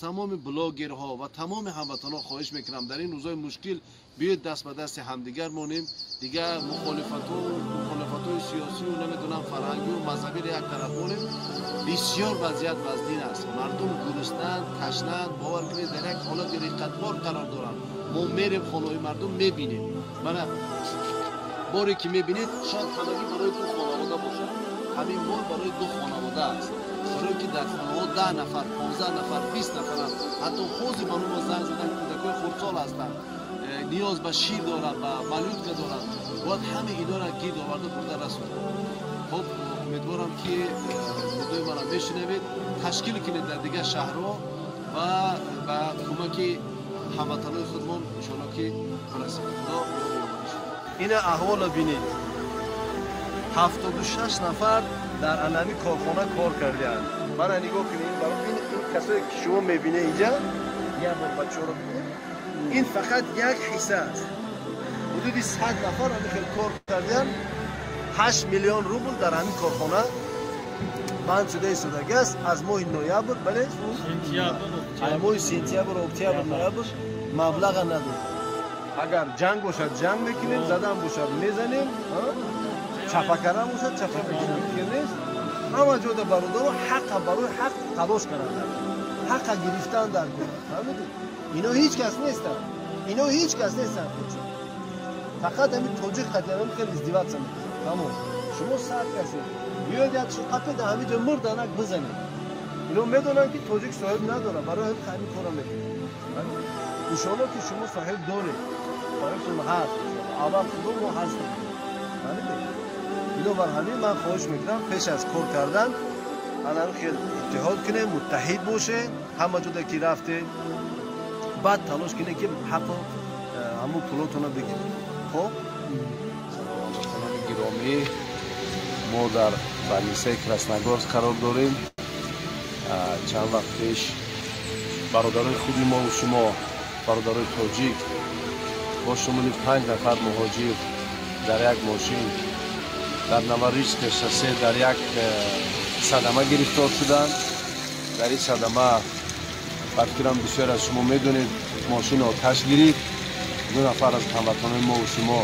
Тамоми блогерҳо ва тамоми ҳамватанҳо хоҳиш мекунам, дар ин рӯзҳои мушкил биёед даст ба дасти ҳамдигар монем. Дигар мухолифатҳои сиёсию, намедонам, фарҳангию мазҳабиро як тараф монем. Бисёр вазъият вазнин аст, мардум гуруснанд, ташнанд, бовар кунед, дар як ҳолати риқатбор қарор доранд. Мо мерем хонаҳои мардум, мебинем. Мана боре ки мебинед, шояд ҳамагӣ барои ду хонавода бошад. Ҳамин бор барои ду хонавода аст, барое ки дар хонаҳо 10 нафар, 15 нафар, 20 нафаранд. Ҳатто ҳозир ба мо занг задан, кӯдакҳои хурдсол ҳастанд, ниёз ба шир доранд, ба малютка доранд. Бояд ҳама инора гирд оварда бурда расонад. Хоб, умедворам, ки нидои мана мешунавед, ташкил кунед дар дигар шаҳрҳо ва ба кӯмаки ҳамватанои худмон иншоалло ки бирасед. Худо ина аҳволро бинед. 76 нафар дар анами корхона кор кардианд. Мана нигоҳ кунед, ин касое ки шумо мебинед инҷа, як бор бачаҳоро бинед, ин фақат як ҳисса аст. Ҳудуди 100 нафар ҳамин хел кор кардианд. 8 миллион рубл дар ҳамин корхона банд шуда истодаги аст аз моҳи ноябр, бале, аз моҳи сентябр, октябр, ноябр маблаға надод. Агар ҷанг бошад, ҷанг мекунем, задан бошад, мезанем, чапа кардан бошад, чапа мекунем. Нест, ҳама ҷода бародаро ҳаққа, барои ҳақ талош кардан, ҳаққа гирифтан дар кор. Фаҳмидед? Ино ҳеҷ кас нестанд, ино ҳеҷ кас нестанд. Худшон фақат ҳамин тоҷик қатиам хеле издеваться мекунад, тамом. Шумо 100 касе биёед, як қапе дар ҳамин ҷо мурданак бизанед. Ино медонанд, ки тоҷик соҳиб надорад, барои ҳамин кора мекунад. Иншоалло, ки шумо соҳиб доред, соҳибтон ҳаст, аввал Худо, мо ҳастем. Фаҳмидед? Бинобар ҳамин ман хоҳиш мекунам, пеш аз кор кардан анам хел иттиҳод кунем, муттаҳид бошед ҳама ҷода ки рафтед, баъд талош кунед, ки ҳаққо ҳамун пулотонро бигиред. Хоб, ҳамватанони гиромӣ, мо дар больницаи Красногорск қарор дорем. Чанд вақт пеш бародарои худи мову шумо, бародарои тоҷик, бо шумули панҷ нафар муҳоҷир дар як мошин дар Новорижское шоссе дар як садама гирифтор шуданд. Дар ин садама, ба фикрам, бисёр аз шумо медонед, мошин оташ гирифт. Ду нафар аз ҳамватанои мову шумо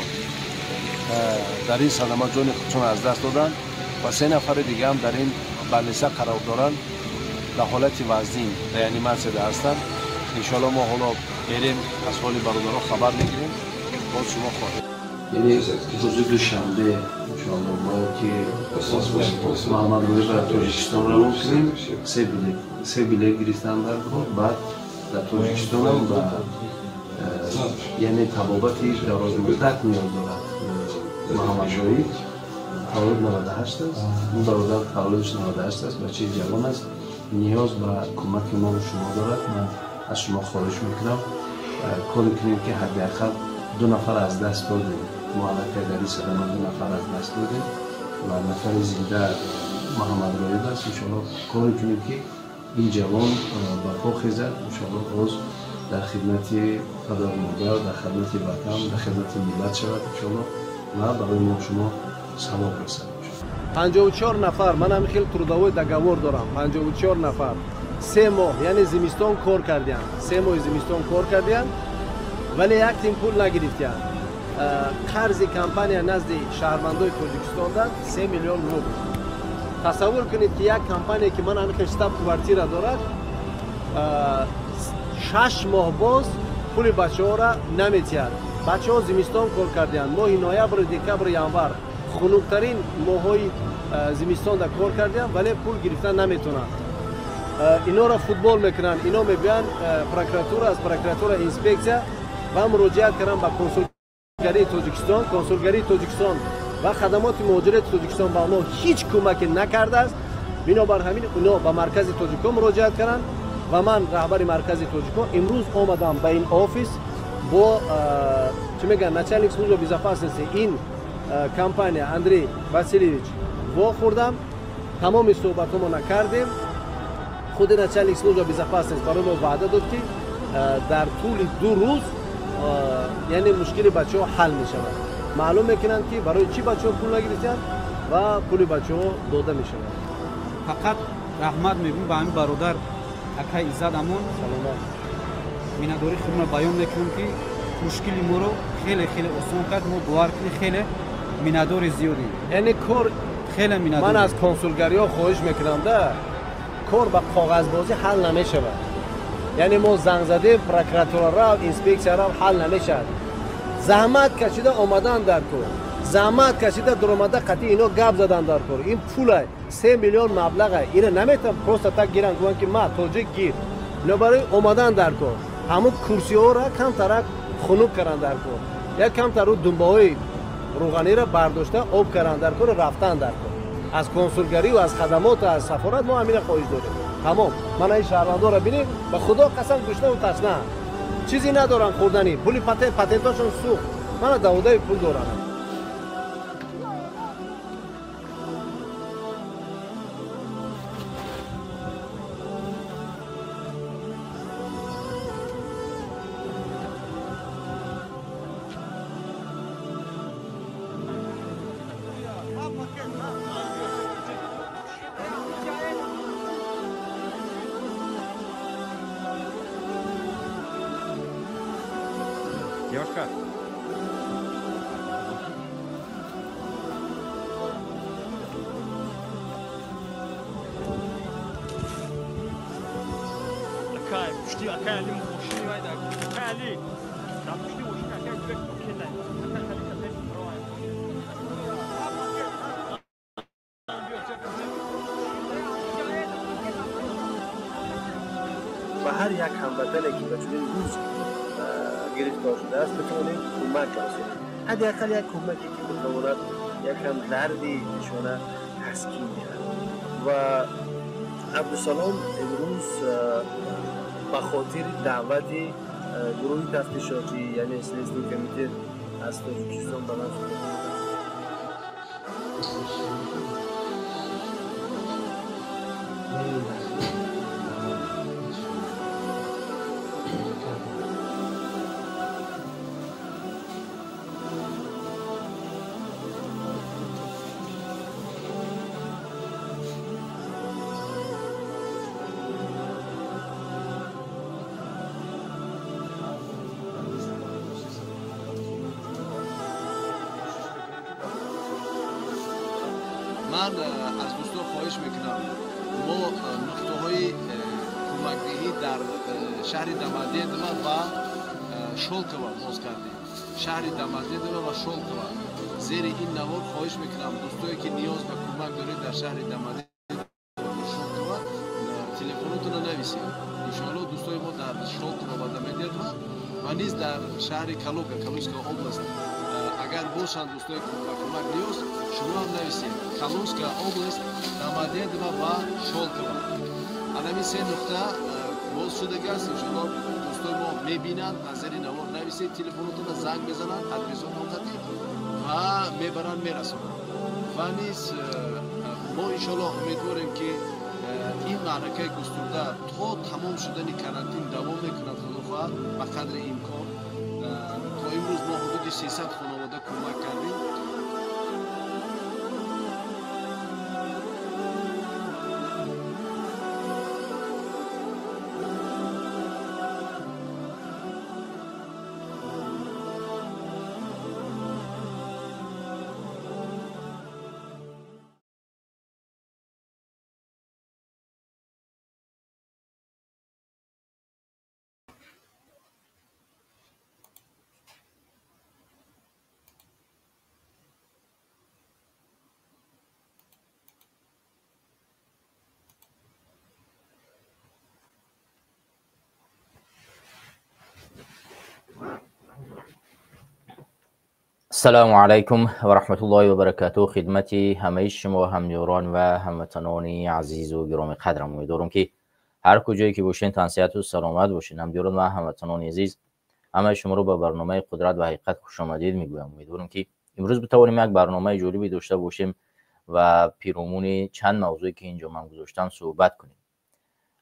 дар ин садама ҷони худшон аз даст доданд ва се нафари дигаам дар ин больница қарор доранд, дар ҳолати вазнин реаниматсияда ҳастанд. Иншоалло, мо ҳоло мерем, аз ҳоли бародаро хабар мегирем, боз шумо хоҳед. Яъне рӯзи душанбе, иншоалло, бояд ки Муҳаммадроӣ ба Тоҷикистон равон кунем. Се билет гирифтан дар кор. Баъд дар Тоҷикистонам ба яъне табобати дарозмуддат ниёз дорад. Муҳаммадроӣ таваллуд 98 аст, ин бародар таваллудаш 98 аст, бачаи ҷавон аст, ниёз ба кӯмаки мову шумо дорад. Ман аз шумо хоҳиш мекунам, коре кунем, ки ҳадди ақал ду нафар аз даст додем. Мо аллакай дар ин садама ду нафар аз даст додем ва нафари зинда Муҳаммадроиб аст. Иншоалло, коре кунем, ки ин ҷавон ба по хезад, иншоалло, боз дар хидмати падару модар, дар хидмати ватан, дар хидмати миллат шавад, иншоалло, ва барои мо шумо савоб расад. 54 нафар, ман ҳамин хел трудовой договор дорам, 54 нафар 3 моҳ, яъне зимистон кор кардианд, 3 моҳи зимистон кор кардианд, вале як тин пул нагирифтианд. Қарзи компания назди шаҳрвандои Тоҷикистон дад 3 миллион рубл. Тасаввур кунед, ки як компания, ки ман ҳамин хел штаб квартира дорад, 6 моҳ боз пули бачаҳоро наметиҳад. Бачаҳо зимистон кор кардианд, моҳи ноябр, декабр, январ, хунуктарин моҳҳои зимистонда кор кардианд, вале пул гирифтан наметавонанд. Инора футбол мекунанд. Ино мебиёянд прокуратура, аз прокуратура инспексия ва муроҷиат карданд ба консулгарии Тоҷикистон. Консулгарии Тоҷикистон ва хадамоти муҳоҷирати Тоҷикистон ба онҳо ҳеҷ кӯмаке накардааст. Бинобар ҳамин ино ба Маркази тоҷикон муроҷиат карданд ва ман, раҳбари Маркази тоҷикон, имрӯз омадам ба ин офис, бо чӣ мегӯянд, начальник служба безопасности ин компания Андрей Васильевич вохӯрдам, тамоми суҳбатҳомона кардем. Худи начальник служба безопасность барои мо ваъда дод, ки дар тӯли 2 рӯз, яъне мушкили бачаҳо ҳал мешавад, маълум мекунанд, ки барои чӣ бачаҳо пул нагирифтанд ва пули бачаҳо дода мешавад. Фақат раҳмат мегӯм ба ҳамин бародар. Акай Иззат Амон миннатдории худро баён мекунам, ки мушкили моро хеле хеле осон кард. Мо бовар кунед, хеле миннатдори зиёдем. Яъне кор хеле миннатдор. Ман аз консулгариҳо хоҳиш мекунам, да, кор ба коғазбозӣ ҳал намешавад. Яъне мо занг задем, прокуратура рафт, инспексия рафт, ҳал намешавад. Заҳмат кашида омадан дар кор, заҳмат кашида дуромада қатъи ино гап задан дар кор. Ин пула 3 миллион маблаға, ина наметавон просто так гиран, гӯян ки ма тоҷик гир. Ино барои омадан дар кор ҳамун курсиҳоро камтарак хунук кардан дар кор, як камтару думбаҳои рӯғаниро бардошта об кардан дар кор, рафтан дар кор. Аз консулгариву аз хадамоту аз сафорат мо ҳамина хоҳиш дорем. Тамом. Мана ин шаҳрвандонро бинед, ба Худо қасам, гушнаву ташнаанд, чизе надоранд хӯрданӣ, пули патент, патентошон сӯхт. Мана даводаи пул доранд. Девушка. Акай, пушти, акай, али мошини вайда. Акай, али. Да пушти мошини, акай, директ пакет. Акай, али, акай, давай. Ба ҳар як ҳамватане, ки ба чунин рӯз гирифтор шудааст, битавонем кӯмак расонем, ҳадди ақал як кӯмаке, ки битавонад якам дарди нишона таскин диҳад. Ва Абдусалом имрӯз ба хотири даъвати гурӯҳи тафтишотӣ, яъне Следственный комитет, аз Тоҷикистон ба ман ман аз дӯстон хоҳиш мекунам, мо нуқтаҳои кӯмакдиҳӣ дар шаҳри Домодедово ва Шолково боз кардем. Шаҳри Домодедово ва Шолково. Зери ин навор хоҳиш мекунам, дӯстое ки ниёз ба кӯмак доред дар шаҳри Домодедово ва Шолково, телефонотонро нависед. Иншоалло, дӯстои мо дар Шолково ва Домодедово ва низ дар шаҳри Калуга, Калужская область, агар бошанд дӯстои ба кӯмак ниёз, шумо ҳам нависед. Калужская область, Домодедово ва Шолково. Анами се нуқта боз шудагааст. Иншоалло, дӯстои мо мебинанд, аз зери навор нависед телефонотонро, занг мезананд, адресонро қатӣ ва мебаранд, мерасонанд. Ва низ мо иншоалло умедворем, ки ин маъракаи густурда то тамом шудани карантин давом мекунад, худо хоҳад, ба қадри имкон. То имрӯз мо ҳудуди 300 хонавода кӯмак кардем. السلام علیکم و رحمت الله و برکاته. خدمت همه شما همیاران و هموطنان عزیز و گرامی قدرم، امیدوارم که هر کجایی که باشین تن صحت و سلامت باشین. همیاران و هموطنان عزیز، همه شما رو به برنامه قدرت و حقیقت خوش آمدید میگویم. امیدوارم که امروز بتوانیم یک برنامه جالبی داشته باشیم و پیرامون چند موضوعی که اینجا من گذاشتم صحبت کنیم.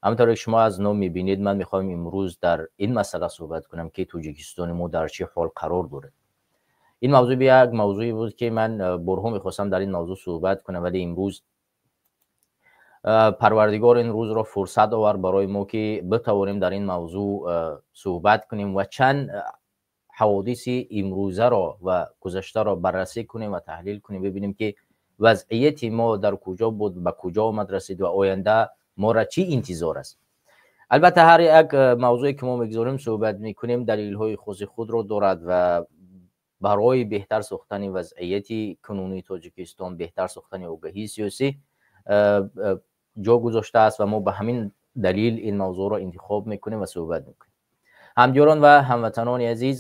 همونطور که شما از نام میبینید، من میخوایم امروز در این مسئله صحبت کنم که تاجیکستان ما در چه حال قرار داره. این موضوع یک موضوعی بود که من بارها میخواستم در این موضوع صحبت کنم، ولی امروز Парвардигор ин рӯзро фурсат овард барои мо, ки битавонем дар ин мавзӯъ суҳбат кунем ва чанд ҳаводиси имрӯзаро ва гузаштаро баррасӣ кунем ва таҳлил кунем, бибинем, ки вазъияти мо дар куҷо буд, ба куҷо омад расид ва оянда моро чӣ интизор аст. Албатта, ҳар як мавзӯе ки мо мегузорем, суҳбат мекунем, далелҳои хоси худро дорад ва барои беҳтар сохтани вазъияти кунунии Тоҷикистон, беҳтар сохтани огаҳии сиёсӣ ҷо гузоштааст ва мо ба ҳамин далил ин мавзӯъро интихоб мекунем ва суҳбат мекунем. Ҳамдиёрон ва ҳамватанони азиз,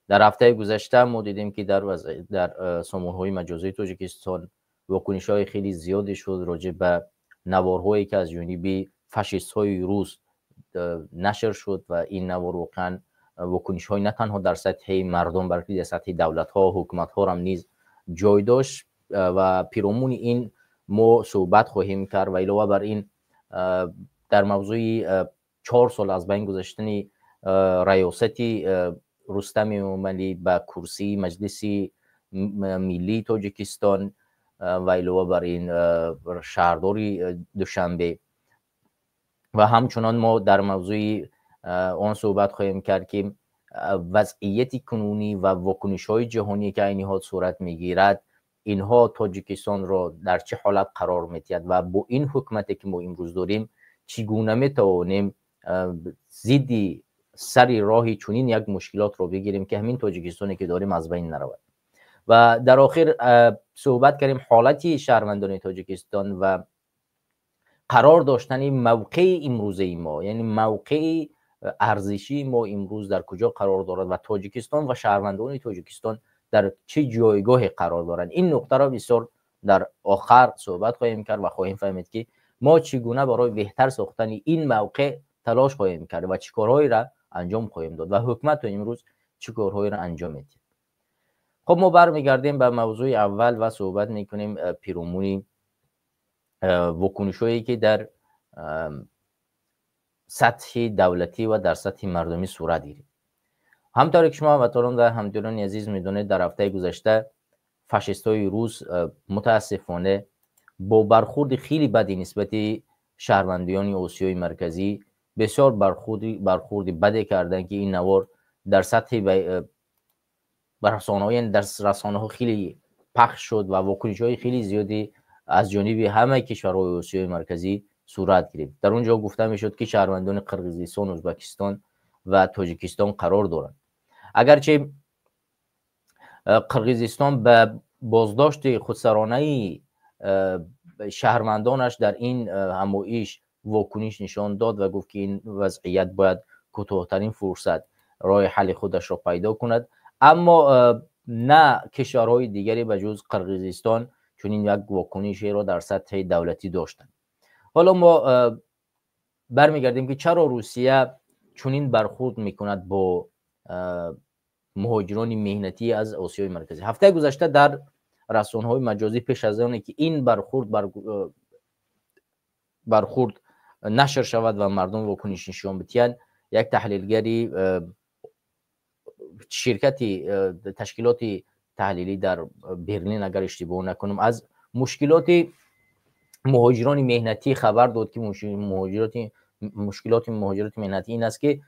дар ҳафтаи гузашта мо дидем, ки дар сомонаҳои маҷозии Тоҷикистон вокунишҳои хеле зиёде шуд роҷеъ ба наворҳое, ки аз ҷониби фашистҳои рус нашр шуд. Ва ин навор воқеан вокунишҳои на танҳо дар сатҳи мардум, балки дар сатҳи давлатҳо, ҳукуматҳорам низ ҷой дошт ва пиромуни ин мо суҳбат хоҳем кард. Ва илова бар ин, дар мавзӯи 4 сол аз байн гузаштани раёсати Рустами Эмомалӣ ба курсии Маҷлиси Миллии Тоҷикистон ва илова бар ин шаҳрдори Душанбе ва ҳамчунон мо дар мавзӯи он суҳбат хоҳем кард, ки вазъияти кунунӣ ва вокунишҳои ҷаҳоние, ки айни ҳол сурат мегирад, инҳо Тоҷикистонро дар чӣ ҳолат қарор медиҳад ва бо ин ҳукумате, ки мо имрӯз дорем, чӣ гуна метавонем зидди сари роҳи чунин як мушкилотро бигирем, ки ҳамин Тоҷикистоне, ки дорем, аз байн наравад. Ва дар охир суҳбат кардем ҳолати шаҳрвандони Тоҷикистон ва қарор доштани мавқеи имрӯзаи мо, яъне мавқеи арзишии мо имрӯз дар куҷо қарор дорад ва Тоҷикистон ва шаҳрвандони Тоҷикистон дар чӣ ҷойгоҳе қарор доранд. Ин нуқтаро бисёр дар охар суҳбат хоҳем кард ва хоҳем фаҳмид, ки мо чӣ гуна барои беҳтар сохтани ин мавқеъ талош хоҳем кард ва чӣ корҳоеро анҷом хоҳем дод ва ҳукумат то имрӯз чӣ корҳоеро анҷом медиҳад. Хуб, мо бармегардем ба мавзӯи аввал ва суҳбат мекунем пиромуни вокунишҳое, ки дар сатҳи давлатӣ ва дар сатҳи мардумӣ сурат гирифт. Ҳамтавре ки шумо, ҳамватанон ва ҳамдиёрони азиз, медонед, дар ҳафтаи гузашта фашистҳои рус мутаассифона бо бархурди хеле бади нисбати шаҳрвандиёни Осиёи Марказӣ бисёр бархурди баде карданд, ки ин навор дар сатҳи расонаҳо, яъне дар расонаҳо хеле пахш шуд ва вокунишҳои хеле зиёде аз ҷониби ҳамаи кишварҳои Осиёи Марказӣ сурат гирифт. Дар он ҷо гуфта мешуд, ки шаҳрвандони Қирғизистон, Ӯзбекистон ва Тоҷикистон қарор доранд. Агарчи Қирғизистон ба боздошти худсаронаи шаҳрвандонаш дар ин ҳамоиш вокуниш нишон дод ва гуфт, ки ин вазъият бояд кӯтоҳтарин фурсат роҳи ҳалли худашро пайдо кунад, аммо на кишварҳои дигаре ба ҷуз Қирғизистон чунин як вокунишеро дар сатҳи давлатӣ доштанд. Ҳоло мо бармегардем, ки чаро Русия чунин бархурд мекунад бо муҳоҷирони меҳнатӣ аз Осиёи Марказӣ. Ҳафтаи гузашта дар расонаҳои маҷозӣ, пеш аз оне ки ин бархурд нашр шавад ва мардум вокуниш нишон бидиҳанд, як таҳлилгари ширкати ташкилоти таҳлилӣ дар Берлин, агар иштибоҳ накунам, аз мушкилоти муҳоҷирони меҳнатӣ хабар дод, ки мушкилоти муҳоҷироти меҳнатӣ ин аст, ки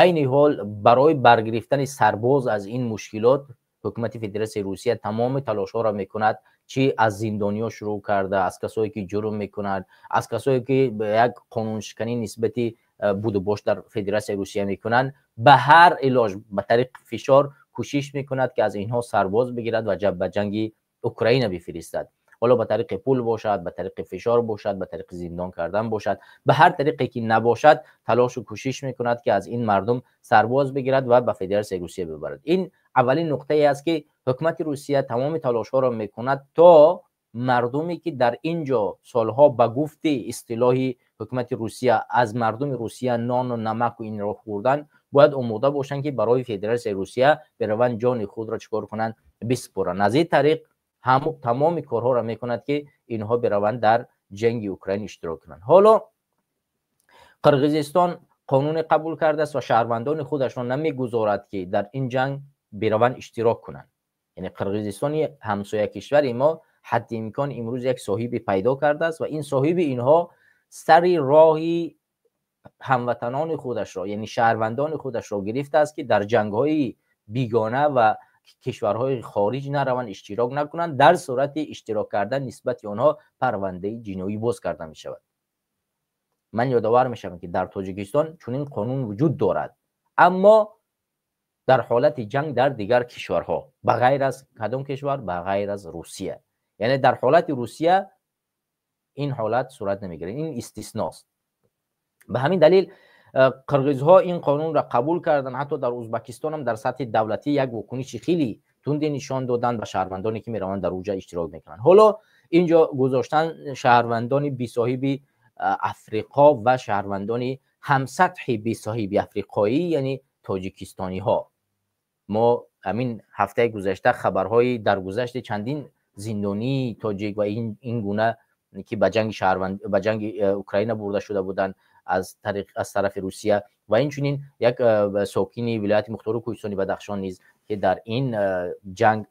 айни ҳол барои баргирифтани сарбоз аз ин мушкилот ҳукумати Федератсияи Русия тамоми талошҳоро мекунад, чӣ аз зиндониҳо шурӯъ карда, аз касое ки ҷурм мекунанд, аз касое ки як қонуншиканӣ нисбати будубош дар Федератсияи Русия мекунанд, ба ҳар илоҷ, ба тариқи фишор кӯшиш мекунад, ки аз инҳо сарбоз бигирад ва ба ҷанги Украина бифиристад. Ҳоло ба тариқи пул бошад, ба тариқи фишор бошад, ба тариқи зиндон кардан бошад, ба ҳар тариқе ки набошад, талошу кӯшиш мекунад, ки аз ин мардум сарбоз бигирад ва ба Федератсияи Русия бибарад. Ин аввалин нуқтае аст, ки ҳукумати Русия тамоми талошҳоро мекунад, то мардуме ки дар ин ҷо солҳо, ба гуфти истилоҳи ҳукумати Русия, аз мардуми Русия нону намаку инро хӯрдан, бояд омода бошанд, ки барои Федератсияи Русия бераванд, ҷони худро чӣ кор кунанд? Биспоранд. Аз ин тариқ тамоми корҳоро мекунад, ки инҳо бераванд, дар ҷанги Украина иштирок кунанд. Ҳоло Қирғизистон қонуне қабул кардааст ва шаҳрвандони худашро намегузорад, ки дар ин ҷанг бираванд, иштирок кунанд. Яъне Қирғизистони ҳамсоя кишвари мо ҳадди имкон имрӯз як соҳибе пайдо кардааст ва ин соҳиби инҳо сари роҳи ҳамватанони худашро, яъне шаҳрвандони худашро гирифтааст, ки дар ҷангҳои бигона ва кишварҳои хориҷ нараванд, иштирок накунанд. Дар сурати иштирок кардан нисбати онҳо парвандаи ҷиноӣ боз карда мешавад. Ман ёдовар мешавам, ки дар Тоҷикистон чунин қонун вуҷуд дорад, аммо дар ҳолати ҷанг дар дигар кишварҳо, ба ғайр аз кадом кишвар? Ба ғайр аз Русия. Яъне дар ҳолати Русия ин ҳолат сурат намегирад, ин истисност. Ба ҳамин далел қирғизҳо ин қонунро қабул карданд. Ҳатто дар Ӯзбекистон ҳам дар сатҳи давлатӣ як вокуниши хеле тунде нишон доданд ба шаҳрвандоне ки мераванд дар уҷа иштирок мекунанд. Ҳоло инҷо гузоштан шаҳрвандони бесоҳиби Африқо ва шаҳрвандони ҳамсатҳи бесоҳиби африқоӣ, яъне тоҷикистониҳо. Мо ҳамин ҳафтаи гузашта хабарҳои даргузашти чандин зиндонии тоҷик ва ин гуна ки ба ҷанги шаҳрванд, ба ҷанги Украина бурда шуда буданд аз тарафи Русия, ва инчунин як сокини вилояти мухтори Кӯҳистони Бадахшон низ ки дар ин ҷанг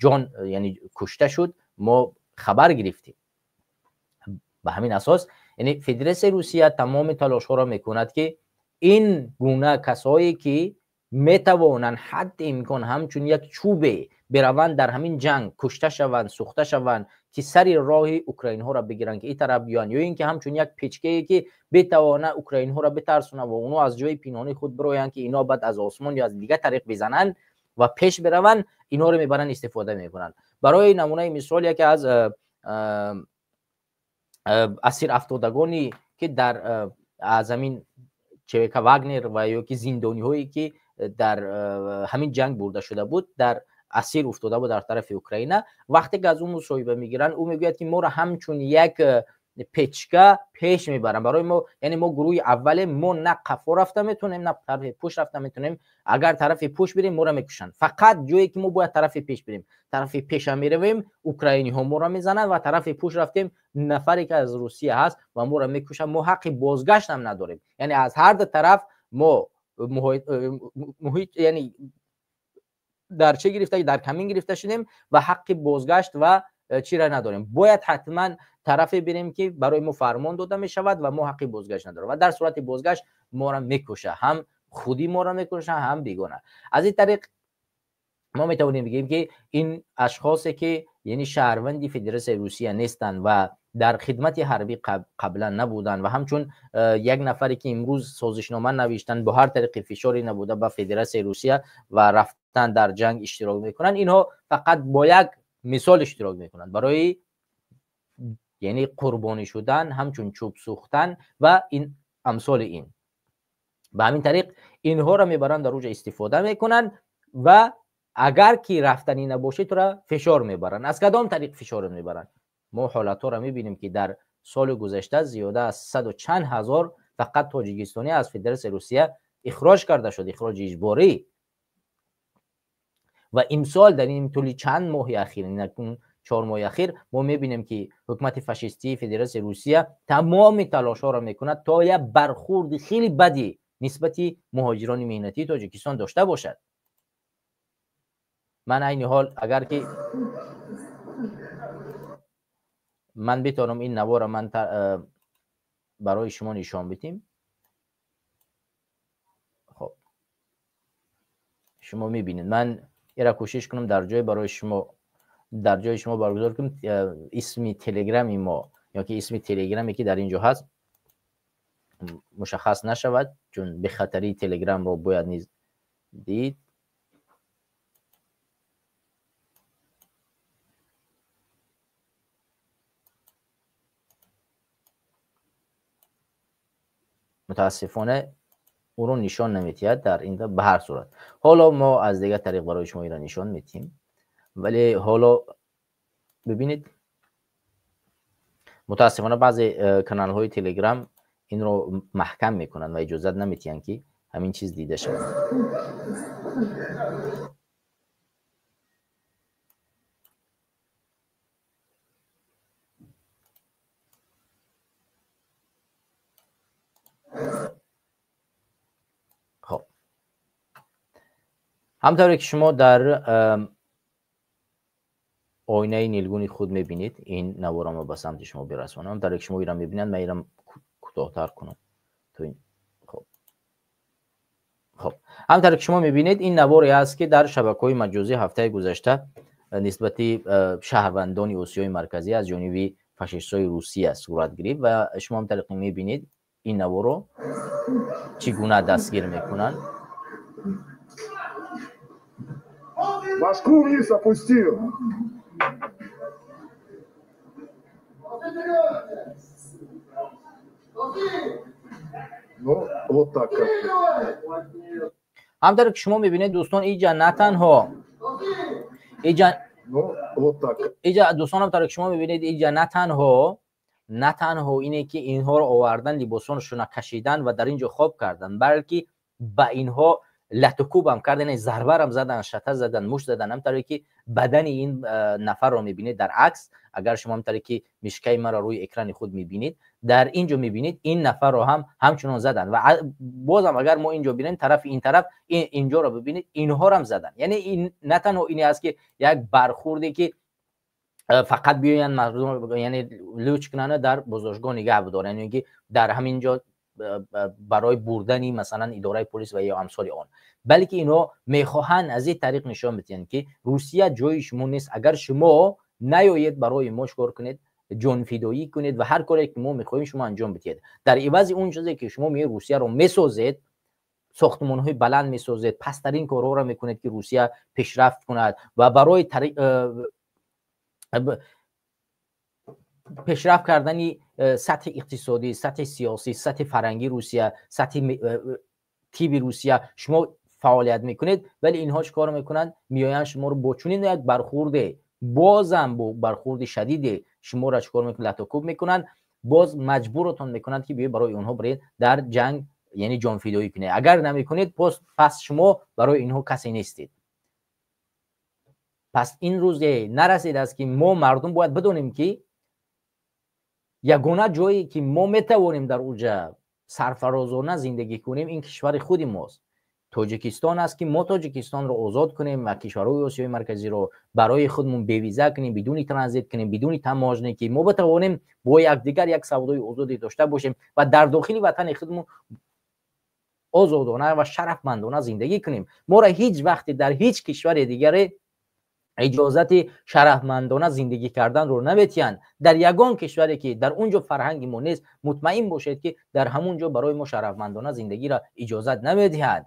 ҷон, яъне кушта шуд, мо хабар гирифтем. Ба ҳамин асос яъне Федератсияи Русия тамоми талошҳоро мекунад, ки ин гуна касое ки метавонанд ҳадди имкон ҳамчун як чӯбе бираванд дар ҳамин ҷанг, кушта шаванд, сӯхта шаванд, ки сари роҳи украинҳоро бигиранд, ки ин тараф биёянд, ё ин ки ҳамчун як печкае ки битавонад украинҳоро битарсонад ва онҳо аз ҷои пинҳонии худ бироянд, ки инҳо баъд аз осмон ё аз дигар тариқ бизананд ва пеш бираванд, инҳоро мебаранд, истифода мекунанд. Барои намунаи мисол, яке аз асир афтодагоне ки дар аз ҳамин ЧВК Вагнер ва ё ки зиндониҳое ки дар ҳамин ҷанг бурда шуда буд, дар асир уфтода буд дар тарафи Украина, вақте ки аз ӯ мусоҳиба мегиранд, ӯ мегӯяд, ки моро ҳамчун як печка пеш мебаранд. Барои мо, яъне мо гурӯҳи аввалем, мо на қафо рафта метавонем, на тарафи пушт рафта метавонем. Агар тарафи пушт бирем, моро мекушанд. Фақат ҷое ки мо бояд тарафи пеш бирем, тарафи пеша меравем, украиниҳо моро мезананд, ва тарафи пушт рафтем, нафаре ки аз Русия ҳаст ва моро мекушанд. Мо ҳаққи бозгашт ҳам надорем. Яъне аз ҳар ду тараф мо муҳит, яъне дар чӣ гирифта, дар камин гирифта шудем ва ҳаққи бозгашт ва чиро надорем. Бояд ҳатман тарафе бирем ки барои мо фармон дода мешавад ва мо ҳаққи бозгашт надорем, ва дар сурати бозгашт моро мекуша, ҳам худи моро мекуша, ҳам бегона. Аз ин тариқ мо метавонем бигӯем, ки ин ашхосе ки яъне шаҳрванди Федератсияи Русия нестанд ва дар хидмати ҳарбӣ қаблан набуданд ва ҳамчун як нафаре ки имрӯз созишнома навиштанд бо ҳар тариқи фишоре набуда ба Федератсияи Русия ва рафтан дар ҷанг иштирок мекунанд, инҳо фақат бо як мисол иштирок мекунанд барои яъне қурбонӣ шудан, ҳамчун чӯб сӯхтан ва ин амсоли ин. Ба ҳамин тариқ инҳоро мебаранд, дар уҷа истифода мекунанд ва агар ки рафтанӣ набошӣ, тура фишор мебаранд. Аз кадом тариқ фишор мебаранд? Мо ҳолатҳоро мебинем, ки дар соли гузашта зиёда аз саду чанд ҳазор фақат тоҷикистонӣ аз Федератсияи Русия ихроҷ карда шуд, ихроҷи иҷборӣ. Ва имсол дар ин тӯли чанд моҳи ахир, 4 моҳи ахир, мо мебинем, ки ҳукумати фашистии Федератсияи Русия тамоми талошҳоро мекунад то як бархурди хеле бади нисбати муҳоҷирони меҳнатии Тоҷикистон дошта бошад. Ман айни ҳол агар ки ман битавонам ин наворро ман барои шумо нишон бидим, хоб шумо мебинед. Ман ира кӯшиш кунам дар ҷои барои шумо, дар ҷои шумо баргузор кунам исми телеграми мо ё ки исми телеграме ки дар ин ҷо ҳаст мушаххас нашавад, чун бехатарии телеграмро бояд низ дид. Мутаассифона ӯро нишон намедиҳад дар ин, ба ҳар сурат. Ҳоло мо аз дигар тариқ барои шумо инро нишон медиҳем, вале ҳоло бибинед, мутаассифона баъзе каналҳои телеграм инро маҳкам мекунанд ва иҷозат намедиҳанд, ки ҳамин чиз дида шавад. Хоб, ҳамтавре ки шумо дар Оинаи нилгуни худ мебинед, ин наворро ма ба самти шумо бирасонам. Дар шумо ира мебинанд, ман ирам кӯтоҳтар кунам. Хоб, ҳамтаре ки шумо мебинед, ин наворе аст, ки дар шабакаҳои маҷозӣ ҳафтаи гузашта нисбати шаҳрвандони Осиёи Марказӣ аз ҷониби фашистҳои Русия сурат гирифт ва шумо ҳамтаре ки мебинед, ин наворро чӣ гуна дастгир мекунанд. Башку вниз опустил. Ну, вот так как-то. Ҳамтаре ки шумо мебинед, дӯстон, иҷа на танҳо иҷа Ну, вот так. Иҷа, дӯстон, ҳамтаре ки шумо мебинед, иҷа на танҳо ине ки инҳоро овардан, либосонашона кашидан ва дар ин ҷо хоб кардан, балки ба инҳо латукӯбам кардан, зарбарам задан, шата задан, мушт задан. Ҳамтаре ки бадани ин нафарро мебинед дар акс, агар шумо ҳамтаре ки мишкаи маро рӯи экрани худ мебинед, дар ин ҷо мебинед, ин нафарро ҳам ҳамчунон задан. Ва бозам агар мо инҷо бинем, тарафи ин тараф, инҷоро бибинед, инҳорам задан. Яъне ин на танҳо ине аст, ки як бархурде ки фақат биёянд мардум, яъне луч кунанд, дар боздоштгоҳ нигаҳ бидоранд ё ки дар ҳамин ҷо барои бурдани, масалан, идораи полис ва ё амсоли он, балки инҳо мехоҳанд аз ин тариқ нишон бидиҳанд, ки Русия ҷои шумо нест. Агар шумо наёед, барои мо чикор кунед, ҷонфидоӣ кунед ва ҳар коре ки мо мехоҳем, шумо анҷом бидиҳед. Дар ивази он чизе ки шумо меоед, Русияро месозед, сохтмонҳои баланд месозед, пасттарин корҳоро мекунед, ки Русия пешрафт кунад ва барои пешрафт кардани сатҳи иқтисодӣ, сатҳи сиёсӣ, сатҳи фарҳангии Русия, сатҳи тиби Русия шумо фаъолият мекунед. Вале инҳо чӣ кор мекунанд? Меоянд, шуморо бо чунин як бархурде, бозам бо бархурди шадиде шуморо чӣ кор мекунанд? Латукӯб мекунанд, боз маҷбуртон мекунанд, ки биёед, барои онҳо биред, дар ҷанг, яъне ҷонфидоӣ кунед. Агар намекунед, боз пас шумо барои инҳо касе нестед. Пас ин рӯзе нарасидааст, ки мо мардум бояд бидонем, ки ягона ҷое ки мо метавонем дар уҷа сарфарозона зиндагӣ кунем, ин кишвари худи мост, Тоҷикистон аст, ки мо Тоҷикистонро озод кунем ва кишварҳои Осиёи Марказиро барои худмон бевиза кунем, бидуни транзит кунем, бидуни таможня, ки мо битавонем бо якдигар як савдои озодӣ дошта бошем ва дар дохили ватани худмон озодона ва шарафмандона зиндагӣ кунем. Моро ҳеҷ вақте дар ҳеҷ кишвари дигаре иҷозати шарафмандона зиндагӣ карданро наметиҳанд. Дар ягон кишваре ки дар он ҷо фарҳанги мо нест, мутмаин бошед, ки дар ҳамон ҷо барои мо шарафмандона зиндагиро иҷозат намедиҳанд.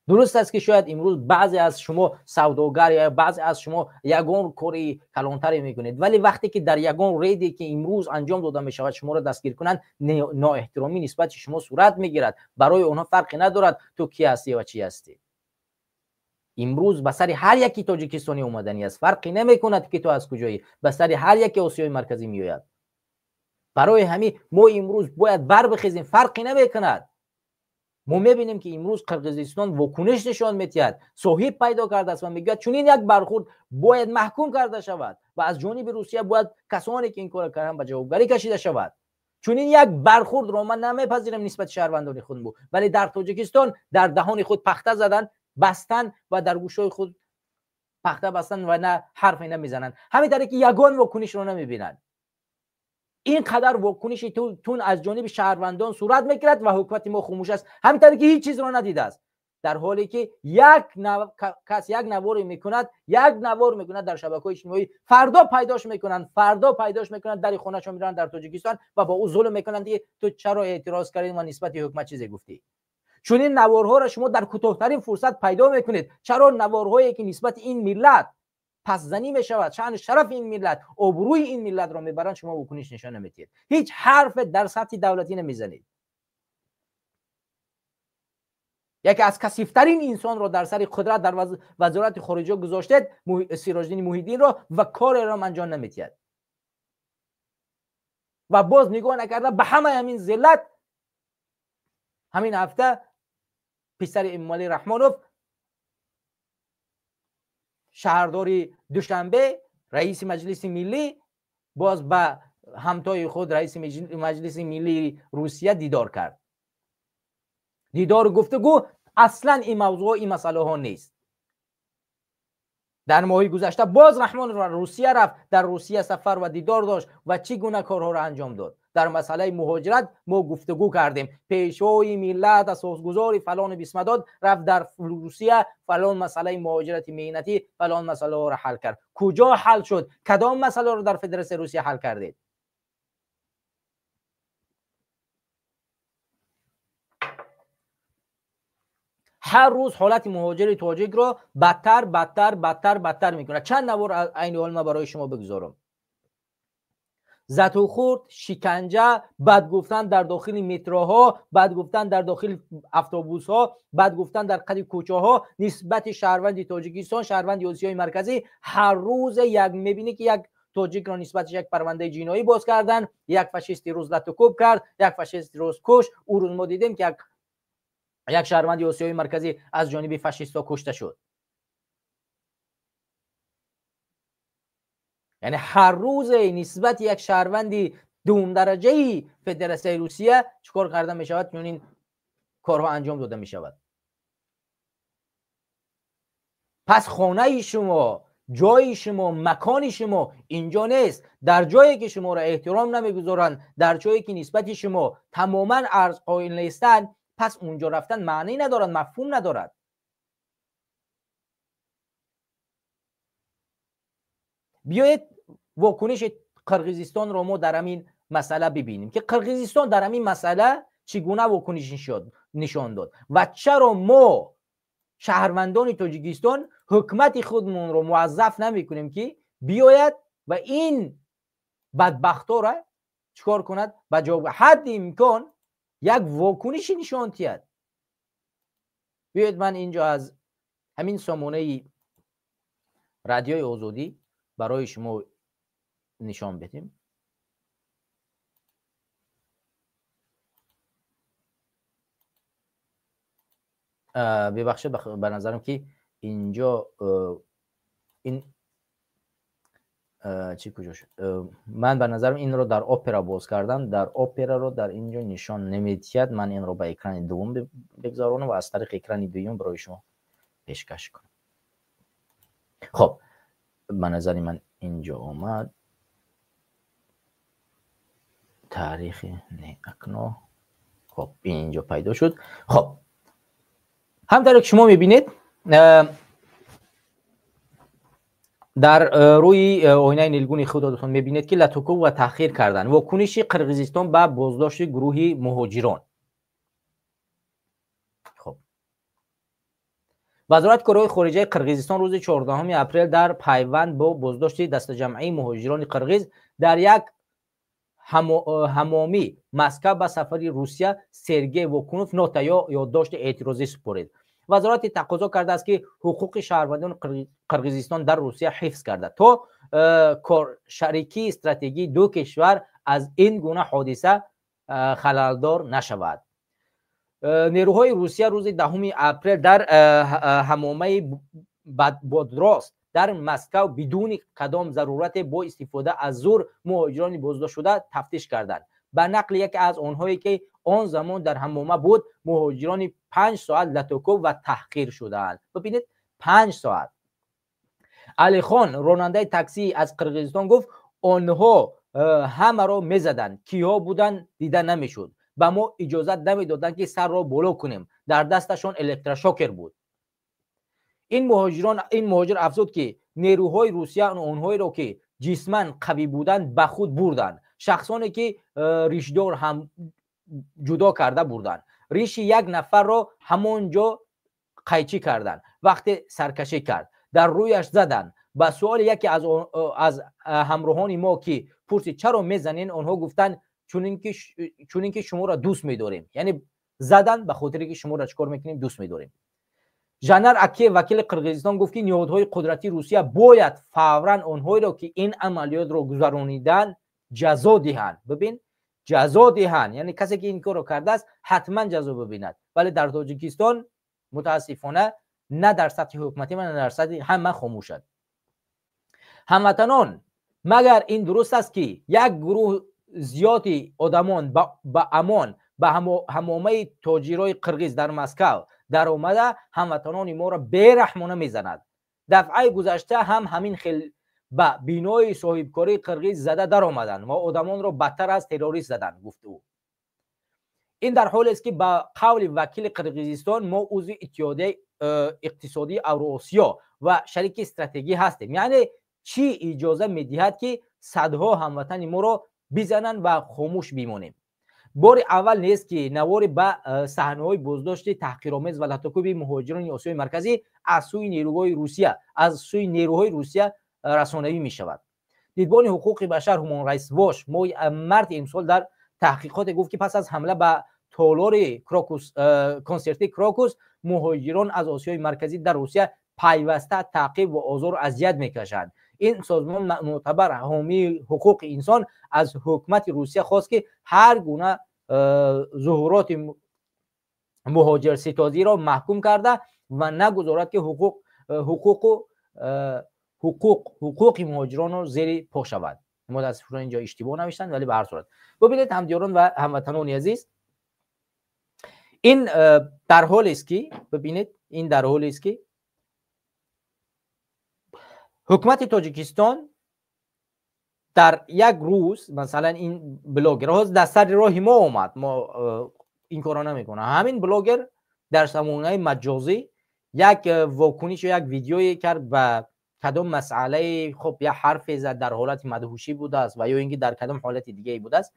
Дуруст аст, ки шояд имрӯз баъзе аз шумо савдогар ё баъзе аз шумо ягон кори калонтаре мекунед, вале вақте ки дар ягон рейде, ки имрӯз анҷом дода мешавад, шуморо дастгир кунанд, ноэҳтиромӣ нисбати шумо сурат мегирад. Барои онҳо фарқе надорад, ту кӣ ҳастӣ ва чӣ ҳастӣ. Имрӯз ба сари ҳар яки тоҷикистонӣ омаданӣ аст, фарқе намекунад, ки ту аз куҷоӣ, ба сари ҳар яки Осиёи Марказӣ меояд. Барои ҳамин мо имрӯз бояд барбихезем, фарқе намекунад. Мо мебинем, ки имрӯз Қирғизистон вокуниш нишон медиҳад, соҳиб пайдо кардааст ва мегӯяд, чунин як бархурд бояд маҳкум карда шавад ва аз ҷониби Русия бояд касоне ки ин корро карданд, ба ҷавобгарӣ кашида шавад. Чунин як бархурдро ман намепазирам нисбати шаҳрвандони худ. Вале дар Тоҷикистон дар даҳони худ пахта задан бастан ва дар гӯшҳои худ пахта бастан ва на ҳарфе намезананд. Ҳамин тариқ ки ягон вокунишро намебинанд. Ин қадар вокуниши тун аз ҷониби шаҳрвандон сурат мегирад ва ҳукумати мо хомӯш аст, ҳамин тариқ ки ҳеҷ чизро надидааст, дар ҳоле ки як кас як наворе мекунад, як навор мекунад дар шабакаҳои иҷтимоӣ, фардо пайдош мекунанд, фардо пайдош мекунанд, дари хонаашон мераванд дар Тоҷикистон ва бо ӯ зулм мекунанд, ки ту чаро эътироз кардӣ ва нисбати ҳукумат чизе гуфтӣ. Чунин наворҳоро шумо дар кӯтоҳтарин фурсат пайдо мекунед. Чаро наворҳое ки нисбати ин миллат пасзанӣ мешавад, шаъну шарафи ин миллат, обрӯи ин миллатро мебаранд, шумо вокуниш нишон намедиҳед, ҳеҷ ҳарфе дар сатҳи давлатӣ намезанед? Яке аз касифтарин инсонро дар сари қудрат дар вазорати хориҷа гузоштед, Сироҷиддини Муҳиддинро, ва кореро анҷом намедиҳад. Ва боз нигоҳ накарда ба ҳамаи ҳамин зиллат, ҳамин ҳафта писари Эмомалӣ Раҳмонов, шаҳрдори Душанбе, раиси Маҷлиси Миллӣ, боз ба ҳамтои худ, раиси Маҷлиси Миллии Русия дидор кард. Дидору гуфтугӯ аслан ин мавзӯъ, ин масъалаҳо нест. Дар моҳи гузашта боз Раҳмон Русия рафт, дар Русия сафар ва дидор дошт ва чӣ гуна корҳоро анҷом дод. Дар масъалаи муҳоҷират мо гуфтугӯ кардем. Пешвои миллат, асосгузори фалону бисмадод рафт дар Русия фалон масъалаи муҳоҷирати меҳнатӣ, фалон масъалаҳоро ҳал кард. Куҷо ҳал шуд? Кадом масъаларо дар Федератсияи Русия ҳал кардед? Ҳар рӯз ҳолати муҳоҷири тоҷикро бадтар, бадтар, бадтар, бадтар мекунад. Чанд навор айни ҳол ман барои шумо бигузорам. Зату хурд, шиканҷа, бад гуфтан дар дохили метроҳо, бад гуфтан дар дохили автобусҳо, бад гуфтан дар қади кӯчаҳо нисбати шаҳрванди Тоҷикистон, шаҳрванди Осиёи Марказӣ. Ҳар рӯз як мебинӣ ки як тоҷикро нисбаташ як парвандаи ҷиноӣ боз кардан, як фашисти рӯз латукӯб кард, як фашисти рӯз кушт. Ӯ рӯз мо дидем ки як шаҳрванди Осиёи Марказӣ аз ҷониби фашистҳо кушта шуд. Яъне ҳар рӯзе нисбати як шаҳрванди дуюмдараҷаи Федератсияи Русия чӣ кор карда мешавад? Чунин корҳо анҷом дода мешавад. Пас хонаи шумо, ҷои шумо, макони шумо инҷо нест. Дар ҷое ки шуморо эҳтиром намегузоранд, дар ҷое ки нисбати шумо тамоман арз қоил нестанд, пас унҷо рафтан маънӣ надорад, мафҳум надорад. Биёед вокуниши Қирғизистонро мо дар ҳамин масъала бибинем, ки Қирғизистон дар ҳамин масъала чӣ гуна вокуниш нишон дод ва чаро мо шаҳрвандони Тоҷикистон ҳукумати худмонро муаззаф намекунем, ки биёяд ва ин бадбахтора чӣ кор кунад? Ба ҷавоб ҳадди имкон як вокуниши нишон диҳад. Биёед ман инҷо аз ҳамин сомонаи Радиои Озодӣ барои шумо нишон بدیم. ببخشید، به نظرم که اینجا این چی کجا شد؟ من به نظرم این رو در اپرا باز کردم، در اپرا رو در اینجا نشان نمیدهد. من این رو به اکران دوم بگذارونم و از طریق اکران دوم برای شما پیشکش کنم. خب به نظر من اینجا آمد تاریخ نه اکنو. خب اینجا پیدا شد. خب همطور که شما میبینید در روی آینه نیلگون خودتون میبینید که لتوکو و تأخیر کردن واکنش قرقیزستان به بازداشت گروه مهاجران. خب وزارت کارهای خارجه قرقیزستان روز 14 اپریل در پیوند با بازداشت دستجمعی مهاجران قرقیز در یک حمامی مسکو به سفر روسیه سرگئی وکونوف نوت یا یادداشت اعتراضی سپرد. وزارت تقاضا کرده است که حقوق شهروندان قرقیزستان در روسیه حفظ کرده تا شریکی استراتژی دو کشور از این گونه حادثه خللدار نشود. نیروهای روسیه روز 10 اپریل در حمامه بادراست در مسکو بدون کدام ضرورت با استفاده از زور مهاجران بازداشت شده تفتیش کردند. به نقل یکی از آنهایی که آن زمان در حمامه بود، مهاجران 5 ساعت لتوکو و تحقیر شدند. ببینید 5 ساعت. علی خان راننده تاکسی از قرقیزستان گفت آنها همه را میزدند، کیها بودند دیده نمیشد، به ما اجازه نمیدادند که سر را بالا کنیم، در دستشان الکتروشاکر بود. این مهاجر افزود که نیروهای روسیه آنهایی را که جسما قوی بودند به خود بردند، شخصانی که ریشدار هم جدا کرده بردند، ریش یک نفر را همانجا قیچی کردند، وقتی سرکشی کرد در رویش زدند. به سوال یکی از همراهان ما که پرسید چرا میزنین، آنها گفتند چون که شما را دوست میداریم، یعنی زدن به خاطر که شما را چکار میکنیم، دوست میداریم. ژنر اکی وکیل قرقیزستان گفت که نهادهای قدرتی روسیه باید فورا آنهایی را که این عملیات را گذرانیدند جزا دهند. ببین جزا دهند، یعنی کسی که این کار را کرده است حتما جزا ببیند. ولی در تاجیکستان متاسفانه نه در سطح حکومتی و نه در سطح همه خاموشند. هموطنان، مگر این درست است که یک گروه زیادی آدمان به امان به حمامه تاجرای قرقیز در مسکو در آمده هموطنان ما را بی‌رحمانه میزند؟ Дафъаи гузашта ҳам ҳамин хел ба бинои соҳибкории қирғиз зада даромаданд ва одамонро бадтар аз террорист заданд, гуфт ӯ. Ин дар ҳолест, ки ба қавли вакили Қирғизистон мо узви Иттиҳодияи иқтисодии Авроосиё ва шарики стратегӣ ҳастем. Яъне чӣ иҷоза медиҳад, ки садҳо ҳамватани моро бизананд ва хомӯш бимонем? Бори аввал нест, ки навори ба саҳнаҳои боздошти таҳқиромез ва латокӯби муҳоҷирони Осиёи Марказӣ аз сӯи нерӯҳои Русия расонавӣ мешавад. Дидбони ҳуқуқи башар Human Rights Watch моҳи марти имсол дар таҳқиқоте гуфт, ки пас аз ҳамла ба толори консертии Крокус муҳоҷирон аз Осиёи Марказӣ дар Русия пайваста таъқиб ва озору азият мекашанд. Ин созмон мӯътабар ҳомии ҳуқуқи инсон аз ҳукумати Русия хост, ки ҳар гуна зуҳуроти муҳоҷирситозиро маҳкум карда ва нагузорад, ки ҳуқуқи муҳоҷиронро зери по шавад. Мутаассифона инҷо иштибоҳ навиштанд, вале ба ҳар сурат бубинед, ҳамдиёрон ва ҳамватанони азиз, ин дар ҳолест ки бибинед, ин дар ҳолест ки ҳукумати Тоҷикистон дар як рӯз, масалан, ин блогер ҳозир дар сари роҳи мо омад, мо ин корро намекунам. Ҳамин блогер дар самонаи маҷозӣ як вокуниш ё як видеое кард ба кадом масъалаи, хуб, як ҳарфе зад, дар ҳолати мадҳушӣ будааст ва ё ин ки дар кадом ҳолати дигае будааст,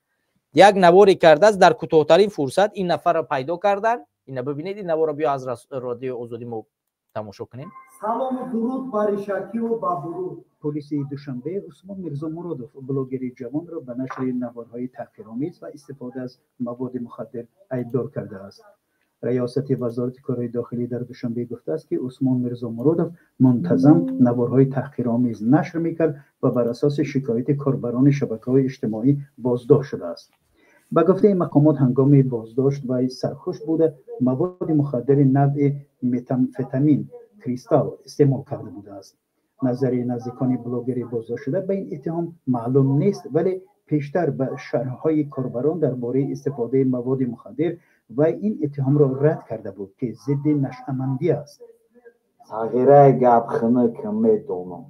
як наворе кардааст. Дар кӯтоҳтарин фурсат ин нафарро пайдо кардан. Ина бибинед, ин наворро биё аз Радиои Озодӣ мо тамошо кунем. Салому дуруд ба Ришакиву ба Буруд. Полиси Душанбе Усмон Мирзомуродов, блогери ҷавонро ба нашри наворҳои таҳқиромез ва истифода аз маводи мухаддир айбдор кардааст. Раёсати Вазорати корҳои дохилӣ дар Душанбе гуфтааст, ки Усмон Мирзомуродов мунтазам наворҳои таҳқиромез нашр мекард ва бар асоси шикояти корбарони шабакаҳои иҷтимоӣ боздошт шудааст. Ба гуфтаи мақомот, ҳангоми боздошт вай сархуш буда, маводи мухаддири навъи метамфетамин кристалл истеъмол карда будааст. Назари наздикони блогери боздоштшуда ба ин иттиҳом маълум нест, вале пештар ба шарҳҳои корбарон дар бораи истифодаи маводи мухаддир вай ин иттиҳомро рад карда буд, ки зидди нашъамандӣ аст. Сағираи гап хунукам, медонам,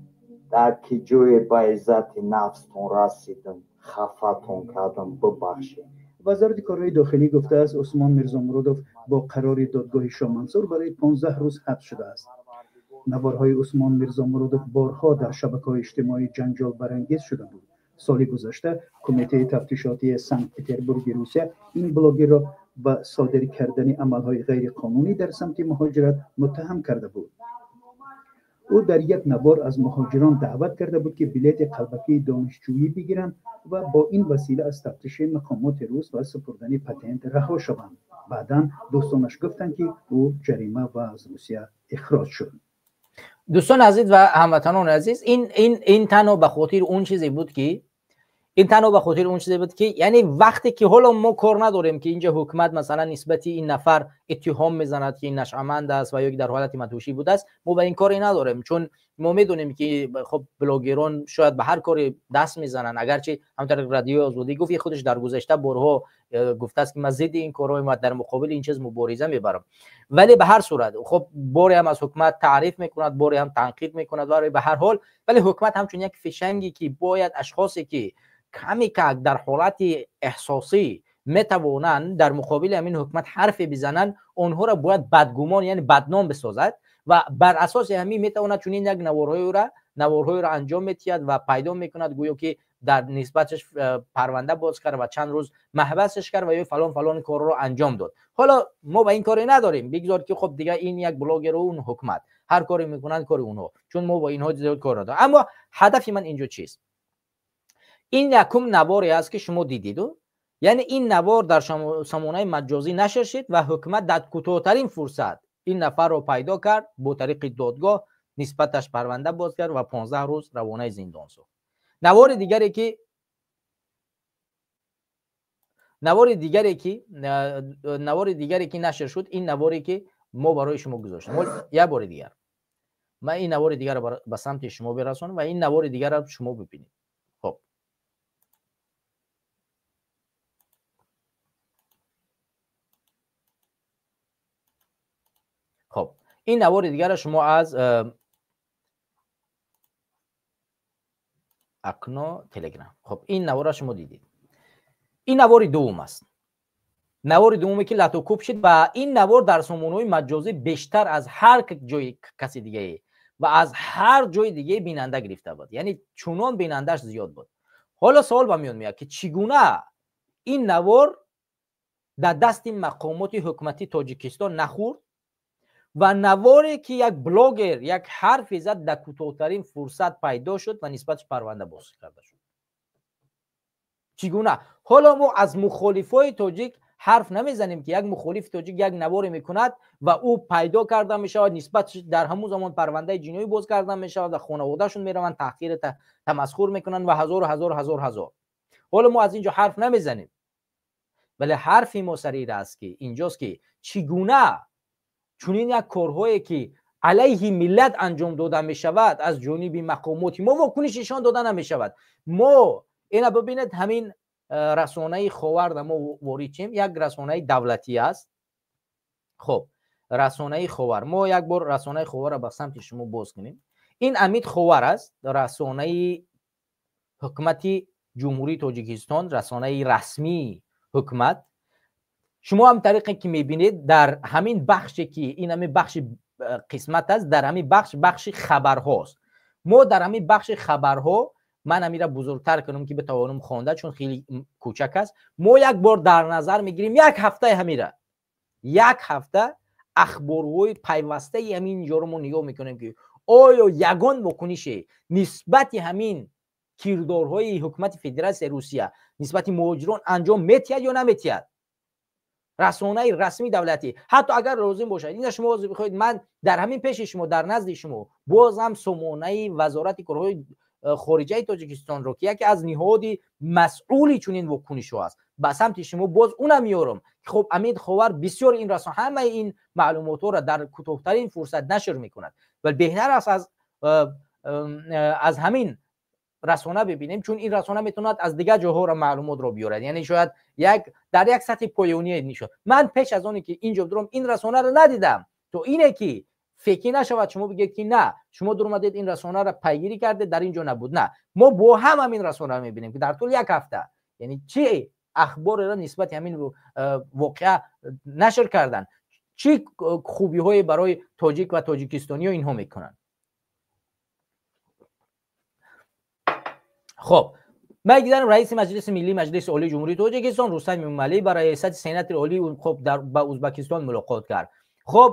дар ки ҷое ба иззати нафстон расидам, хафатон кардам, бибахшед. Вазорати корҳои дохилӣ гуфтааст, Усмон Мирзомуродов бо қарори додгоҳи Шоҳмансур барои 15 рӯз ҳабс шудааст. Наворҳои Усмон Мирзомуродов борҳо дар шабакаҳои иҷтимоӣ ҷанҷолбарангез шуда буд. Соли гузашта Кумитаи тафтишотии Санкт-Петербурги Русия ин блогерро ба содир кардани амалҳои ғайриқонунӣ дар самти муҳоҷират муттаҳам карда буд. Ӯ дар як навор аз муҳоҷирон даъват карда буд, ки билети қалбакии донишҷӯӣ бигиранд ва бо ин васила аз тафтиши мақомоти рус ва супурдани патент раҳо шаванд. Баъдан дӯстонаш гуфтанд, ки ӯ ҷарима ва аз Русия ихроҷ шуд. Дӯстони азиз ва ҳамватанони азиз, ин танҳо ба хотири он чизе буд ки ин танҳо ба хотири он чизе буд, ки яъне вақте ки ҳоло мо кор надорем, ки инҷа ҳукумат масалан нисбати ин нафар иттиҳом мезанад, ки ин нашъаманд аст ва ё ки дар ҳолати мадҳушӣ будааст, мо ба ин коре надорем, чун мо медонем, ки хуб, блогерон шояд ба ҳар коре даст мезананд. Агарчи ҳамтариқ Радиои Озодӣ гуфт, худаш дар гузашта борҳо гуфтааст, ки ман зидди ин корҳои ва дар муқобили ин чиз мубориза мебарам, вале ба ҳар сурат, хуб, боре ҳам аз ҳукумат таъриф мекунад, боре ҳам танқид мекунад, вале ба ҳар ҳол, вале ҳукумат ҳамчун як фишанге, ки бояд ашхосе ки каме как дар ҳолати эҳсосӣ метавонанд дар муқобили ҳамин ҳукумат ҳарфе бизананд, онҳоро бояд бадгумон, яъне бадном бисозад ва бар асоси ҳамин метавонад чунин як наворҳоеро анҷом медиҳад ва пайдо мекунад, гӯё ки дар нисбаташ парванда боз кард ва чанд рӯз маҳбасаш кард ва ё фалон фалон корро анҷом дод. Ҳоло мо ба ин коре надорем, бигзор ки хуб, дига ин як блогеру он ҳукумат ҳар коре мекунанд, кори онҳо, чун мо бо инҳо зиёд кор надорем. Аммо ҳадафи ман инҷо чист? Ин якум наворе аст, ки шумо дидиду, яъне ин навор дар самонаи маҷозӣ нашр шид ва ҳукумат дар кӯтоҳтарин фурсат ин нафарро пайдо кард, бо тариқи додгоҳ нисбаташ парванда боз кард ва 15 рӯз равонаи зиндон сохт. Навори дигаре ки нашр шуд, ин наворе ки мо барои шумо гузоштем. Як бори дигар ман ин навори дигарро ба самти шумо бирасонам ва ин навори дигарро шумо бибинед. Хуб, ин навори дигарро шумо аз Окно Телеграм. Хуб, ин наворро шумо дидед. Ин навори дуввум аст. Навори дуввуме ки лату кӯб шид ва ин навор дар сомонаҳои маҷозӣ бештар аз ҳар ҷои каси дигае ва аз ҳар ҷои дигае бинанда гирифта буд. Яъне чунон бинандааш зиёд буд. Ҳоло савол ба миён меояд, ки чӣ гуна ин навор дар дасти мақомоти ҳукумати Тоҷикистон нахӯрд ва наворе ки як блогер як ҳарфе зад, дар кӯтоҳтарин фурсат пайдо шуд ва нисбаташ парванда боз карда шуд. Чӣ гуна? Ҳоло мо аз мухолифои тоҷик ҳарф намезанем, ки як мухолифи тоҷик як наворе мекунад ва ӯ пайдо карда мешавад, нисбаташ дар ҳамун замон парвандаи ҷиноӣ боз карда мешавад ва хонаводаашон мераванд, таҳқир, тамасхур мекунанд ва ҳазору ҳазор ҳазор ҳазор. Ҳоло мо аз ин ҷо ҳарф намезанем, вале ҳарфи мо сари аст, ки инҷост, ки чӣ гуна чунин як корҳое ки алайҳи миллат анҷом дода мешавад, аз ҷониби мақомоти мо вокуниш нишон дода намешавад. Мо ина бибинед, ҳамин расонаи Ховарда мо ворид чем, як расонаи давлатӣ аст. Хуб, расонаи Ховар, мо як бор расонаи Ховарро ба самти шумо боз кунем. Ин Амид Ховар аст, расонаи ҳукумати Ҷумҳурии Тоҷикистон, расонаи расмии ҳукумат. Шумо ҳам тариқе ки мебинед, дар ҳамин бахше ки ин ҳамин бахши қисмат аст, дар ҳамин бахш, бахши хабарҳост. Мо дар ҳамин бахши хабарҳо, ман ҳамира бузургтар кунам ки битавонам хонда, чун хеле кӯчак аст. Мо як бор дар назар мегирем як ҳафтаи ҳамира, як ҳафта ахборҳои пайвастаи ҳамин ҷоро мо нигоҳ мекунем, ки оё ягон вокунише нисбати ҳамин кирдорҳои ҳукумати Федератсияи Русия нисбати муҳоҷирон анҷом метиҳад ё наметиҳад. Расонаи расмии давлатӣ, ҳатто агар лозим бошад, ина шумо бихоҳед, ман дар ҳамин пеши шумо, дар назди шумо боз ҳам сомонаи Вазорати корҳои хориҷаи Тоҷикистонро, ки яке аз ниҳоди масъули чунин вокунишҳо аст, ба самти шумо боз унам меорам. Хуб, Амид Ховар бисёр ин расон ҳамаи ин маълумотҳоро дар кӯтоҳтарин фурсат нашр мекунад, вале беҳтар аст аз ҳамин расона бибинем, чун ин расона метавонад аз дигар ҷоҳоро маълумотро биёрад, яъне шояд як дар як сатҳи поёние нишон. Ман пеш аз оне ки инҷо дурам, ин расонаро надидам, то ине ки фекӣ нашавад, шумо бигӯед ки на, шумо дуромадед, ин расонаро пайгирӣ кардед, дар ин ҷо набуд. На, мо бо ҳам ҳамин расонаро мебинем, ки дар тӯли як ҳафта яъне чӣ ахбореро нисбати ҳамин воқеа нашр карданд, чӣ хубиҳое барои тоҷик ва тоҷикистониё инҳо мекунанд. Хуб, мегузарем. Раиси Маҷлиси Миллии Маҷлиси Олии Ҷумҳурии Тоҷикистон Рустам Эмомалӣ ба раёсати Сенати Олӣ, хуб, ба Ӯзбекистон мулоқот кард. Хуб,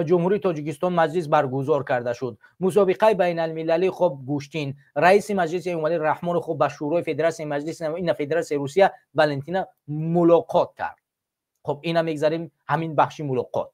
Ҷумҳурии Тоҷикистон маҷлис баргузор карда шуд. Мусобиқаи байналмилалӣ, хуб, гӯштин. Раиси Маҷлиси Эмомалӣ Раҳмонов, хуб, ба Шӯрои Федератсияи Маҷлиси ина Федератсияи Русия Валентина мулоқот кард. Хуб, ина мегзарем ҳамин бахши мулоқот.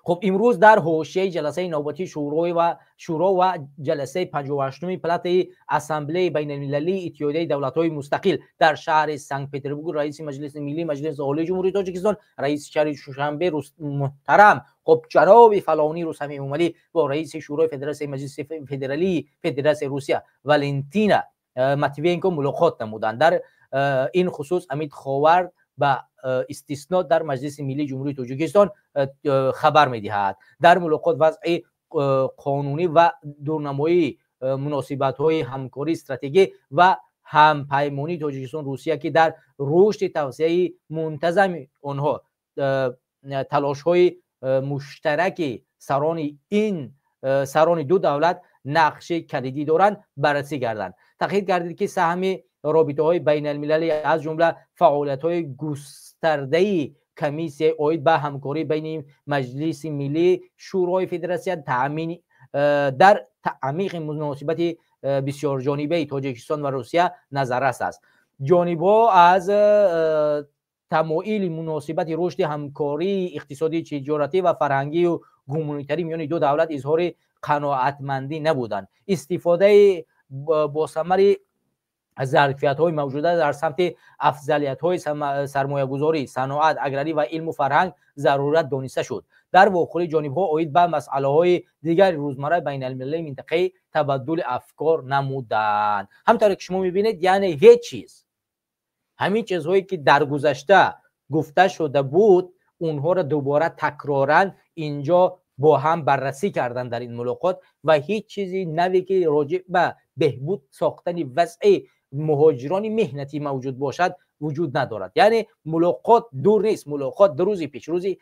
Хуб, имрӯз дар ҳошияи ҷаласаи навбатии шӯро ва ҷаласаи 58-уми палатаи Ассамблеяи байналмилалии Иттиҳодияи давлатҳои мустақил дар шаҳри Санкт-Петербург раиси Маҷлиси Миллии Маҷлиси Олии Ҷумҳурии Тоҷикистон, раиси шаҳри Душанбе муҳтарам, хуб, ҷаноби фалонӣ Рустам Эмомалӣ бо раиси Шӯрои Федератсияи Маҷлиси Федералии Федератсияи Русия Валентина Матвиенко мулоқот намуданд. Дар ин хусус Амид Ховар ба истисно дар Маҷлиси Миллии Ҷумҳурии Тоҷикистон хабар медиҳад. Дар мулоқот вазъи қонунӣ ва дурнамоии муносибатҳои ҳамкории стратегӣ ва ҳампаймонии Тоҷикистон Русия, ки дар рушди тавсеаи мунтазами онҳо талошҳои муштараки сарони ду давлат нақши калидӣ доранд, баррасӣ гарданд. Таъкид гардид, ки саҳми робитаҳои байналмилалӣ, аз ҷумла фаъолиятҳои густардаи комиссияи оид ба ҳамкорӣ байни Маҷлиси Миллӣ Шӯрои Федератсия дар таъмиқи муносибати бисёрҷонибаи Тоҷикистон ва Русия назаррас аст. Ҷонибҳо аз тамоили муносибати рушди ҳамкории иқтисодӣ, тиҷоратӣ ва фарҳангию гуманитарӣ миёни ду давлат изҳори қаноатмандӣ набуданд. Истифодаи босамари зарфиятҳои мавҷуда дар самти афзалиятҳои сармоягузорӣ, саноат, аграрӣ ва илму фарҳанг зарурат дониста шуд. Дар вохӯрӣ ҷонибҳо оид ба масъалаҳои дигари рӯзмарраи байналмилалии минтақаи табаддули афкор намуданд. Ҳамтавре ки шумо мебинед, яъне ҳеҷ чиз, ҳамин чизҳое ки дар гузашта гуфта шуда буд, онҳоро дубора такроран инҷо با هم بررسی کردن در این ملاقات و هیچ چیزی نوی که راجع به بهبود ساختن وضع مهاجران مهنتی موجود باشد وجود ندارد. یعنی ملاقات دور نیست، ملاقات دو روز پیش، روزی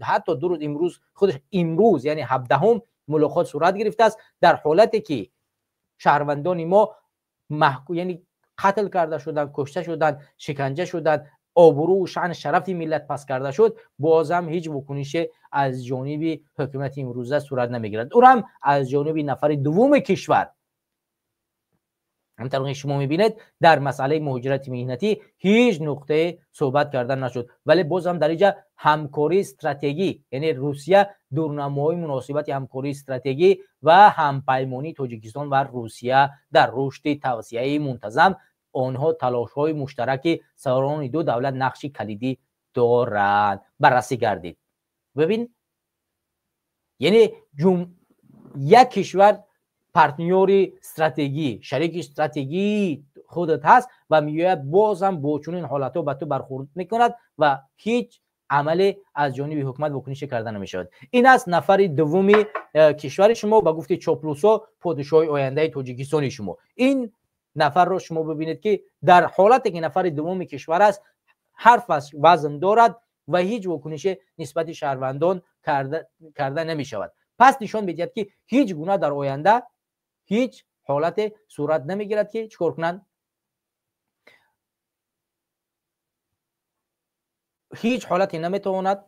حتی دو روز امروز خودش امروز یعنی 17 ملاقات صورت گرفته است، در حالتی که شهروندان ما محکوم یعنی قتل کرده شدند، کشته شدند، شکنجه شدند، آبرو و شأن شرف ملت پس کرده شد، بازم هیچ واکنش از جانب حکومت امروزه صورت نمیگیرد. او هم از جانب نفر دوم کشور. همطور که شما میبینید در مسئله مهاجرت مهنتی هیچ نقطه صحبت کردن نشد، ولی باز هم در اینجا همکاری استراتژی یعنی روسیه دورنمای مناسبت همکاری استراتژی و همپیمانی تاجیکستان و روسیه در رشد توسعه منتظم آنها تلاش‌های مشترک سران دو دولت نقش کلیدی دارند. بررسی گردید. ببین یعنی یک کشور партнёри стратегӣ، шарики стратегии худат ҳаст ва меояд бозам бо чунин ҳолатҳо ба ту бархӯрд мекунад ва ҳеҷ амале аз ҷониби ҳукумат вокунише карда намешавад. Ин аст нафари дуввуми кишвари шумо, ба гуфти чоплусо подшоҳи ояндаи Тоҷикистони шумо. Ин нафарро шумо бибинед ки дар ҳолате ки нафари дуввуми кишвар аст, ҳарфаш вазн дорад ва ҳеҷ вокунише нисбати шаҳрвандон карда намешавад. Пас нишон медиҳад ки ҳеҷ гуна дар оянда ҳеҷ ҳолате сурат намегирад ки чикор кунанд? Ҳеҷ ҳолате наметавонад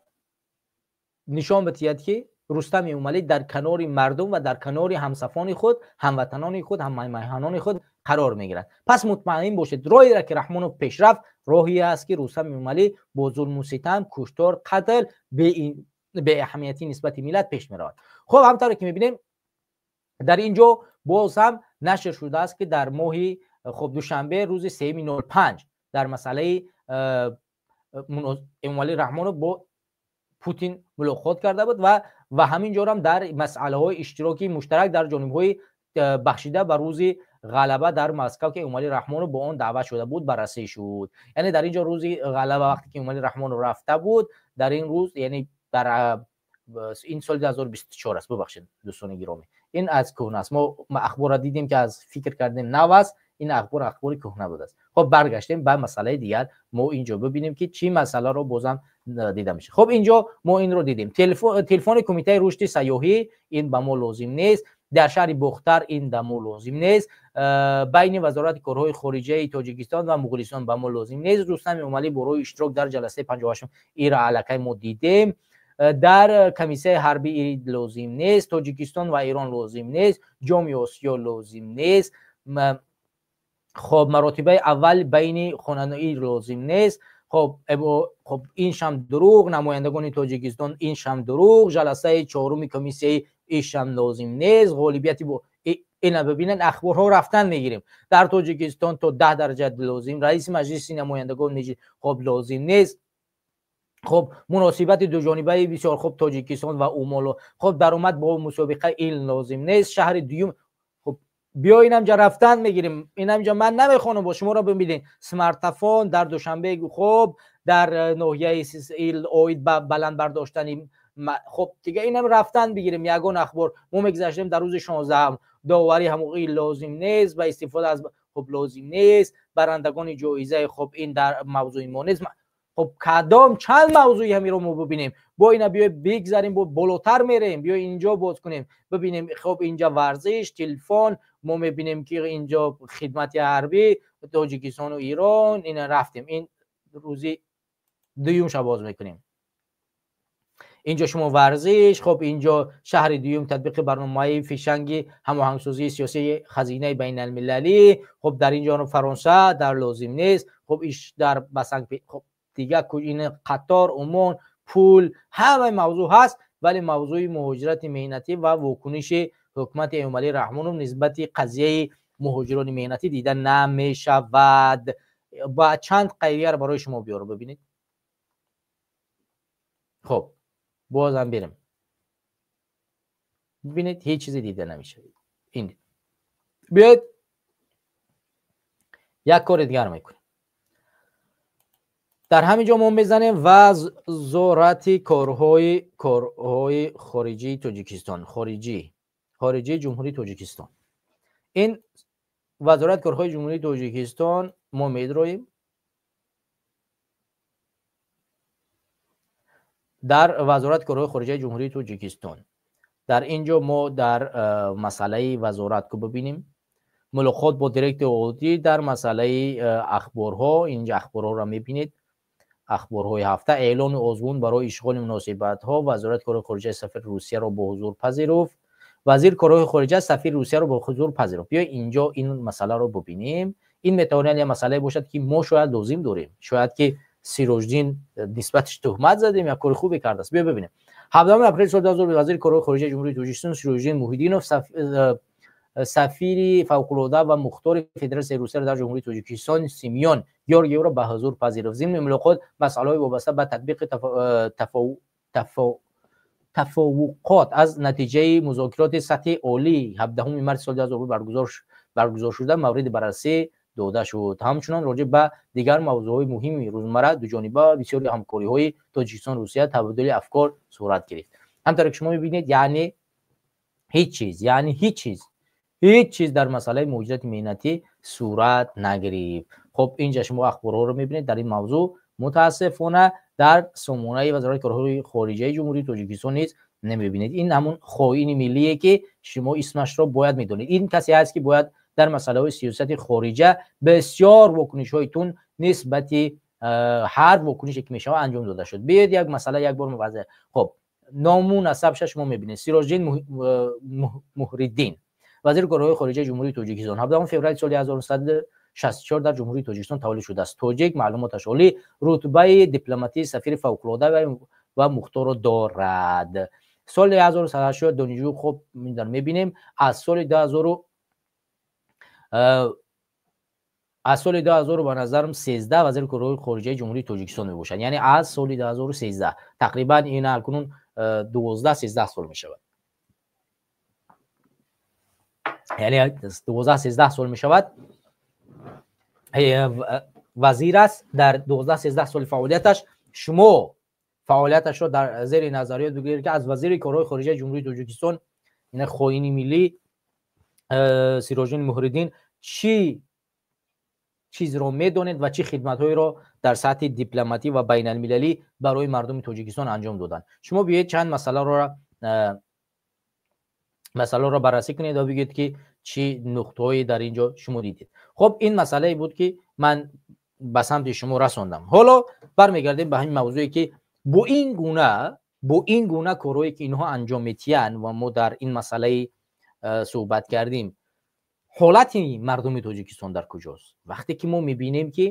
нишон бидиҳад ки Рустам Эмомалӣ дар канори мардум ва дар канори ҳамсафони худ, ҳамватанони худ, ҳаммайҳанони худ қарор мегирад. Пас мутмаин бошед, роҳеро ки Раҳмонов пеш рафт, роҳе аст ки Рустам Эмомалӣ бо зулму ситам, куштор, қатл, беаҳамиятӣ нисбати миллат пеш меравад. Хуб, ҳамтавре ки мебинем дар ин ҷо боз ҳам нашр шудааст ки дар моҳи хуб душанбе рӯзи 3/05 дар масъалаи Эмомалӣ Раҳмонов бо Путин мулоқот карда буд ва ҳамин ҷо ҳам дар масъалаҳои иштироки муштарак дар ҷонибҳои бахшида ба рӯзи ғалаба дар Москва ки Эмомалӣ Раҳмонов бо он даъват шуда буд баррасӣ шуд. Яъне дар ин ҷо рӯзи ғалаба вақте ки Эмомалӣ Раҳмонов рафта буд, дар ин рӯз яъне дар ин соли 2024 аст, бубахшед дӯстони гиромӣ, ин аз кӯҳна аст. Мо ахборро дидем ки аз фикр кардем нав аст, ин ахбор ахбори кӯҳна будааст. Хоб баргаштем ба масъалаи дигар. Мо инҷо бибинем ки чӣ масъаларо бозам дида мешавад. Хоб инҷо мо инро дидем. Телефони кумитаи рушди сайёҳӣ ин ба мо лозим нест. Дар шаҳри Бохтар ин ба мо лозим нест. Байни вазорати корҳои хориҷаи Тоҷикистон ва Муғулистон ба мо лозим нест. Рустам Эмомалӣ барои иштирок дар ҷаласаи 58 ира аллакай мо дидем. Дар комиссияи ҳарбӣ лозим нест. Тоҷикистон ва Эрон лозим нест. Ҷоми Осиё лозим нест. Хоб маротибаи аввал байни хонандаи лозим нест. Хоб ин шам дурӯғ, намояндагони Тоҷикистон ин шам дурӯғ, ҷаласаи чоруми комиссияи ин шам лозим нест. Ғолибияти бо ина бибинанд, ахборҳо рафтан мегирем. Дар Тоҷикистон то 10 дараҷа лозим, раиси маҷлиси намояндагон хоб лозим нест. Хоб муносибати дуҷонибаи бисёр хуб Тоҷикистон ва Умоло, хоб даромад бо мусобиқа ин лозим нест. Шаҳри дуюм, хоб биё инамҷа рафтан мегирем, инамҷа ман намехонам, бо шуморо бибинед. Смартфон дар Душанбе, хоб дар ноҳияи оид ба баланд бардоштани, хоб дига инам рафтан бигирем. Ягон ахбор мо мегузаштем дар рӯзи 16 доварӣ ҳамоқи лозим нест, ба истифода аз хоб лозим нест, барандагони ҷоизаи хоб ин дар мавзӯи мо нест. Хоб кадом чанд мавзӯи ҳамиро мо бибинем? Бо ина биёй бигзарем, бо болотар мерем, биёй инҷо боз кунем бибинем. Хоб инҷа варзиш, телефон, мо мебинем ки инҷо хидмати ҳарбӣ Тоҷикистону Эрон, ина рафтем. Ин рӯзи дуюмша боз мекунем. Инҷо шумо варзиш, хоб инҷо шаҳри дуюм татбиқи барномаи фишанги ҳамоҳангсозии сиёсии хазинаи байналмилалӣ, хоб дар инҷо Фаронса дар лозим нест. Хоб иш дар басанг, хоб дига ин қатор, Умон, пул, ҳамаи мавзӯъ ҳаст, вале мавзӯи муҳоҷирати меҳнатӣ ва вокуниши ҳукумати Эмомалӣ Раҳмонов нисбати қазияи муҳоҷирони меҳнатӣ дида намешавад. Ба чанд қайдияро барои шумо биёрам, бибинед. Хоб бозам берем, бибинед, ҳеҷ чизе дида намешавад. Ин биёед як кори дигар мекунем. Дар ҳамин ҷо мо мезанем Вазорати корҳои хориҷии Тоҷикистон, хориҷии Ҷумҳурии Тоҷикистон. Ин Вазорати корҳои Ҷумҳурии Тоҷикистон мо медроем. Дар Вазорати корҳои хориҷаи Ҷумҳурии Тоҷикистон. Дар ин ҷо мо дар масъалаи вазорат ку бибинем. Мулоқот бо директори оддӣ дар масъалаи ахборҳо, инҷа ахборҳоро мебинед. Ахборҳои ҳафта, эълони озмун барои ишғоли муносибатҳо, Вазорати корҳои хориҷаи сафири Русияро бо ҳузур пазируфт. Вазири корҳои хориҷа сафири Русияро бо ҳузур пазируфт. Биё инҷо ин масъаларо бибинем. Ин метавонад як масъалае бошад, ки мо шояд лозим дорем. Шояд ки Сироҷиддин нисбаташ туҳмат задем, як кори хубе кардааст. Биё бибинем. 17 апрели соли 2020 вазири корҳои хориҷаи Ҷумҳурии Тоҷикистон Сироҷиддин Муҳиддинов сафири фавқулода ва мухтори Федератсияи Русияро дар Ҷумҳурии Тоҷикистон Симеон Георгиевро ба ҳузур пазируфт. Зимни мулоқот масъалаҳои вобаста ба татбиқи тафовуқот аз натиҷаи музокироти сатҳи олии 17 марти соли 2020 баргузор шуда мавриди баррасӣ дода шуд. Ҳамчунон роҷеъ ба дигар мавзӯъҳои муҳими рӯзмарра дуҷониба бисёри ҳамкориҳои Тоҷикистон Русия табодули афкор сурат гирифт. Ҳамтавре ки шумо мебинед, яъне ҳеҷ чиз, яъне ҳеҷ чиз, ҳеҷ чиз дар масъалаи муҳоҷирати меҳнатӣ сурат нагирифт. Хоб, инҷа шумо ахборҳоро мебинед дар ин мавзӯъ. Мутаассифона дар сомонаи Вазорати корҳои хориҷаи Ҷумҳурии Тоҷикистон низ намебинед. Ин ҳамун хоини миллие ки шумо исмашро бояд медонед. Ин касе ҳаст ки бояд дар масъалаҳои сиёсати хориҷа бисёр вокунишҳои тун нисбати ҳар вокунише ки мешавад анҷом дода шуд. Биёед як масъала як бор муваззаҳ. Хоб, ному насабша шумо мебинед. Сироҷиддин Муҳриддин, вазири корҳои хориҷаи Ҷумҳурии Тоҷикистон, 17 феврали соли 1964 дар Ҷумҳурии Тоҷикистон таваллуд шудааст. Тоҷик, маълумоташ олӣ, рутбаи дипломатии сафири фавқулода ва мухторро дорад. Соли 1980 донишҷӯ, хоб мебинем, аз соли 2000 аз соли 2000 ба назарам 13 вазири корҳои хориҷаи Ҷумҳурии Тоҷикистон мебошад. Яъне аз соли 2013 тақрибан ин акнун 12-13 сол мешавад. Яъне 12-13 сол мешавад. Вазир аст дар 12-13 соли фаъолияташ. Шумо фаъолияташро дар зери назариёт бигиред ки аз вазири корҳои хориҷаи Ҷумҳурии Тоҷикистон ин хоини миллӣ Сироҷиддин Муҳриддин чӣ чизро медонед ва чӣ хидматҳоеро дар сатҳи дипломатӣ ва байналмилалӣ барои мардуми Тоҷикистон анҷом доданд. Шумо биёед чанд масъаларо баррасӣ кунед ва бигӯед ки чӣ нуқтаҳое дар ин ҷо шумо дидед. Хоб, ин масъалае буд ки ман ба самти шумо расондам. Ҳоло бармегардем ба ҳамин мавзӯе ки бо ин гуна корҳое ки инҳо анҷом метиҳанд ва мо дар ин масъалаи суҳбат кардем, ҳолати мардуми Тоҷикистон дар куҷост? Вақте ки мо мебинем ки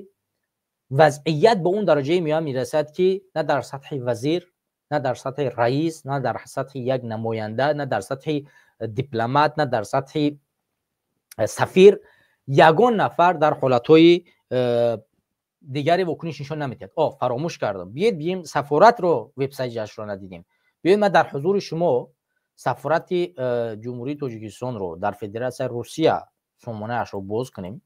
вазъият ба он дараҷае меояд мерасад ки на дар сатҳи вазир, на дар сатҳи раис, на дар сатҳи як намоянда, на дар сатҳи дипломат, на дар сатҳи сафир ягон нафар дар ҳолатҳои дигаре вокуниш нишон намедиҳад. Фаромӯш кардам. Биёед бием сафоратро вебсайташро надидем. Биёед ман дар ҳузури шумо сафорати Ҷумҳурии Тоҷикистонро дар Федератсияи Русия сомонаашро боз кунем.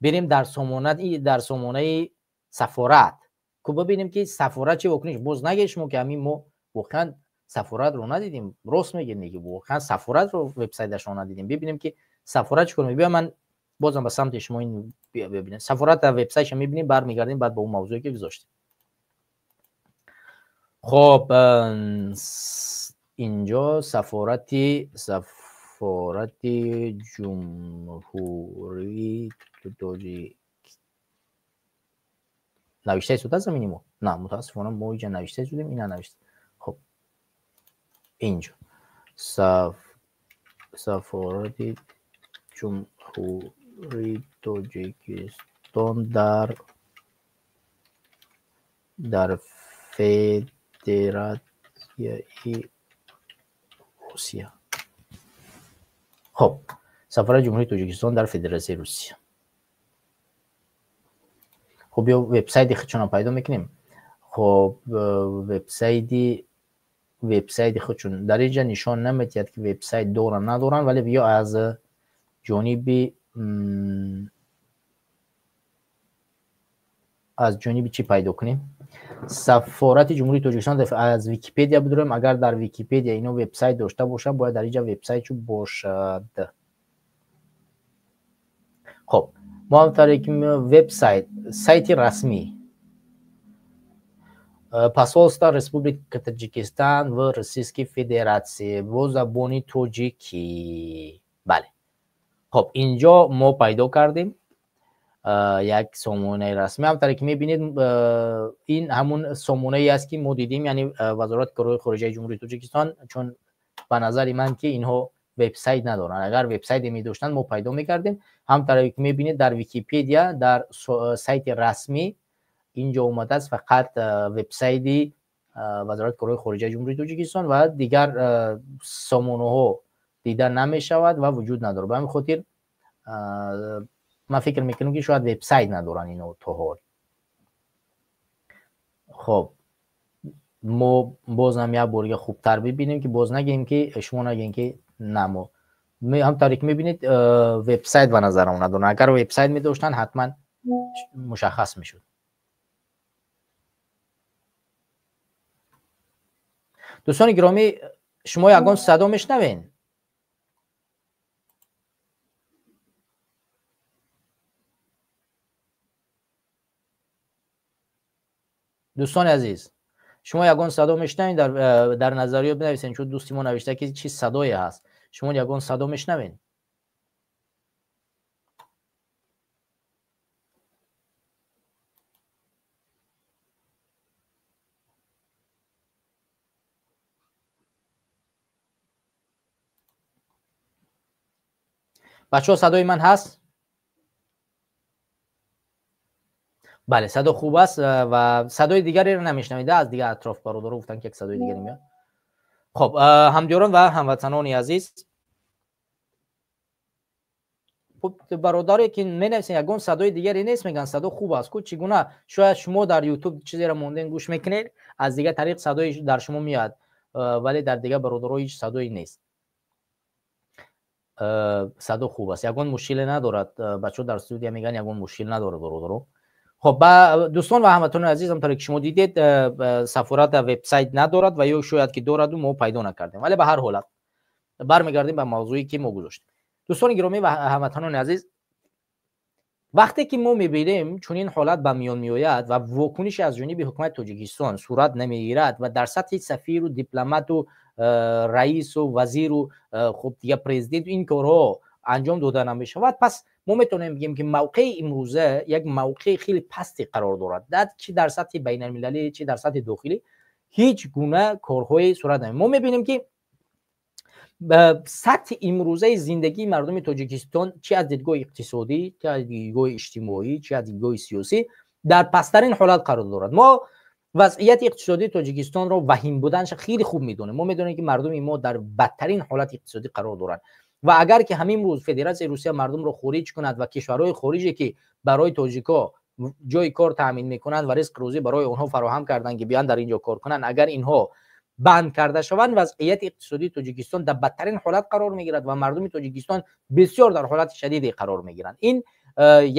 Бирем дар сомонаи сафорат. Ку бибинем ки сафорат чӣ вокуниш боз нагед шумо ки ҳамин мо воқеан сафоратро надидем. Рост мегед неки воқеан сафоратро вебсайташро надидем. Бибинем ки сафорат чӣ кор мекунад. Биё ман бозам ба самти шумо ин бибинем. Сафорат дар вебсайтша мебинем, бармегардем баъд ба он мавзӯе ки гузоштем. Хоб, инҷо сафорати Ҷумҳурии Тоҷик навиштаи суд аст замини мо? На, мутаассифона мо инҷа навиштаи судем, ина навишта. Хоб, инҷо сафорати Ҷумҳурии Тоҷикистон дар Федератсияи Русия. Хоб, сафорати Ҷумҳурии Тоҷикистон дар Федератсияи Русия. Хоб, ё вебсайти худшонро пайдо мекунем. Хоб, вебсайти худшон дар инҷа нишон намедиҳад ки вебсайт доранд надоранд, вале биё аз ҷониби Аз ҷониби чӣ пайдо кунем? Сафорати Ҷумҳурии Тоҷикистон аз Википедия бидорем. Агар дар Википедия ино вебсайт дошта бошанд, бояд дар инҷа вебсайтшо бошад. Хоб, мо ҳамтаре ки вебсайт, сайти расмӣ Посольство Республики Таджикистан в Российской Федерации бо забони тоҷикӣ. Бале. Хоб, инҷо мо пайдо кардем як сомонаи расмӣ. Ҳамтаре ки мебинед, ин ҳамун сомонае аст, ки мо дидем, яъне Вазорати корҳои хориҷаи Ҷумҳурии Тоҷикистон, чун ба назари ман ки инҳо вебсайт надоранд. Агар вебсайте медоштанд, мо пайдо мекардем. Ҳамтаре ки мебинед, дар Википедия, дар сайти расмӣ инҷо омадааст фақат вебсайти Вазорати корҳои хориҷаи Ҷумҳурии Тоҷикистон ва дигар сомонаҳо дида намешавад ва вуҷуд надорад. Ба ҳамин хотир ман фикр мекунам, ки шояд вебсайт надоранд ино то ҳол. Хоб, мо бозам як борига хубтар бибинем, ки боз нагӯем, ки шумо нагӯем, ки на мо ҳамтаре ки мебинед, вебсайт ба назарам надоранд. Агар вебсайт медоштанд, ҳатман мушаххас мешуд. Дӯстони гиромӣ, шумо ягон садо мешунавед? Дӯстони азиз, шумо ягон садо мешунавед? Дар назариё бинависед, чун дӯсти мо навишта, ки чӣ садое ҳаст. Шумо ягон садо мешунавед? Бачаҳо, садои ман ҳаст? Бале, садо хуб аст ва садои дигареро намешунавед аз дигар атроф. Бародаро гуфтанд, ки як садои дигаре меояд. Хоб, ҳамдиёрон ва ҳамватанони азиз, бародаре ки менависен, ягон садои дигаре нест, мегӯянд садо хуб аст. Ку чӣ гуна? Шояд шумо дар Ютуб чизеро монден, гӯш мекунед, аз дигар тариқ садои дар шумо меояд, вале дар дигар бародаро ҳеҷ садое нест. Садо хуб аст, ягон мушкиле надорад. Бачаҳо дар студия мегӯянд, ягон мушкил надорад, бародаро. Хоб, дӯстон ва ҳамватанони азиз, ҳамтаре ки шумо дидед, сафорат вебсайт надорад ва ё шояд ки дораду мо пайдо накардем, вале ба ҳар ҳолат бармегардем ба мавзӯе, ки мо гузоштем. Дӯстони гиромӣ ва ҳамватанони азиз, вақте ки мо мебинем чунин ҳолат ба миён меояд ва вокуниш аз ҷониби ҳукумати Тоҷикистон сурат намегирад ва дар сатҳи сафиру дипломату раису вазиру, хуб, дигар президенту ин корҳо анҷом дода намешавад, пас мо метавонем бигем, ки мавқеи имрӯза як мавқеи хеле пасте қарор дорад, чӣ дар сатҳи байналмилалӣ, чӣ дар сатҳи дохилӣ ҳеҷ гуна корҳое сурат намегирад. Мо мебинем, ки сатҳи имрӯзаи зиндагии мардуми Тоҷикистон чӣ аз дидгоҳи иқтисодӣ, чӣ аз дидгоҳи иҷтимоӣ, чӣ аз дидгоҳи сиёсӣ дар пасттарин ҳолат қарор дорад. Мо вазъияти иқтисодии Тоҷикистонро ваҳим буданша хеле хуб медонем. Мо медонем, ки мардуми мо дар бадтарин ҳолати иқтисодӣ қарор доранд ва агар ки ҳамин рӯз Федератсияи Русия мардумро хориҷ кунад ва кишварҳои хориҷе, ки барои тоҷикҳо ҷои кор таъмин мекунанд ва ризқ рӯзӣ барои онҳо фароҳам карданд, ки биёянд дар ин ҷо кор кунанд, агар инҳо банд карда шаванд, вазъияти иқтисодии Тоҷикистон дар бадтарин ҳолат қарор мегирад ва мардуми Тоҷикистон бисёр дар ҳолати шадиде қарор мегиранд. Ин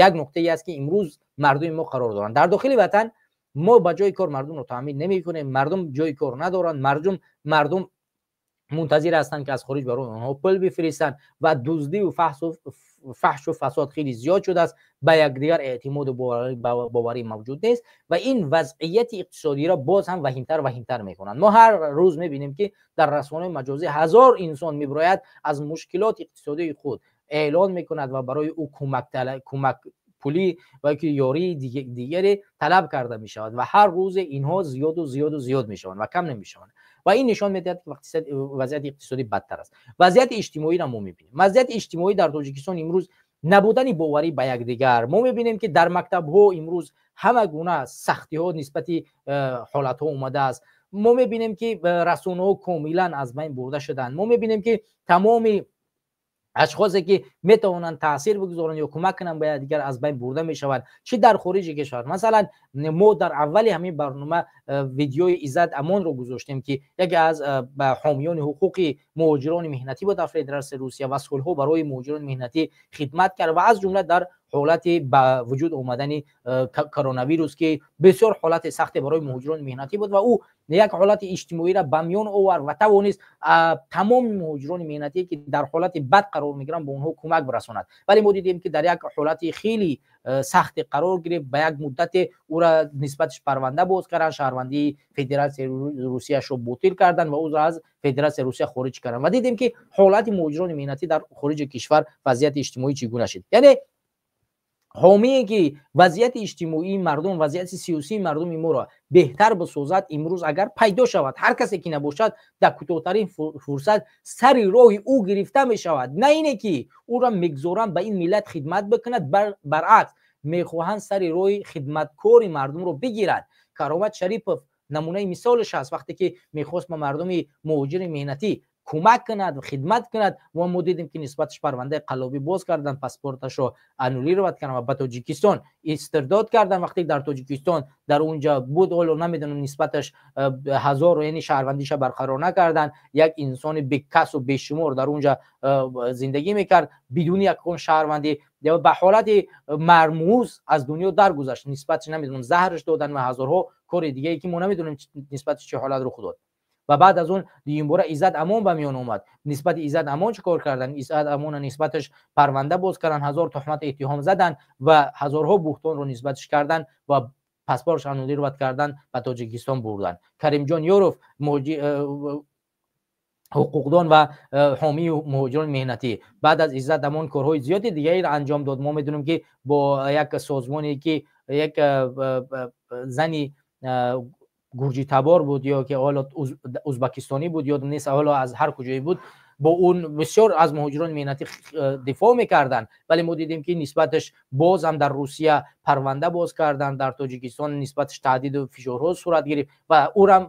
як нуқтае аст, ки имрӯз мардуми мо қарор доранд. Дар дохили ватан мо ба ҷои кор мардумро таъмин намекунем, мардум ҷои кор надоранд, мардум мунтазир ҳастанд, ки аз хориҷ барои онҳо пул бифиристанд ва дуздию фаҳшу фасод хеле зиёд шудааст, ба якдигар эътимоду боварӣ мавҷуд нест ва ин вазъияти иқтисодиро боз ҳам ваҳимтар ваҳимтар мекунанд. Мо ҳар рӯз мебинем, ки дар расонаҳои маҷозӣ ҳазор инсон мебирояд, аз мушкилоти иқтисодии худ эълон мекунад ва барои ӯ кӯмак пулӣ ва ки ёрии дигаре талаб карда мешавад ва ҳар рӯзе инҳо зиёду зиёду зиёд мешаванд ва кам намешаванд ва ин нишон медиҳад, ки вазъияти иқтисодӣ бадтар аст. Вазъияти иҷтимоиро мо мебинем. Вазъияти иҷтимоӣ дар Тоҷикистон имрӯз набудани боварӣ ба якдигар. Мо мебинем, ки дар мактабҳо имрӯз ҳама гуна сахтиҳо нисбати ҳолатҳо омадааст. Мо мебинем, ки расонаҳо комилан аз байн бурда шуданд. Мо мебинем, ки тамоми ашхосе, ки метавонанд таъсир бигузоранд ё кӯмак кунанд ба якдигар, аз байн бурда мешаванд, чӣ дар хориҷи кишвар. Масалан, мо дар аввали ҳамин барнома видеои Иззат Амонро гузоштем, ки яке аз ҳомиёни ҳуқуқи муҳоҷирони меҳнатӣ буд дар Федератсияи Русия ва солҳо барои муҳоҷирони меҳнатӣ хидмат кард ва аз ҷумла дар ҳолати ба вуҷуд омадани коронавирус, ки бисёр ҳолати сахте барои муҳоҷирони меҳнатӣ буд ва ӯ як ҳолати иҷтимоиро ба миён овард ва тавонист тамоми муҳоҷирони меҳнатӣ, ки дар ҳолати бад қарор мегиранд, ба онҳо кӯмак бирасонад. Вале мо дидем, ки дар як ҳолати хеле сахте қарор гирифт, ба як муддате ӯра нисбаташ парванда боз карданд, шаҳрвандии Федератсияи Русияшро ботил карданд ва ӯро аз Федератсияи Русия хориҷ карданд. Ва дидем, ки ҳолати муҳоҷирони меҳнатӣ дар хориҷи кишвар, вазъияти иҷтимоӣ чӣ гуна шуд. Яъне ҳомие, ки вазъияти иҷтимоии мардум, вазъияти сиёсии мардуми моро беҳтар бисозад, имрӯз агар пайдо шавад, ҳар касе ки набошад, дар кӯтоҳтарин фурсат сари роҳи ӯ гирифта мешавад. На ине ки ӯро мегзоранд ба ин миллат хидмат бикунад, баръакс мехоҳанд сари роҳи хидматкори мардумро бигиранд. Каромат Шарипов намунаи мисолаш аст. Вақте ки мехост ба мардуми муҳоҷири меҳнатӣ кӯмак кунад, хидмат кунад, ва мо дидем, ки нисбаташ парвандаи қаллобӣ боз карданд, паспорташро аннулировать карданд ва ба Тоҷикистон истирдод карданд. Вақте дар Тоҷикистон дар унҷа буд, ҳоло намедонам, нисбаташ ҳазор, яъне шаҳрвандиша барқарор накарданд. Як инсони бекасу бешумор дар унҷа зиндагӣ мекард бидуни ягон шаҳрвандӣ, ба ҳолати мармуз аз дунё даргузашт. Нисбаташ, намедонам, заҳраш доданд ва ҳазорҳо кори дигае, ки мо намедонем нисбаташ чӣ ҳолат рух дод. Ва баъд аз он дуюмбора Иззат Амон ба миён омад. Нисбати Иззат Амон чӣ кор карданд? Иззат Амона нисбаташ парванда боз карданд, ҳазор туҳмат иттиҳом заданд ва ҳазорҳо буҳтонро нисбаташ карданд ва паспорташ аннулировать карданд, ба Тоҷикистон бурданд. Каримҷон Ёров, ҳуқуқдон ва ҳомии муҳоҷирони меҳнатӣ, баъд аз Иззат Амон корҳои зиёди дигареро анҷом дод. Мо медонем, ки бо як созмоне, ки як зани гурҷитабор буд ё ки ҳоло узбакистонӣ буд, ёдам нест, ҳоло аз ҳар куҷое буд, бо он бисёр аз муҳоҷирони меҳнатӣ дифоъ мекарданд. Вале мо дидем, ки нисбаташ боз ҳам дар Русия парванда боз карданд, дар Тоҷикистон нисбаташ таҳдиду фишорҳо сурат гирифт ва ӯрам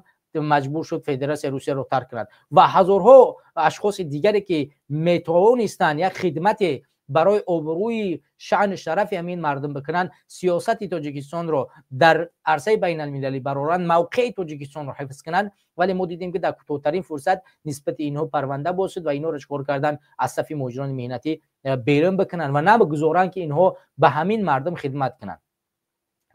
маҷбур шуд Федератсияи Русияро тарк кунад. Ва ҳазорҳо ашхоси дигаре, ки метавонистанд як хидмате барои обрӯи шаъну шарафи ҳамин мардум бикунанд, сиёсати Тоҷикистонро дар арсаи байналмилалӣ бароранд, мавқеи Тоҷикистонро ҳифз кунанд, вале мо дидем, ки дар кӯтоҳтарин фурсат нисбати инҳо парванда боз шуд ва инҳоро чикор карданд? Аз сафи муҳоҷирони меҳнатӣ берун бикунанд ва набигузоранд, ки инҳо ба ҳамин мардум хидмат кунанд.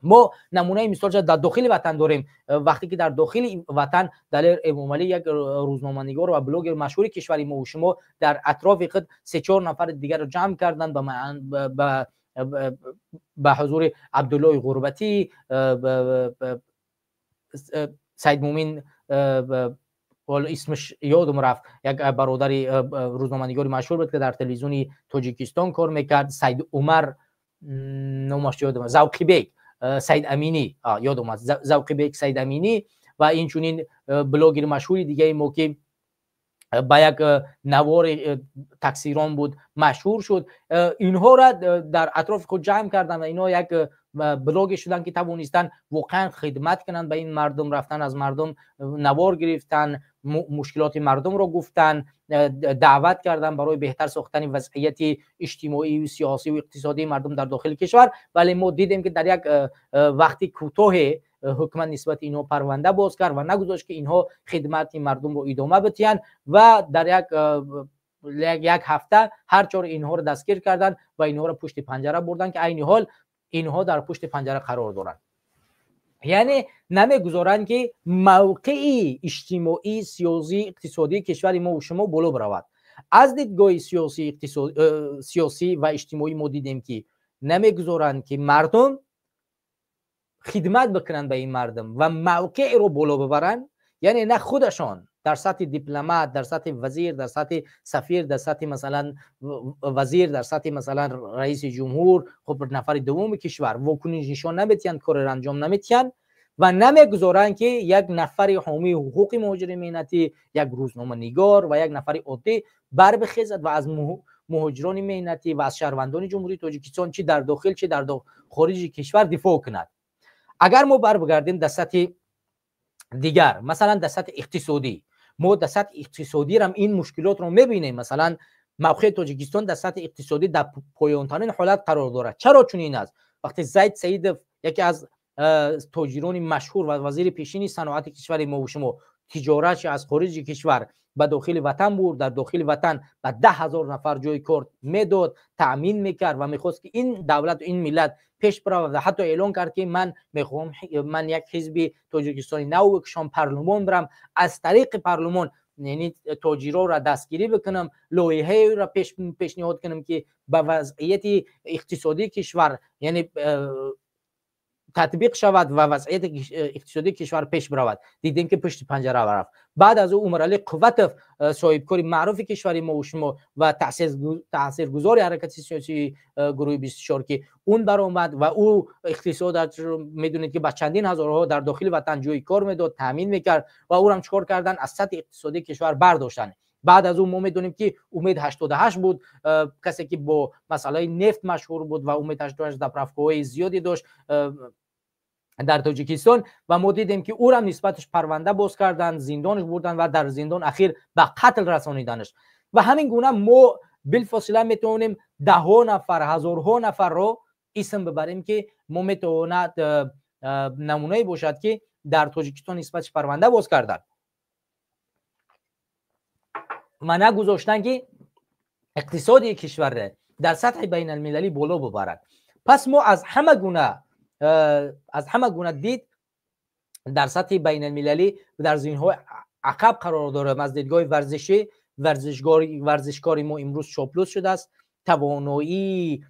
Мо намунаи мисолша дар дохили ватан дорем. Вақте ки дар дохили ватан Далер Эмомалӣ, як рӯзноманигор ва блогер машҳури кишвари мо шумо, дар атрофи худ се-чор нафари дигарро ҷамъ карданд, ба ҳузури Абдуллои Ғурбатӣ, Саидмумин, ҳоло исмаш ёдам рафт, як бародари рӯзноманигори машҳур буд, ки дар телевизиони Тоҷикистон кор мекард, Саид Умар номаш ёдам, Завқибек Саид Аминӣ ёд омад, Завқибек Саид Аминӣ ва инчунин блогери машҳури дигаи мо, ки ба як навори таксирон буд машҳур шуд, инҳоро дар атрофи худ ҷамъ карданд ва инҳо як блоге шуданд, ки тавонистанд воқеан хидмат кунанд ба ин мардум. Рафтан, аз мардум навор гирифтан, мушкилоти мардумро гуфтан, даъват кардан барои беҳтар сохтани вазъияти иҷтимоӣ, сиёсӣ ва иқтисодии мардум дар дохили кишвар. Вале мо дидем, ки дар як вақти кӯтоҳе ҳукумат нисбати инҳо парванда боз кард ва нагузошт, ки инҳо хидмати мардумро идома бидиҳанд ва дар як ҳафта ҳар чор инҳоро дастгир карданд ва инҳоро пушти панҷара бурданд, ки айни ҳол инҳо дар пушти панҷара қарор доранд. Яъне намегузоранд, ки мавқеи иҷтимоӣ, сиёсӣ, иқтисодии кишвари мо шумо боло биравад. Аз дидгоҳи сиёсӣ ва иҷтимоӣ мо дидем, ки намегузоранд, ки мардум хидмат бикунанд ба ин мардум ва мавқеъро боло бибаранд. Яъне на худашон дар сатҳи дипломат, дар сатҳи вазир, дар сатҳи сафир, дар сатҳи масалан вазир, дар сатҳи масалан раиси ҷумҳур, хуб, нафари дуввуми кишвар вокуниш нишон наметиҳанд, корро анҷом наметиҳанд ва намегузоранд, ки як нафари ҳомии ҳуқуқи муҳоҷири меҳнатӣ, як рӯзноманигор ва як нафари оддӣ барбихезад ва аз муҳоҷирони меҳнатӣ ва аз шаҳрвандони Ҷумҳурии Тоҷикистон, чӣ дар дохил, чӣ дар хориҷи кишвар, дифоъ кунад. Агар мо барбигардем дар сатҳи дигар, масалан дар сатҳи иқтисодӣ, мо дар сатҳи иқтисодирам ин мушкилотро мебинем. Масалан, мавқеи Тоҷикистон дар сатҳи иқтисодӣ дар поёнтарин ҳолат қарор дорад. Чаро чунин аст? Вақте Зайд Саидов, яке аз тоҷирони машҳур ва вазири пешини саноати кишвари мо шумо, тиҷоратши аз хориҷи кишвар ба дохили ватан бурд, дар дохили ватан ба 10,000 нафар ҷои кор медод, таъмин мекард ва мехост, ки ин давлату ин миллат пеш биравад ва ҳатто эълон кард, ки ман мехоҳам, ман як ҳизби Тоҷикистони нав бикушам, парлумон бирам, аз тариқи парлумон, яъне тоҷироро дастгирӣ бикунам, лоиҳаеро пешниҳод кунам, ки ба вазъияти иқтисодии кишвар, яъне татбиқ шавад ва вазъияти иқтисодии кишвар пеш биравад. Дидем, ки пушти панҷара рафт. Баъд аз ӯ Умаралӣ Қувватов, соҳибкори маъруфи кишвари мо шумо ва таъсиргузори ҳаракати сиёсии гурӯҳи 24, ки он баромад ва ӯ иқтисодаш, медонед, ки ба чандин ҳазорҳо дар дохили ватан ҷои кор медод, таъмин мекард ва ӯрам чикор карданд? Аз сатҳи иқтисодии кишвар бардоштанд. Баъд аз ӯ мо медонем, ки Умед 88 буд, касе ки бо масъалаи нефт машҳур буд ва Умед 88 заправкаҳои зиёде дошт дар Тоҷикистон ва мо дидем, ки ӯрам нисбаташ парванда боз карданд, зиндонаш бурданд ва дар зиндон ахир ба қатл расониданаш. Ва ҳамин гуна мо билфосила метавонем даҳҳо нафар, ҳазорҳо нафарро исм бибарем, ки мо метавонад намунае бошад, ки дар Тоҷикистон нисбаташ парванда боз карданд ва нагузоштанд, ки иқтисоди кишварро дар сатҳи байналмилалӣ боло бибарад. Пас мо аз ҳама гуна дид дар сатҳи байналмилалӣ дар зинҳои ақаб қарор дорем. Аз дидгоҳи варзишӣ варзишкори мо имрӯз чоплус шудааст, тавоноии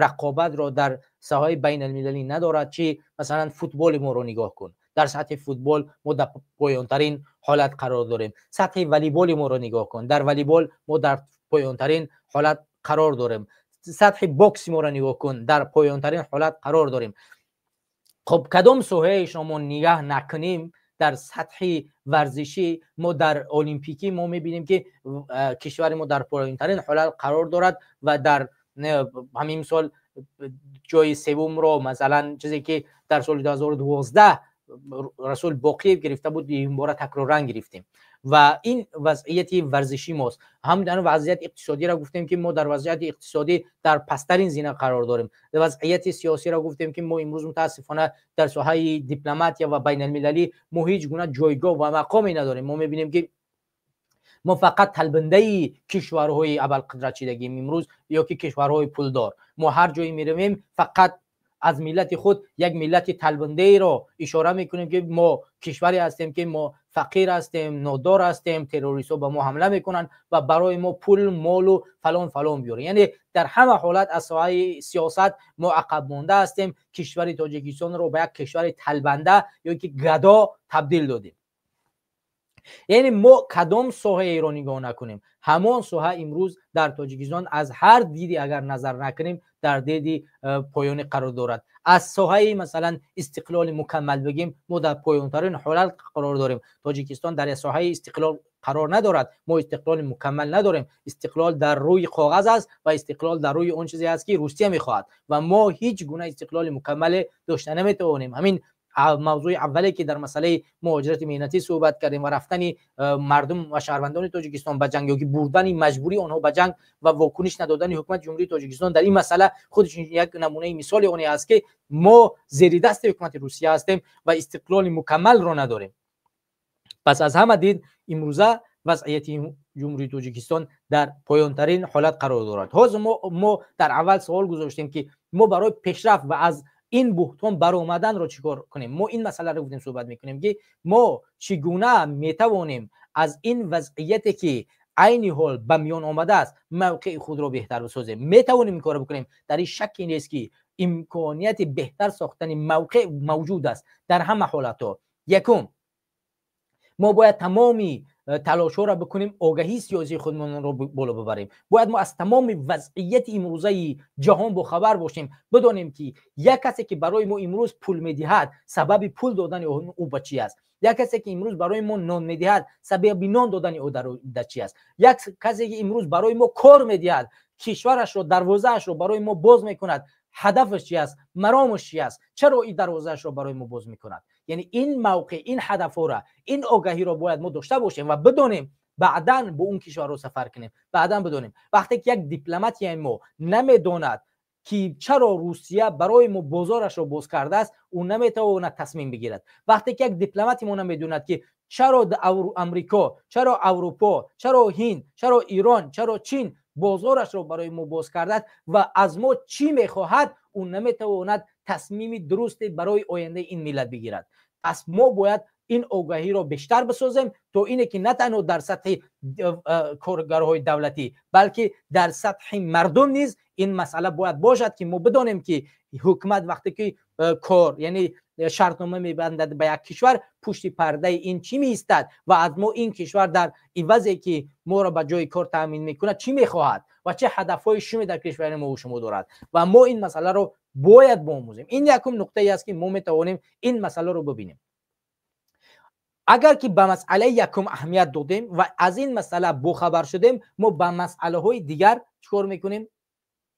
рақобатро дар саҳаи байналмилалӣ надорад. Чи масалан футболи моро нигоҳ кун, дар сатҳи футбол мо дар поёнтарин ҳолат қарор дорем. Сатҳи волейболи моро нигоҳ кун, дар волейбол мо дар поёнтарин ҳолат қарор дорем. Сатҳи бокси моро нигоҳ кун, дар поёнтарин ҳолат қарор дорем. Хоб, кадом соҳаи шумо нигаҳ накунем, дар сатҳи варзишӣ мо дар олимпикӣ мо мебинем, ки кишвари мо дар поёнтарин ҳолат қарор дорад ва дар ҳамин мисол ҷои севумро, масалан, чизе ки дар соли 2012 Расул Боқиев гирифта буд, ин бора такроран гирифтем ва ин вазъияти варзишӣ мост. Ҳам дар вазъияти иқтисодиро гуфтем, ки мо дар вазъияти иқтисодӣ дар пасттарин зина қарор дорем. Вазъияти сиёсиро гуфтем, ки мо имрӯз мутаассифона дар соҳаи дипломатия ва байналмилалӣ мо ҳеҷ гуна ҷойгоҳ ва мақоме надорем. Мо мебинем, ки мо фақат талбандаи кишварҳои абарқудрат шидагим имрӯз ё ки кишварҳои пулдор. Мо ҳар ҷое меравем, фақат аз миллати худ як миллати талбандаеро ишора мекунем, ки мо кишваре ҳастем, ки мо фақир ҳастем, нодор ҳастем, террористҳо ба мо ҳамла мекунанд ва барои мо пул, молу фалон фалон биёред. Яъне дар ҳама ҳолат аз соҳаи сиёсат мо ақаб монда ҳастем. Кишвари Тоҷикистонро ба як кишвари талбанда ё ки гадо табдил додем. Яъне мо кадом соҳаеро нигоҳ накунем, ҳамон соҳа имрӯз дар Тоҷикистон аз ҳар диди агар назар накунем, дар диди поёнӣ қарор дорад. Аз соҳаи, масалан, истиқлоли мукаммал бигем, мо дар поёнтарин ҳолат қарор дорем. Тоҷикистон дар соҳаи истиқлол қарор надорад. Мо истиқлоли мукаммал надорем. Истиқлол дар рӯи коғаз аст ва истиқлол дар рӯи он чизе аст, ки Русия мехоҳад ва мо ҳеҷ гуна истиқлоли мукаммале дошта наметавонем. Ҳамин мавзӯи аввале, ки дар масъалаи муҳоҷирати меҳнатӣ суҳбат кардем ва рафтани мардум ва шаҳрвандони Тоҷикистон ба ҷанг ё ки бурдани маҷбурии онҳо ба ҷанг ва вокуниш надодани ҳукумати Ҷумҳурии Тоҷикистон дар ин масъала, худаш як намунаи мисоли оне аст, ки мо зери дасти ҳукумати Русия ҳастем ва истиқлоли мукаммалро надорем. Пас аз ҳама дид имрӯза вазъияти Ҷумҳурии Тоҷикистон дар поёнтарин ҳолат қарор дорад. Ҳозир мо дар аввал суол гузоштем, ки мо барои пешрафт ва аз ин буҳтон баромаданро чӣ кор кунем. Мо ин масъаларо гуфтем, суҳбат мекунем, ки мо чӣ гуна метавонем аз ин вазъияте, ки айни ҳол ба миён омадааст, мавқеи худро беҳтар бисозем. Метавонем ин корро бикунем. Дар ин шакке нест, ки имконияти беҳтар сохтани мавқеъ мавҷуд аст дар ҳама ҳолатҳо. Якум, мо бояд тамоми талошҳоро бикунем, огаҳии сиёсии худмонро боло бибарем. Бояд мо аз тамоми вазъияти имрӯзаи ҷаҳон бохабар бошем, бидонем, ки як касе, ки барои мо имрӯз пул медиҳад, сабаби пул додани ӯ ба чи аст, як касе, ки имрӯз барои мо нон медиҳад, сабаби нон додани ӯ дар чи аст, як касе, ки имрӯз барои мо кор медиҳад, кишварашро, дарвозаашро барои мо боз мекунад, ҳадафаш чи аст, маромаш чи аст, чаро ин дарвозаашро барои мо боз мекунад. Яъне ин мавқеъ, ин ҳадафҳоро, ин огаҳиро бояд мо дошта бошем ва бидонем, баъдан бо он кишварро сафар кунем, баъдан бидонем. Вақте ки як дипломатияи мо намедонад ки чаро Русия барои мо бозорашро боз кардааст, ӯ наметавонад тасмим бигирад. Вақте ки як дипломати мо намедонад, ки чаро Амрико, чаро Аврупо, чаро Ҳинд, чаро Ирон, чаро Чин бозорашро барои мо боз кардааст ва аз мо чӣ мехоҳад, ӯ наметавонад тасмими дурусте барои ояндаи ин миллат бигирад. Пас мо бояд ин огаҳиро бештар бисозем, то ине ки на танҳо дар сатҳи коргарҳои давлатӣ, балки дар сатҳи мардум низ ин масъала бояд бошад, ки мо бидонем, ки ҳукумат вақте ки кор, яъне шартнома мебандад ба як кишвар, пушти пардаи ин чӣ меистад ва аз мо ин кишвар дар ивазе ки моро ба ҷои кор таъмин мекунад чӣ мехоҳад ва чӣ ҳадафҳои шуме дар кишвари мо шумо дорад. Ва мо ин масъаларо бояд биомӯзем. Ин якум нуқтае аст, ки мо метавонем ин масъаларо бибинем. Агар ки ба масъалаи якум аҳамият додем ва аз ин масъала бохабар шудем, мо ба масъалаҳои дигар чӣ кор мекунем?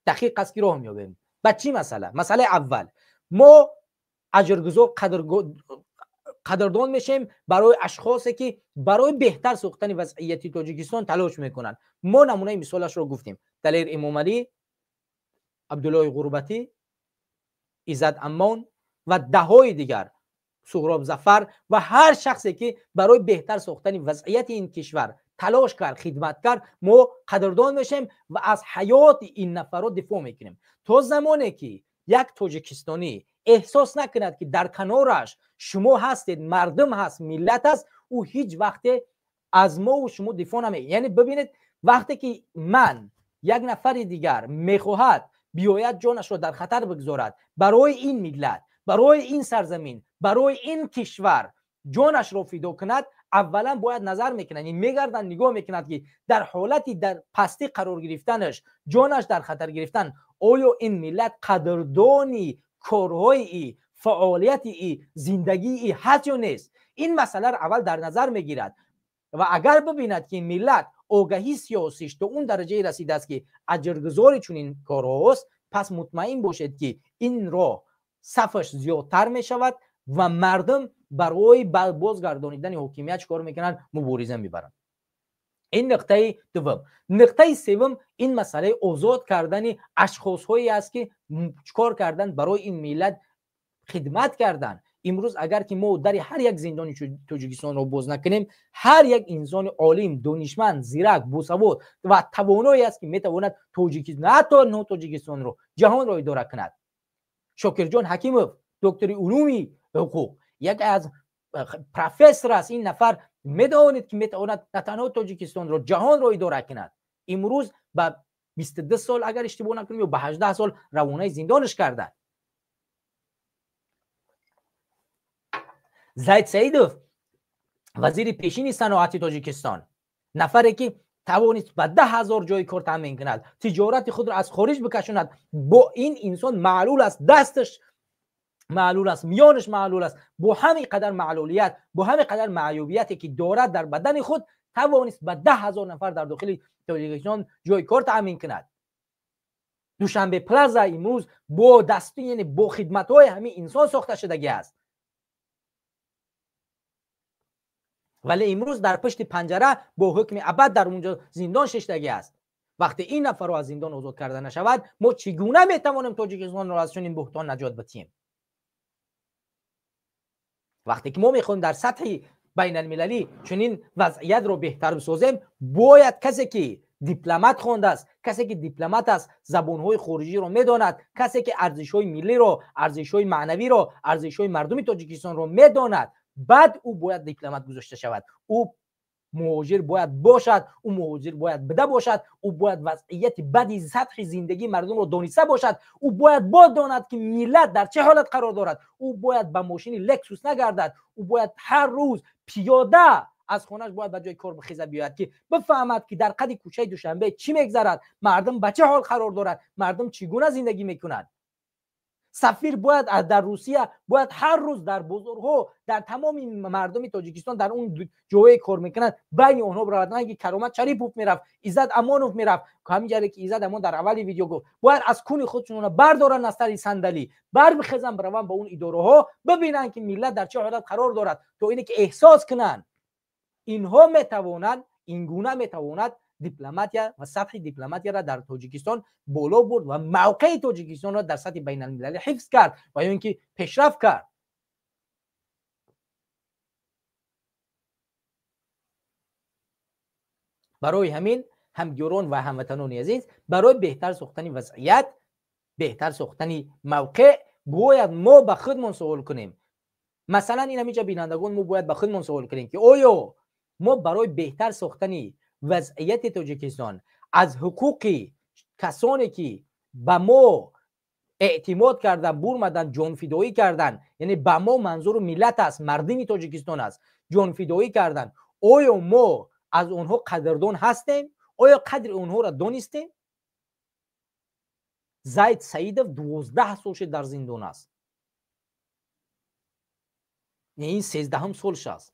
Дақиқ аст, ки роҳ меёбем. Ба чӣ масъала? Масъалаи аввал, мо аҷргузор қадрдон мешем барои ашхосе, ки барои беҳтар сохтани вазъияти Тоҷикистон талош мекунанд. Мо намунаи мисолашро гуфтем: Далер Эмомалӣ, Абдуллои Ғурбатӣ, Иззат Амон ва даҳҳои дигар, Суҳроб Зафар ва ҳар шахсе, ки барои беҳтар сохтани вазъияти ин кишвар талош кард, хидмат кард, мо қадрдон мешем ва аз ҳаёти ин нафарро дифоъ мекунем. То замоне ки як тоҷикистонӣ эҳсос накунад, ки дар канораш шумо ҳастед, мардум ҳаст, миллат аст, ӯ ҳеҷ вақте аз мову шумо дифоъ наме. Яъне бибинед, вақте ки ман як нафари дигар мехоҳад биёяд ҷонашро дар хатар бигзорад барои ин миллат, барои ин сарзамин, барои ин кишвар ҷонашро фидо кунад, аввалан бояд назар мекунад, мегарданд, нигоҳ мекунад, ки дар ҳолати дар пастӣ қарор гирифтанаш, ҷонаш дар хатар гирифтан, оё ин миллат қадрдони корҳои, фаъолияти, зиндагии ҳаст ё нест. Ин масъаларо аввал дар назар мегирад ва агар бибинад, ки миллат огаҳии сиёсиш то он дараҷае расидааст, ки аҷргузори чунин корҳост, пас мутмаин бошед, ки ин роҳ сафаш зиёдтар мешавад ва мардум барои бозгардонидани ҳокимият чӣ кор мекунанд? Мубориза мебаранд. Ин нуқтаи дуввум. Нуқтаи севум, ин масъалаи озод кардани ашхосҳое аст, ки чикор кардан? Барои ин миллат хидмат кардан. Имрӯз агар ки мо дари ҳар як зиндони Тоҷикистонро боз накунем, ҳар як инсони олим, донишманд, зирак, босавод ва тавоное аст, ки метавонад Тоҷикистон, на танҳо Тоҷикистонро, ҷаҳонро идора кунад. Шокирҷон Ҳакимов, доктори улуми ҳуқуқ, яке аз профессор аст. Ин нафар медонед, ки метавонад на танҳо Тоҷикистонро, ҷаҳонро идора кунад. Имрӯз ба 22 сол, агар иштибоҳ накунем, ё ба 18 сол равонаи зиндонаш карданд. Зайд Саидов, вазири пешини саноати Тоҷикистон, нафаре ки тавонист ба 10 000 ҷои кор таъмин кунад, тиҷорати худро аз хориҷ бикашонад. Бо ин инсон маълул аст, дасташ маълул аст, миёнаш маълул аст. Бо ҳамин қадар маълулият, бо ҳамин қадар маъюбияте ки дорад дар бадани худ, тавонист ба 10 000 нафар дар дохили Тоҷикистон ҷои кор таъмин кунад. Душанбе Плаза имрӯз бо дасту, яъне бо хидматҳои ҳамин инсон сохта шудагӣ аст, вале имрӯз дар пушти панҷара бо ҳукми абад дар унҷо зиндон шиштагӣ аст. Вақте ин нафарро аз зиндон озод карда нашавад, мо чӣ гуна метавонем Тоҷикистонро аз чунин буҳтон наҷот битиҳем? Вақте ки мо мехоҳем дар сатҳи байналмилалӣ чунин вазъиятро беҳтар бисозем, бояд касе ки дипломат хондааст, касе ки дипломат аст, забонҳои хориҷиро медонад, касе ки арзишҳои миллиро, арзишҳои маънавиро, арзишҳои мардуми Тоҷикистонро медонад, баъд ӯ бояд дипломат гузошта шавад. Ӯ муҳоҷир бояд бошад, ӯ муҳоҷир бояд бида бошад, ӯ бояд вазъияти бади сатҳи зиндагии мардумро дониста бошад, ӯ бояд бодонад, ки миллат дар чӣ ҳолат қарор дорад. Ӯ бояд ба мошини Лексус нагардад, ӯ бояд ҳар рӯз пиёда аз хонаш бояд ба ҷои кор бихеза биёяд, ки бифаҳмад, ки дар қади кӯчаи Душанбе чӣ мегзарад, мардум ба чӣ ҳол қарор дорад, мардум чӣ гуна зиндагӣ мекунад. Сафир бояд дар Русия бояд ҳар рӯз дар бозорҳо, дар тамоми мардуми Тоҷикистон, дар он ҷое кор мекунанд, байни онҳо биравад. На ки Каромат Шарипов мерафт, Иззат Амонов мерафт. Ҳамин ҷаре ки Иззат Амон дар аввали видео гуфт, бояд аз куни худшонро бардоранд, аз сари сандалӣ барбихезанд, бираванд ба он идораҳо, бибинанд, ки миллат дар чӣ ҳолат қарор дорад, то ине ки эҳсос кунанд. Инҳо метавонанд, ин гуна метавонад. Дипломатия ва сатҳи дипломатияро дар Тоҷикистон боло бурд ва мавқеи Тоҷикистонро дар сатҳи байналмилалӣ ҳифз кард ва ё ин ки пешрафт кард. Барои ҳамин, ҳамдиёрон ва ҳамватанони азиз, барои беҳтар сохтани вазъият, беҳтар сохтани мавқеъ, бояд мо ба худмон суол кунем. Масалан, ин ҳаминҷа бинандагон, мо бояд ба худмон суол кунем, ки оё мо барои беҳтар сохтани вазъияти Тоҷикистон аз ҳуқуқи касоне ки ба мо эътимод кардан, бурмадан, ҷонфидоӣ кардан, яъне ба мо манзуру миллат аст, мардими Тоҷикистон аст, ҷонфидоӣ кардан, оё мо аз онҳо қадрдон ҳастем? Оё қадри онҳоро донистем? Зайд Саидов 12 сол шуд дар зиндон аст. Ин 13-ҳум солш аст.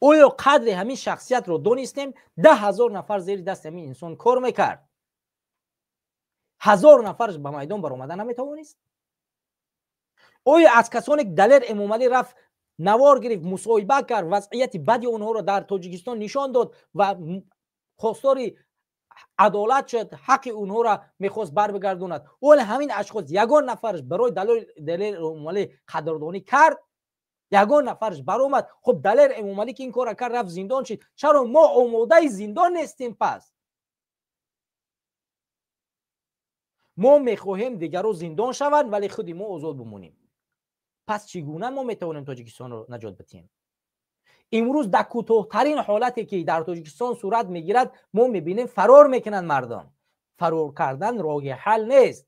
Оё қадри ҳамин шахсиятро донистем? 10 000 нафар зери дасти ҳамин инсон кор мекард. 1000 нафараш ба майдон баромада наметавонист? Оё аз касоне ки Далер Эмомалӣ рафт, навор гирифт, мусоҳиба кард, вазъияти бади онҳоро дар Тоҷикистон нишон дод ва хостори адолат шуд, ҳаққи онҳоро мехост барбигардонад, оле ҳамин ашхос ягон нафараш барои Далер Эмомалӣ қадрдонӣ кард? Ягон нафараш баромад? Хуб, Далер Эмомалӣ ки ин корро кард, рафт зиндон шид, чаро мо омодаи зиндон нестем? Пас мо мехоҳем дигаро зиндон шаванд, вале худи мо озод бимонем. Пас чӣ гуна мо метавонем Тоҷикистонро наҷот бидиҳем? Имрӯз дар кӯтоҳтарин ҳолате ки дар Тоҷикистон сурат мегирад, мо мебинем, фарор мекунанд мардум. Фарор кардан роҳи ҳал нест.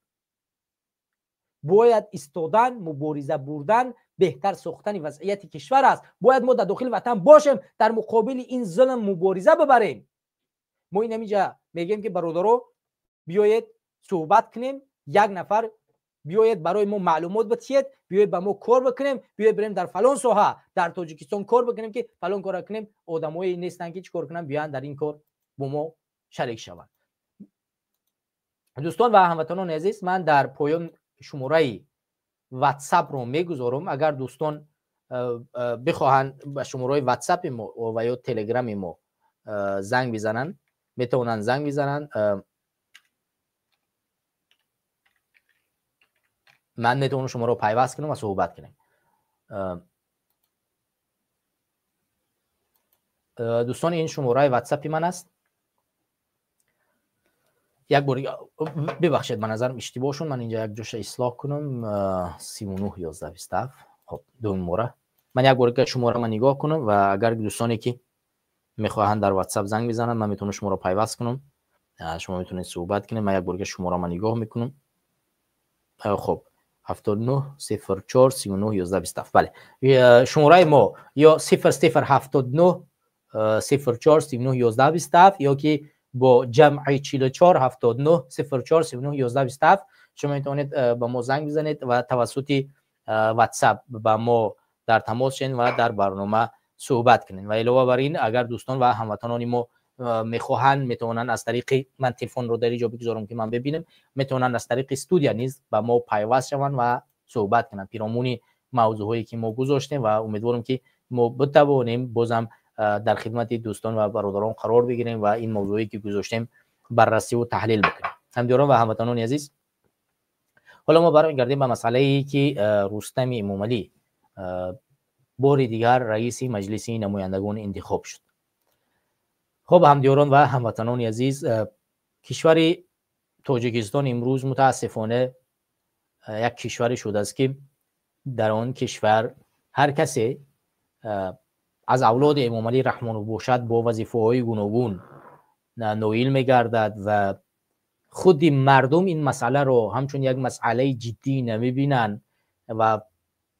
Бояд истодан, мубориза бурдан, беҳтар сохтани вазъияти кишвар аст. Бояд мо дар дохили ватан бошем, дар муқобили ин зулм мубориза бибарем. Мо ин ҳаминҷа мегӯем, ки бародаро, биёед суҳбат кунем, як нафар биёед барои мо маълумот бидиҳед, биёед ба мо кор бикунем, биёед бирем дар фалон соҳа дар Тоҷикистон кор бикунем, ки фалон кора кунем. Одамое нестанд, ки чӣ кор кунанд, биёянд дар ин кор бо мо шарик шаванд. Дӯстон ва ҳамватанони азиз, ман дар поён шумораи ватсапро мегузорам. Агар дӯстон бихоҳанд, ба шумораи ватсапи мо ва ё телеграми мо занг бизананд, метавонанд занг бизананд. Ман метавонам шуморо пайваст кунам ва суҳбат кунем. Дӯстон, ин шумораи ватсапи ман аст. Як бор бибахшед, ба назарам иштибоҳ шуд, ман инҷа як ҷоша ислоҳ кунам. 39 11 27. Хоб, дуюм мора ман як бор шумора ман нигоҳ кунам ва агар дӯстоне ки мехоҳанд дар ватсап занг бизананд, ман метавонам шуморо пайваст кунам, шумо метавонед суҳбат кунед. Ман як бор шумора ман нигоҳ мекунам. Хоб, 79 04 39 11 27. Бале, шумораи мо ё 00 79 04 39 11 27 ё ки бо ҷамъи 44 79 04 39 11 27 шумо метавонед ба мо занг бизанед ва тавассути ватсап ба мо дар тамос шавед ва дар барнома суҳбат кунед. Ва илова бар ин, агар дӯстон ва ҳамватанони мо мехоҳанд, метавонанд аз тариқи ман телефонро дар инҷо бигузорам, ки ман бибинем, метавонанд аз тариқи студия низ ба мо пайваст шаванд ва суҳбат кунанд пиромуни мавзӯъҳое ки мо гузоштем. Ва умедворам, ки мо битавонем бозам дар хидмати дӯстон ва бародарон қарор бигирем ва ин мавзӯе ки гузоштем баррасиву таҳлил бикунем. Ҳамдиёрон ва ҳамватанони азиз, ҳоло мо бармегардем ба масъалае, ки Рустами Эмомалӣ бори дигар раиси Маҷлиси намояндагон интихоб шуд. Хуб, ҳамдиёрон ва ҳамватанони азиз, кишвари Тоҷикистон имрӯз мутаассифона як кишваре шудааст, ки дар он кишвар ҳар касе аз авлоди Эмомалӣ Раҳмонов бошад, бо вазифаҳои гуногун ноил мегардад ва худи мардум ин масъаларо ҳамчун як масъалаи ҷиддӣ намебинанд. Ва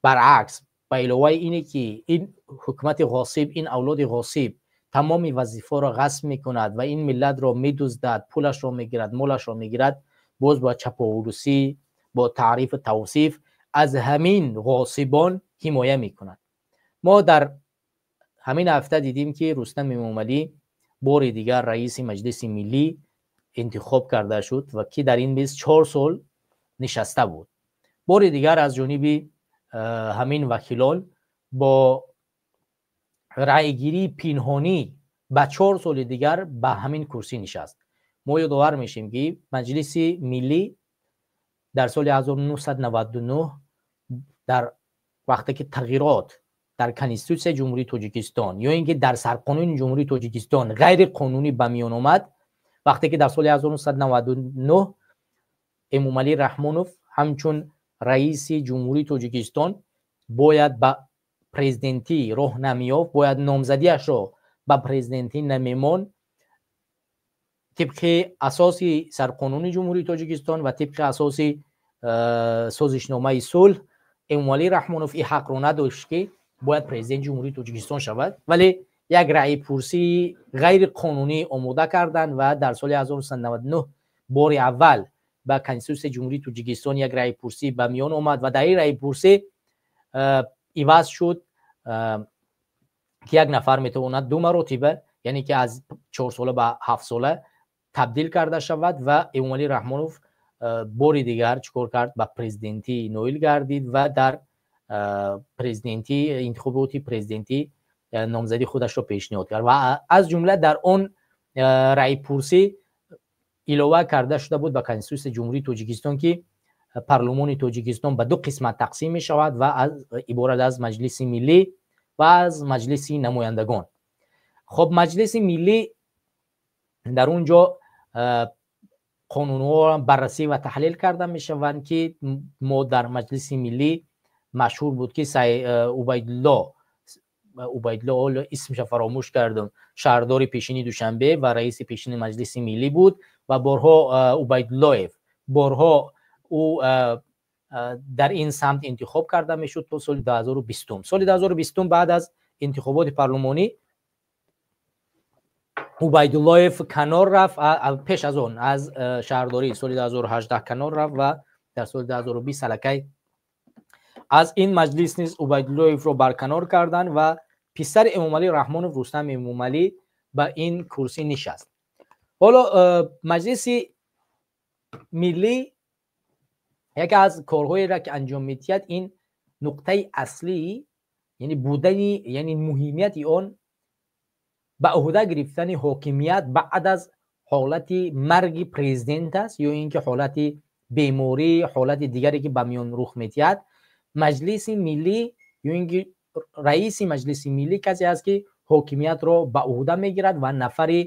баръакс, ба иловаи ине ки ин ҳукумати ғосиб, ин авлоди ғосиб тамоми вазифаро ғасб мекунад ва ин миллатро медуздад, пулашро мегирад, молашро мегирад, боз бо чапоурусӣ, бо таърифу тавсиф аз ҳамин ғосибон ҳимоя мекунад. Мо дар ҳамин ҳафта дидем, ки Рустам Эмомалӣ бори дигар раиси Маҷлиси миллӣ интихоб карда шуд ва ки дар ин миз 4 сол нишаста буд, бори дигар аз ҷониби ҳамин вакилон бо Раъйгирии пинҳонӣ ба 4 соли дигар ба ҳамин курсӣ нишаст. Мо ёдовар мешем, ки Маҷлиси Миллӣ дар соли 1999, дар вақте ки тағйирот дар Конститутсияи Ҷумҳурии Тоҷикистон ё ин ки дар Сарқонуни Ҷумҳурии Тоҷикистон ғайриқонунӣ ба миён омад, вақте ки дар соли 1999 Эмомалӣ Раҳмонов ҳамчун раиси Ҷумҳурии Тоҷикистон бояд ба президентӣ роҳ намеёфт, бояд номзадиашро ба президентӣ намемон, тибқи асоси Сарқонуни Ҷумҳурии Тоҷикистон ва тибқи асоси созишномаи сулҳ, Эмомалӣ Раҳмонов ин ҳақро надошт, ки бояд президенти Ҷумҳурии Тоҷикистон шавад. Вале як раъйпурсии ғайриқонунӣ омода карданд ва дар соли 1999 бори аввал ба Конститутсияи Ҷумҳурии Тоҷикистон як раъйпурсӣ ба миён омад ва дар ин раъйпурсӣ иваз шуд, ки як нафар метавонад ду маротиба, яъне ки аз 4 сола ба 7 сола табдил карда шавад. Ва Эмомалӣ Раҳмонов бори дигар чӣ кор кард? Ба президентӣ ноил гардид ва дар президентӣ, интихоботи президентӣ номзадии худашро пешниҳод кард. Ва аз ҷумла дар он раъйпурсӣ илова карда шуда буд ба Конститутсияи Ҷумҳурии Тоҷикистон, ки парлумони Тоҷикистон ба ду қисмат тақсим мешавад ва иборат аз Маҷлиси Миллӣ ва аз Маҷлиси Намояндагон. Хоб, Маҷлиси Миллӣ дар он ҷо қонунҳо баррасӣ ва таҳлил карда мешаванд, ки мо дар Маҷлиси Миллӣ машҳур буд, ки Убайдулло, Убайдулло, ҳоло исмша фаромӯш кардам, шаҳрдори пешини Душанбе ва раиси пешини Маҷлиси Миллӣ буд ва борҳо Убайдуллоев, борҳо ӯ дар ин самт интихоб карда мешуд то соли 2020. Соли 2020 баъд аз интихоботи парлумонӣ Убайдуллоев канор рафт. Пеш аз он аз шаҳрдорӣ соли 2018 канор рафт ва дар соли 2020 аллакай аз ин маҷлис низ Убайдуллоевро барканор карданд ва писари Эмомалӣ Раҳмонов, Рустам Эмомалӣ, ба ин курсӣ нишаст. Ҳоло Маҷлиси Миллӣ яке аз корҳоеро, ки анҷом медиҳад, ин нуқтаи аслӣ, яъне будани, яъне муҳимияти он ба ӯҳда гирифтани ҳокимият баъд аз ҳолати марги президент аст ё ин ки ҳолати беморӣ, ҳолати дигаре, ки ба миён рух медиҳад. Маҷлиси Миллӣ ё ин ки раиси Маҷлиси Миллӣ касе аст, ки ҳокимиятро ба ӯҳда мегирад ва нафари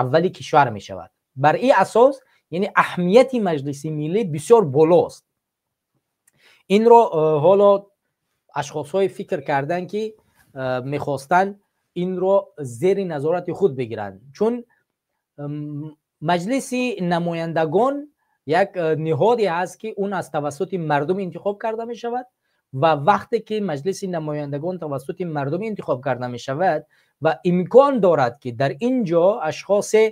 аввали кишвар мешавад. Бар ин асос, яъне аҳамияти Маҷлиси Миллӣ бисёр болост. Инро ҳоло ашхосҳое фикр карданд, ки мехостанд инро зери назорати худ бигиранд, чун Маҷлиси Намояндагон як ниҳоде ҳаст, ки он аз тавассути мардум интихоб карда мешавад. Ва вақте ки Маҷлиси Намояндагон тавассути мардум интихоб карда мешавад ва имкон дорад, ки дар ин ҷо ашхосе,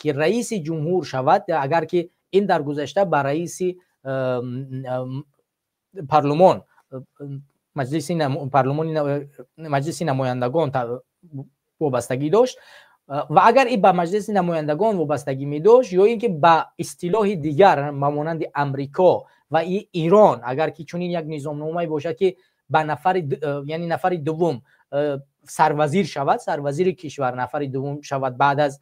ки раиси ҷумҳур шавад, агар ки ин дар гузашта ба раиси парлумон, маҷлиси парлумони, Маҷлиси Намояндагон вобастагӣ дошт ва агар ин ба Маҷлиси Намояндагон вобастагӣ медошт ё ин ки ба истилоҳи дигар, ба монанди Амрико ва Ирон, агар ки чунин як низомномае бошад, ки ба нафари, яъне нафари дуввум сарвазир шавад, сарвазири кишвар нафари дуввум шавад баъд аз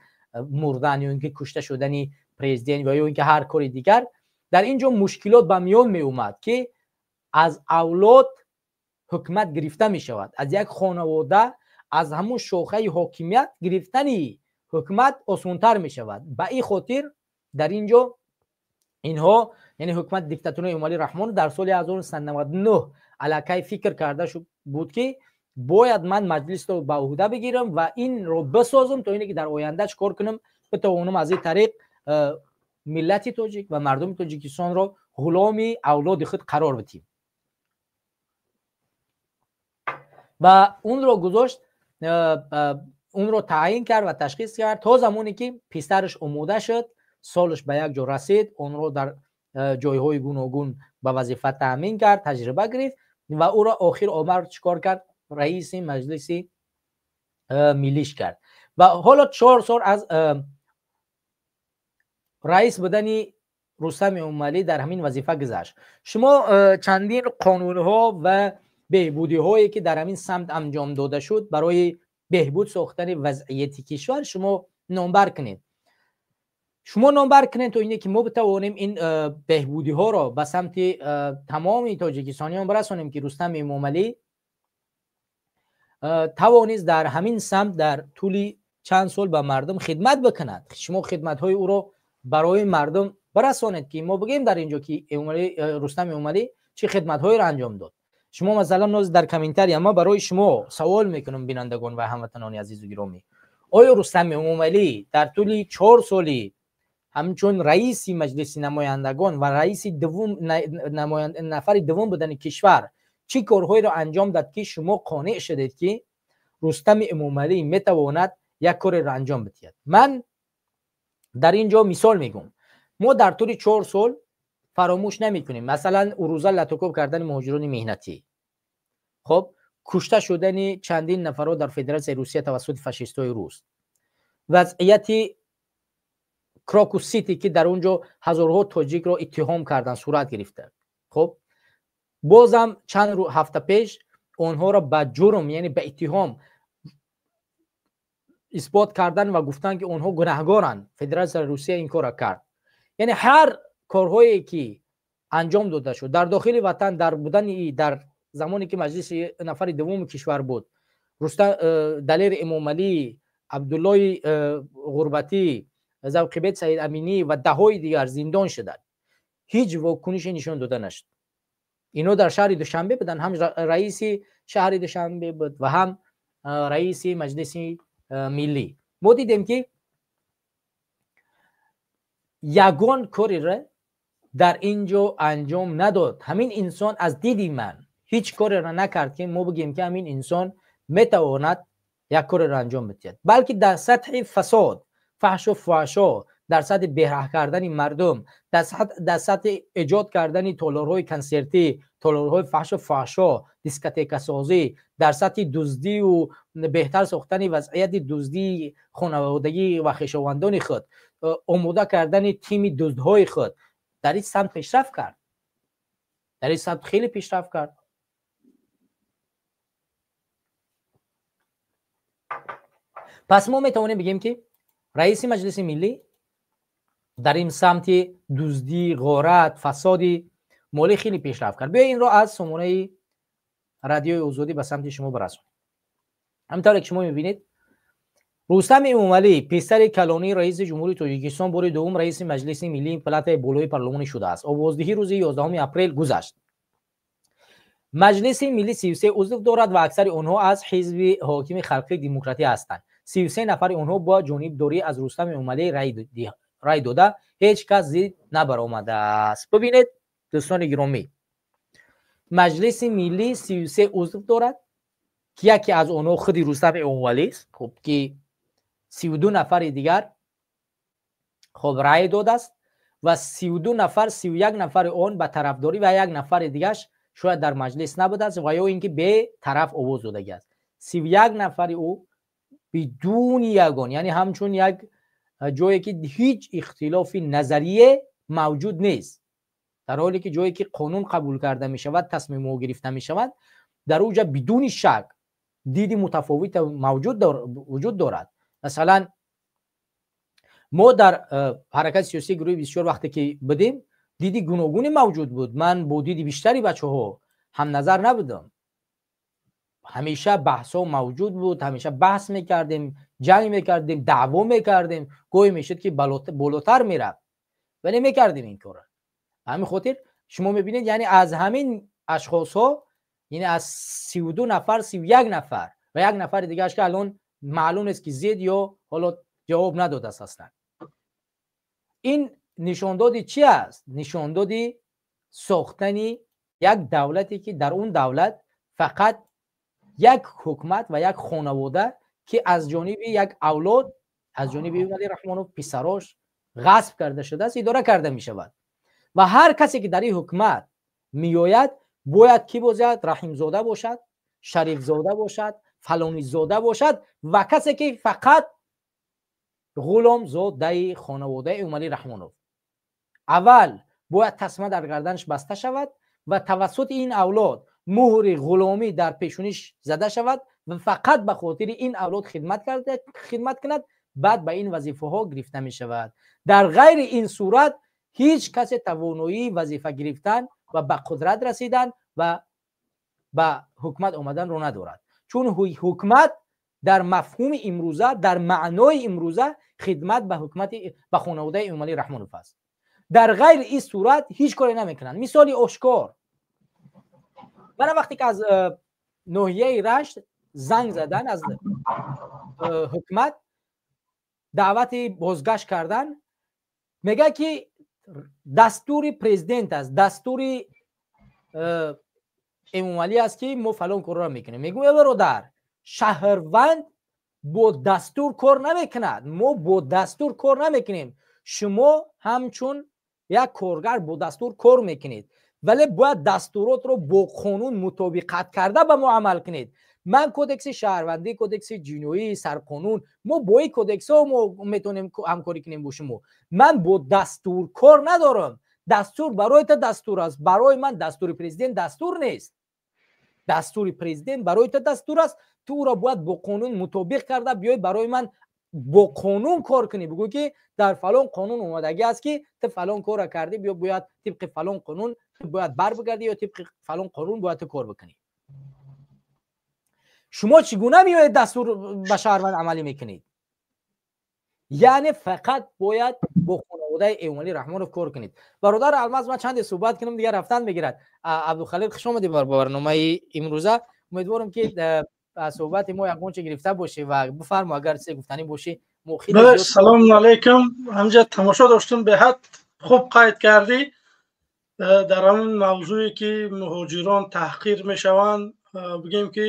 мурдан ё ин ки кушта шудани президент ва ё ин ки ҳар кори дигар, дар ин ҷо мушкилот ба миён меомад, ки аз авлод ҳукумат гирифта мешавад, аз як хонавода, аз ҳамун шохаи ҳокимият гирифтани ҳукумат осонтар мешавад. Ба ин хотир дар ин ҷо инҳо, яъне ҳукумати диктатураи Эмомалӣ Раҳмонов, дар соли 1999 аллакай фикр карда буд, ки бояд ман маҷлисро ба ӯҳда бигирам ва инро бисозам, то ине ки дар оянда чӣ кор кунам, битавонам аз ин тариқ миллати тоҷик ва мардуми Тоҷикистонро ғуломи авлоди худ қарор бидиҳем. Ва онро гузошт, онро таъин кард ва ташхис кард то замоне ки писараш омода шуд, солаш ба як ҷо расид, онро дар ҷойҳои гуногун ба вазифа таъмин кард, таҷриба гирифт ва ӯро охир омар чӣ кор кард? Раиси Маҷлиси Миллиш кард. Ва ҳоло 4 сол аз раис будани Рустам Эмомалӣ дар ҳамин вазифа гузашт. Шумо чандин қонунҳо ва беҳбудиҳое ки дар ҳамин самт анҷом дода шуд барои беҳбуд сохтани вазъияти кишвар шумо номбар кунед. Шумо номбар кунед то ине ки мо битавонем ин беҳбудиҳоро ба самти тамоми тоҷикистониён барасонем, ки Рустам Эмомалӣ тавонист дар ҳамин самт дар тӯли чанд сол ба мардум хидмат бикунад. Шумо хидматҳои ӯро барои мардум барасонед, ки мо бигӯем дар инҷо ки Рустам Эмомалӣ чӣ хидматҳоеро анҷом дод. Шумо масалан ноз дар комментария ма барои шумо савол мекунам, бинандагон ва ҳамватанони азизу гиромӣ, оё Рустам Эмомалӣ дар тӯли 4 соли ҳамчун раиси маҷлиси намояндагон ва раиси дуввум нафари дуввум будани кишвар чӣ корҳоеро анҷом дад, ки шумо қонеъ шудед, ки Рустами Эмомалӣ метавонад як кореро анҷом бидиҳад? Ман дар ин ҷо мисол мегӯм. Мо дар тӯли 4 сол фаромӯш намекунем, масалан, урӯза латукӯб кардани муҳоҷирони меҳнатӣ, хоб, кушта шудани чандин нафарро дар Федератсияи Русия тавассути фашистҳои рус, вазъияти Крокус Сити, ки дар он ҷо ҳазорҳо тоҷикро иттиҳом кардан сурат гирифта. Хоб, бозам чанд ҳафта пеш онҳоро ба ҷурм, яъне ба иттиҳом исбот кардан ва гуфтан, ки онҳо гунаҳгоранд. Федератсияи Русия ин корро кард. Яъне ҳар корҳое ки анҷом дода шуд дар дохили ватан, дар будани дар замоне ки маҷлиси нафари дуввуми кишвар буд, Рустам Далер Эмомалӣ, Абдуллои Ғурбатӣ, Завқибек Саид Аминӣ ва даҳҳои дигар зиндон шуданд, ҳеҷ вокунише нишон дода нашуд. Ино дар шаҳри Душанбе буданд, ҳам раиси шаҳри Душанбе буд ва ҳам раиси маҷлиси миллӣ. Мо дидем, ки ягон кореро дар ин ҷо анҷом надод. Ҳамин инсон аз диди ман ҳеҷ кореро накард, ки мо бигӯем, ки ҳамин инсон метавонад як кореро анҷом бидиҳад, балки дар сатҳи фасод, фаҳшу фаҳшо, дар сатҳи беҳраҳ кардани мардум, дар сатҳи эҷод кардани толорҳои консертӣ, толорҳои фаҳшу фаҳшо, дискотекасозӣ, дар сатҳи дуздию беҳтар сохтани вазъияти дуздии хонаводагӣ ва хешовандони худ, омода кардани тими дуздҳои худ, дар ин самт пешрафт кард. Дар ин самт хеле пешрафт кард. Пас мо метавонем бигем, ки раиси маҷлиси миллӣ дар ин самти дуздӣ, ғорат, фасоди молӣ хеле пешрафт кард. Биё инро аз сомонаи Радиои Озодӣ ба самти шумо барасонем. Ҳамин тавре ки шумо мебинед, Рустам Эмомалӣ, писари калонии раиси Ҷумҳурии Тоҷикистон, бори дуввум раиси маҷлиси миллии палатаи болои парлумонӣ шудааст. Овоздиҳӣ рӯзи 11 апрел гузашт. Маҷлиси миллӣ 33 узв дорад ва аксари онҳо аз ҳизби ҳокими Халқии Демократӣ ҳастанд. 33 нафари онҳо бо ҷонибдорӣ аз Рустам Эмомалӣ рай дода, ҳеҷ кас зид набаромадааст. Бибинед, дӯстони гиромӣ, маҷлиси миллӣ 33 узв дорад, ки яке аз онҳо худи Рустам Эмомалист, хуб, ки 32 нафари дигар, хоб, рай додааст ва 32 нафар, 31 нафари он ба тарафдорӣ ва як нафари дигаш шояд дар маҷлис набудааст ва ё ин ки бетараф овоз додагиаст. 31 нафари ӯ бидуни ягон, яъне ҳамчун як ҷое ки ҳеҷ ихтилофи назарие мавҷуд нест, дар ҳоле ки ҷое ки қонун қабул карда мешавад, тасмимҳо гирифта мешавад, дар он ҷа бидуни шак диди мутафовит мавҷуд вуҷуд дорад. Масалан, мо дар ҳаракати сиёсии гурӯҳи бисёр вақте ки будем, диди гуногуне мавҷуд буд. Ман бо диди бештари бачаҳо ҳамназар набудам. Ҳамеша баҳсҳо мавҷуд буд, ҳамеша баҳс мекардем, ҷанг мекардем, даъво мекардем, гоҳе мешуд, ки болотар мерафт, вале мекардем ин корро. Ҳамин хотир шумо мебинед, яъне аз ҳамин ашхосҳо, яъне аз 32 нафар 31 нафар ва як нафари дигараш, ки алон маълум нест, ки зид ё ҳоло ҷавоб надодааст аслан. Ин нишондоди чи аст? Нишондоди сохтани як давлате, ки дар он давлат фақат як ҳукумат ва як хонавода, ки аз ҷониби як авлод, аз ҷониби Эмомалӣ Раҳмонов, писарош ғасб карда шудааст, идора карда мешавад. Ва ҳар касе ки дар ин ҳукумат меояд, бояд кӣ бошад? Раҳимзода бошад, Шарифзода бошад, фалонизода бошад ва касе ки фақат ғуломзодаи хонаводаи Эмомалӣ Раҳмонов. Аввал бояд тасма дар гарданаш баста шавад ва тавассути ин авлод муҳри ғуломӣ дар пешониш зада шавад ва фақат ба хотири ин авлод хидмат кунад, баъд ба ин вазифаҳо гирифта мешавад. Дар ғайри ин сурат ҳеҷ касе тавоноии вазифа гирифтан ва ба қудрат расидан ва ба ҳукумат омаданро надорад, чун ҳукумат дар мафҳуми имрӯза, дар маънои имрӯза хидмат ба ҳукумати, ба хонаводаи Эмомалӣ Раҳмонов аст. Дар ғайри ин сурат ҳеҷ коре намекунанд. Мисоли ошкор, мана вақте ки аз ноҳияи Рашт занг задан, аз ҳукумат даъвати бозгашт кардан, мегӯяд ки дастури президент аст, дастури Эмомалӣ аст, ки мо фалон корро мекунем. Мегӯем: э бародар, шаҳрванд бо дастур кор намекунад, мо бо дастур кор намекунем. Шумо ҳамчун як коргар бо дастур кор мекунед, вале бояд дастуротро бо қонун мутобиқат карда ба мо амал кунед. Ман кодекси шаҳрвандӣ, кодекси ҷиноӣ, сарқонун, мо бо ин кодексҳо мо метавонем ҳамкорӣ кунем бо шумо. Ман бо дастур кор надорам. Дастур барои ту дастур аст, барои ман дастури президент дастур нест. Дастури президент барои ту дастур аст, ту ӯро бояд бо қонун мутобиқ карда биёй, барои ман бо қонун кор кунӣ, бигӯ ки дар фалон қонун омадагӣ аст, ки ту фалон корро кардӣ, биё, бояд тибқи фалон қонун ту бояд бар бигардӣ ё тибқи фалон қонун бояд ту кор бикунӣ. Шумо чӣ гуна меоед, дастур ба шаҳрванд амалӣ мекунед? Яъне фақат бояд бо хонаводаи Эмомалӣ Раҳмонов кор кунед. Бародар Алмаз, ман чанде суҳбат кунам, дигар рафтан мегирад. Абдухалил, хуш омадӣ бар барномаи имрӯза. Умедворам, ки аз суҳбати мо ягон чӣ гирифта бошӣ ва бифармо, агар чизе гуфтанӣ бошӣ. Мо хеле Салому алайкум. Ҳамҷа тамошо доштум, беҳад хуб қайд кардӣ дар ҳамон мавзӯе, ки муҳоҷирон таҳқир мешаванд. Бигем, ки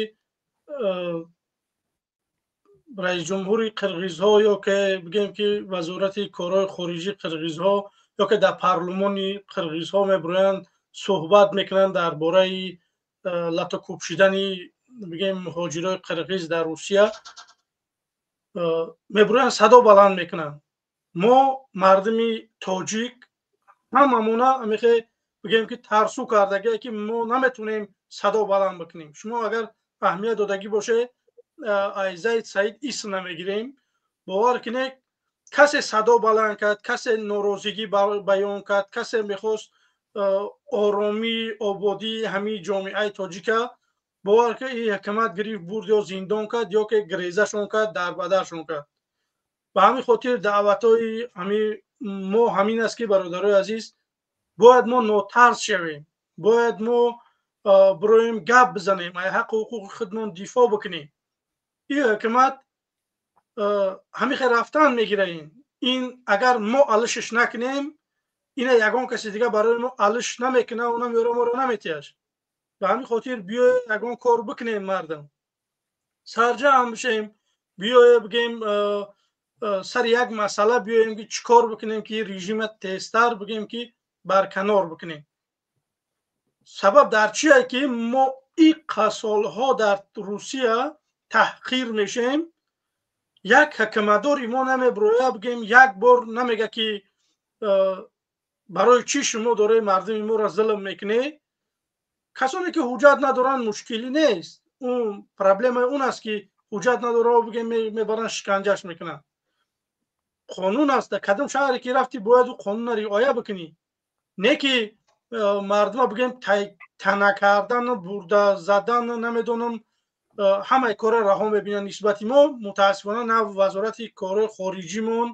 раисҷумҳури қирғизҳо ё ки бигем, ки вазорати корҳои хориҷии қирғизҳо ё ки дар парлумони қирғизҳо мебироянд, суҳбат мекунанд дар бораи лату кӯб шидани, бигем, муҳоҷирои қирғиз дар Русия, мебироянд, садо баланд мекунанд. Мо мардуми тоҷик ҳамамона амихе, бигем, ки тарсу кардагие, ки мо наметавонем садо баланд бикунем. Шумо агар аҳамият додагӣ бошед, айзаид Саид исм намегирем, бовар кунед, касе садо баланд кард, касе норозигӣ баён кард, касе мехост оромӣ, ободии ҳамаи ҷомеаи тоҷика, бовар ки ин ҳукумат гирифт, бурд, ё зиндон кард, ё ки грезашон кард, дарбадаршон кард. Ба ҳамин хотир даъватҳои ҳами мо ҳамин аст, ки бародарои азиз, бояд мо нотарс шавем, бояд мо бироем, гап бизанем, ай ҳаққу ҳуқуқи худмон дифоъ бикунем. Ин ҳукумат ҳамихе рафтан мегира. Ин агар мо алишиш накунем, ина ягон каси дига барои мо алиш намекуна, онам ёро моро наметиҳаш. Ба ҳамин хотир биёе ягон кор бикунем, мардам, сарҷамъ бишем, биёе, бигем, сари як масъала биёем, ки чӣ кор бикунем, ки режима тезтар, бигем, ки барканор бикунем. Сабаб дар чие, ки мо иққа солҳо дар Русия таҳқир мешем, як ҳукуматдори мо намебироя, бигем, як бор намега, ки барои чӣ шумо доред мардуми моро зулм мекунед? Касоне ки ҳуҷҷат надоранд, мушкилӣ нест, он проблемаи он аст, ки ҳуҷҷат надора, бигем, мебаранд, шиканҷаш мекунанд. Қонун аст, дар кадом шаҳре ки рафтӣ, бояд ӯ қонунро риоя бикунӣ, не ки мардума, бигем, тана кардану бурда задану намедонам, ҳамаи корро раҳо мебинанд нисбати мо. Мутаассифона, на вазорати корҳои хориҷимон,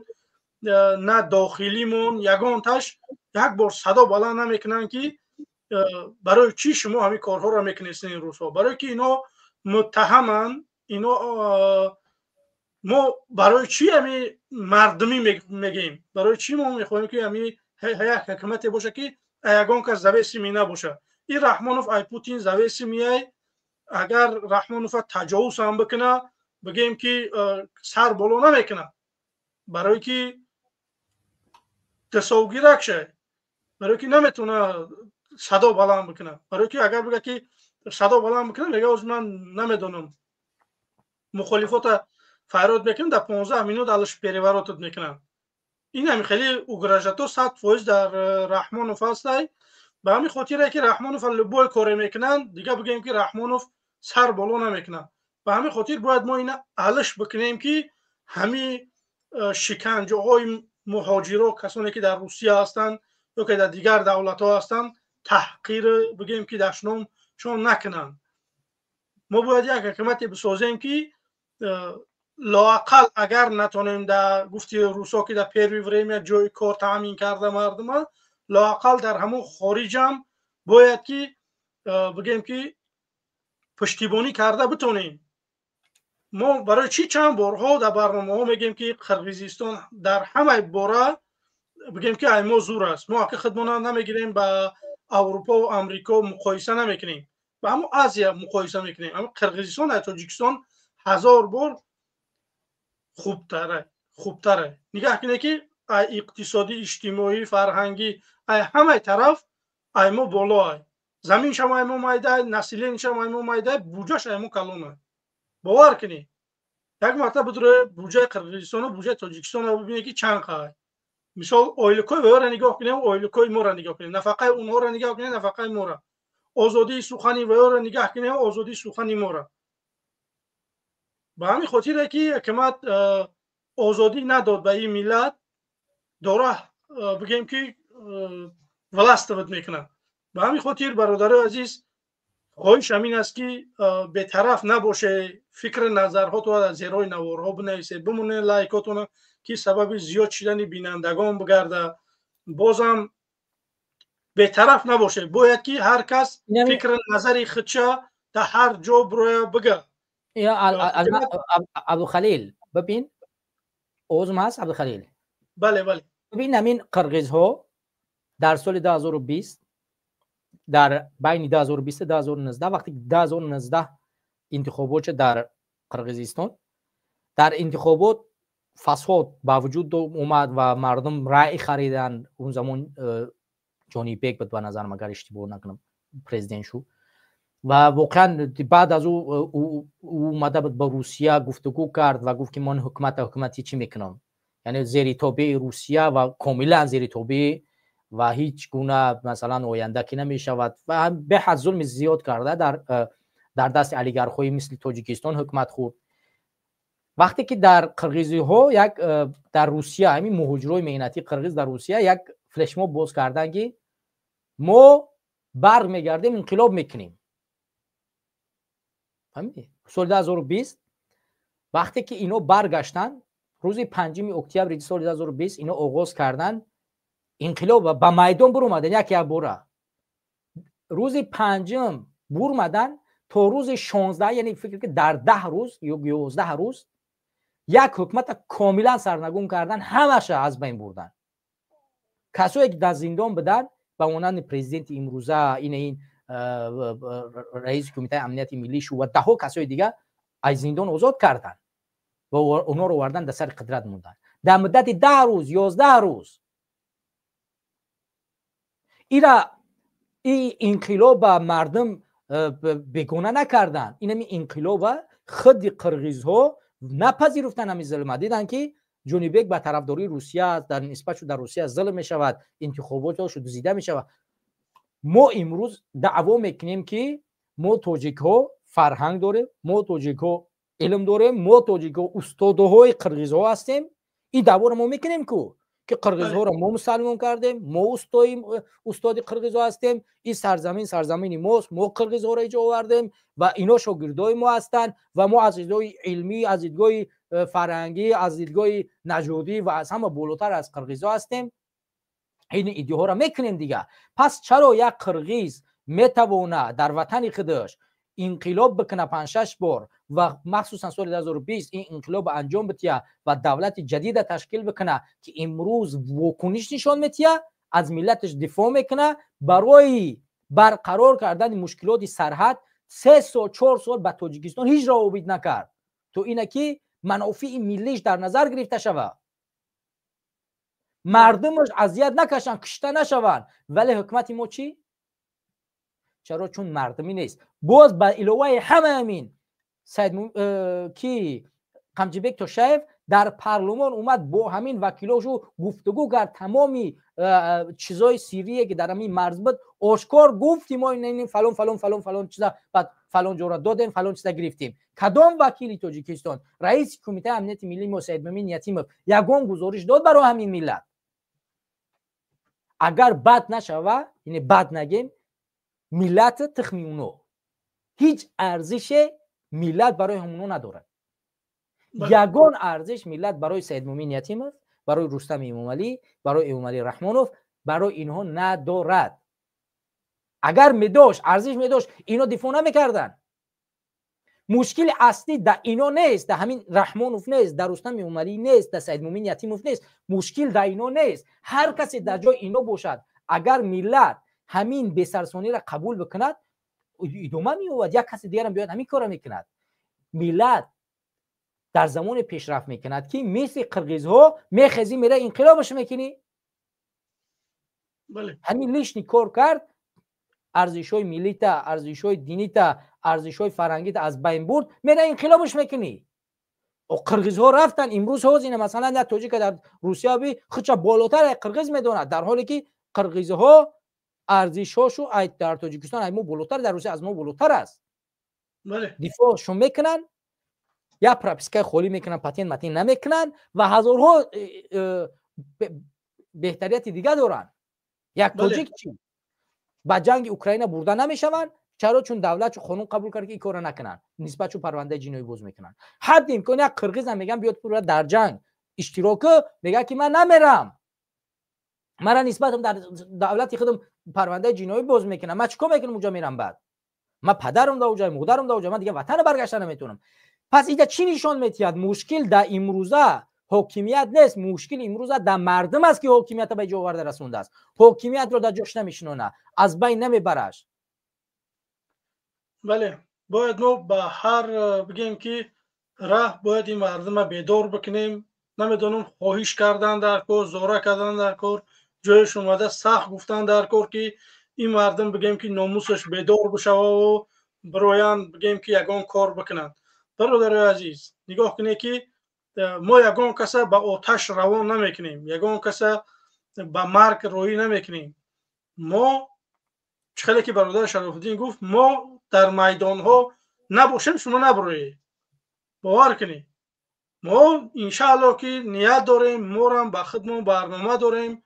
на дохилимон ягонташ як бор садо баланд намекунанд, ки барои чӣ шумо ҳамин корҳоро мекунед ин рӯзҳо? Барое ки ино муттаҳаманд. Ино мо барои чӣ ҳами мардумӣ мегӯем? Барои чӣ мо мехоҳем, ки ҳами як ҳукумате боша, ки ягон кас зависимый набошад? Ин Раҳмонов ай Путин зависимый ай. Агар Раҳмонова таҷовуз ҳам бикуна, бигӯем, ки сар боло намекунад, барое ки дасовгирак шай, барое ки наметавона садо баланд бикунад, барое ки агар бига, ки садо баланд бикунад, мега оз ман намедонам, мухолифота фарёд мекунам, дар 15 минут алиш переворот мекунам. Ин ҳами хеле угрожать о 100% дар Раҳмонов ҳастай. Ба ҳамин хотире ки Раҳмонов любой коре мекунанд, дига бигӯем ки Раҳмонов сар боло намекунад. Ба ҳамин хотир бояд мо ина алиш бикунем, ки ҳамин шиканҷаҳои муҳоҷиро, касоне ки дар Русия ҳастанд ё ки дар дигар давлатҳо ҳастанд, таҳқир, бигӯем ки дашномшон накунанд. Мо бояд як ҳукумате бисозем, ки лоақал агар натонем, дар гуфти русо, ки дар первое время ҷои кор таъмин карда мардума, лоақал дар ҳамон хориҷам бояд ки бигӯем ки пуштибонӣ карда битонем. Мо барои чӣ чанд борҳо дар барномаҳо мегӯем, ки Қирғизистон дар ҳамаи бора, бигӯем ки ай мо зур аст? Мо ака худмона намегирем, ба Аврупо ва Амрико муқоиса намекунем, ба ҳамон Азия муқоиса мекунем. Ама Қирғизистон аз Тоҷикистон ҳазор бор хубтара, хубтара. Нигаҳ кунед, ки ай иқтисодӣ, иҷтимоӣ, фарҳангӣ, ай ҳамаи тараф ай мо боло ай. Заминшам ай мо майдай, население шам ай мо майдай, буҷаш ай мо калон. Бовар кунед, як мартаба бидуре буҷаи Қирғизистону буҷаи Тоҷикистонро бибинед, ки чанд қай. Мисол, ойликҳои ваёро нигоҳ кунем, ойликҳои моро нигоҳ кунем, нафақаи онҳоро нигоҳ кунем, нафақаи моро, озодии сухани ваёро нигоҳ кунем, озодии сухани моро. Ба ҳамин хотире ки ҳукумат озодӣ надод ба ин миллат, дора, бигем ки властвовать мекунад. Ба ҳамин хотир, бародарои азиз, хоҳиш ҳамин аст, ки бетараф набоше, фикри назарҳотро дар зерои наворҳо бинависед, бимонед лайкотона, ки сабаби зиёд шудани бинандагон бигарда. Бозам бетараф набошед, бояд ки ҳар кас фикри назари худша дар ҳар ҷо бироя бига. Абдухалил, бибин, овозум ҳаст, Абдухалил? Бале, бале. Бибин, ҳамин қирғизҳо дар соли 2020, дар байни 2020 2019, вақте 2019 интихобот шуд дар Қирғизистон, дар интихобот фасод ба вуҷуд омад ва мардум раъй хариданд. Он замон Ҷонибек буд, ба назарам, агар иштибоҳ накунам, президент шуд ва воқеан баъд аз ӯ омада буд, ба Русия гуфтугӯ кард ва гуфт, ки ман ҳукумата ҳукумати чӣ мекунам, яъне зери тобеи Русия ва комилан зери тобеи ва ҳеҷ гуна, масалан, оянда ки намешавад, ва беҳад зулми зиёд карда, дар дасти олигархҳои мисли Тоҷикистон ҳукумат хӯрд. Вақте ки дар қирғизиҳо як дар Русия ҳамин муҳоҷирои меҳнатии қирғиз дар Русия як флешмоб боз карданд, ки мо барг мегардем, инқилоб мекунем. Фаҳмидӣ? Соли 2020 вақте ки ино баргаштанд, рӯзи 5 октябри соли 2020 ино оғоз карданд инқилоб, ба майдон буромаданд. Як як бора рӯзи панҷум бурмаданд то рӯзи 16, яъне фикр ки дар 10 рӯз ё 11 рӯз як ҳукумата комилан сарнагун кардан, ҳамаша аз байн бурдан. Касое ки дар зиндон буданд, ба монанди президенти имрӯза, ин раиси Кумитаи амнияти миллӣ шу ва даҳҳо касои дигар, аз зиндон озод карданд ва онҳоро овардан, дар сари қудрат монданд дар муддати 10 рӯз, 11 рӯз. Ира и инқилоба мардум бегона накарданд. Инами инқилоба худи қирғизҳо напазируфтанд. Ҳамин зулма диданд, ки Ҷонибек ба тарафдории Русия аст, дар нисбат шу дар Русия зулм мешавад, интихоботҳошу дуздида мешавад. Мо имрӯз даъво мекунем, ки мо тоҷикҳо фарҳанг дорем, мо тоҷикҳо илм дорем, мо тоҷикҳо устодоҳои қирғизҳо ҳастем. Ин даъворо мо мекунем ку, ки қирғизҳоро мо мусалмон кардем, мо устоди қирғизҳо ҳастем. Ин сарзамин сарзамини мост, мо қирғизҳоро иҷо овардем ва ино шогирдои мо ҳастанд ва мо аз дидгоҳи илмӣ, аз дидгоҳи фарҳангӣ, аз дидгоҳи наҷодӣ ва аз ҳама болотар аз қирғизҳо ҳастем. Ин иддиҳоро мекунем дига. Пас чаро як қирғиз метавонад дар ватани худаш инқилоб бикуна панҷшаш бор ва махсусан соли 2020 ин инқилоб анҷом бития ва давлати ҷадида ташкил бикуна, ки имрӯз вокуниш нишон метия, аз миллаташ дифоъ мекуна, барои барқарор кардани мушкилоти сарҳад 3 сол, 4 сол ба Тоҷикистон ҳеҷ равобит накард, то ина ки манофеи миллиш дар назар гирифта шавад, мардумаш азият накашанд, кушта нашаванд. Вале ҳукумати мо чӣ? Чаро? Чун мардумӣ нест. Боз ба иловаи ҳама ҳамин ки Қамчибек Тошаев Дар парлумон омад, бо ҳамин вакилошу гуфтугӯ кард, тамоми чизои сиррие ки дар ҳамин марз буд ошкор гуфт, ки мо фалон фалон фалон фалон чиза баъд фалон ҷора додем, фалон чиза гирифтем. Кадом вакили Тоҷикистон, раиси Кумитаи амнияти миллии мо Саидмумин Ятимов ягон гузориш дод барои ҳамин миллат? Агар бад нашава, яъне бад нагем, миллат тухми уно, ҳеҷ арзише миллат барои ҳамуно надорад. Ягон арзиш миллат барои Саидмумин Ятимов, барои Рустами Эмомалӣ, барои Эмомалӣ Раҳмонов, барои инҳо надорад. Агар медошт, арзиш медошт, ино дифоъ намекарданд. Мушкили аслӣ дар ино нест, дар ҳамин Раҳмонов нест, дар Рустам Эмомалӣ нест, дар Саидмумин Ятимов нест. Мушкил дар ино нест. Ҳар касе дар ҷои ино бошад, агар миллат ҳамин бесарсониро қабул бикунад, идома меёбад, як каси дигарам биёяд, ҳамин корро мекунад. Миллат дар замоне пешрафт мекунад, ки мисли қирғизҳо мехезӣ, мера инқилобаш мекунӣ. Ҳамин лишний кор кард, арзишҳои миллита, арзишҳои динита, арзишҳои фарҳангита аз байн бурд, мера инқилобаш мекунӣ. Қирғизҳо рафтан, имрӯз ҳозина масалан як тоҷика дар Русия би худша болотар як қирғиз медонад, дар ҳоле ки қирғизҳо арзишҳошу дар Тоҷикистон аз мо болотар, дар Русия аз мо болотар аст. Дифоъшон мекунанд, як пропискаи холӣ мекунанд, патент матин намекунанд ва ҳазорҳо беҳтарияти дига доранд. Як тоҷик чӣ? Ба ҷанги Украина бурда намешаванд. Чаро? Чун давлат, чун қонун қабул кард, ки ин корро накунанд, нисбат чун парвандаи ҷиноӣ боз мекунанд. Ҳадди имкон як қирғизам мегӯям биёд пура дар ҷанг иштирок, мегӯяд ки ман намерам, мара нисбатам дар давлати худам парвандаи ҷиноӣ боз мекунам, ман чӣ кор мекунам уҷа мерам? Баъд ман падарам да уҷа, модарам да уҷа, ман дига ватана баргашта наметавонам. Пас иҷа чӣ нишон метиҳад? Мушкил дар имрӯза ҳокимият нест, мушкил имрӯза дар мардум аст, ки ҳокимиятро ба ҷо оварда расондааст. Ҳокимиятро дар ҷош намешинона, аз байн намебараш. Бале, бояд мо ба ҳар бигем ки раҳ бояд ин мардума бедор бикунем. Намедонам, хоҳиш кардан дар кор, зора кардан дар кор, ҷояш омада сахт гуфтан дар кор, ки ин мардум бигем ки номусаш бедор бишававу бироянд, бигем ки ягон кор бикунанд. Бародарои азиз, нигоҳ кунед, ки мо ягон каса ба оташ равон намекунем, ягон каса ба марг роҳӣ намекунем. Мо чӣ хеле ки бародар Шарофуддин гуфт, мо дар майдонҳо набошем, шумо набуроед, бовар кунед. Мо иншаалло ки ният дорем, морам ба худмон барнома дорем.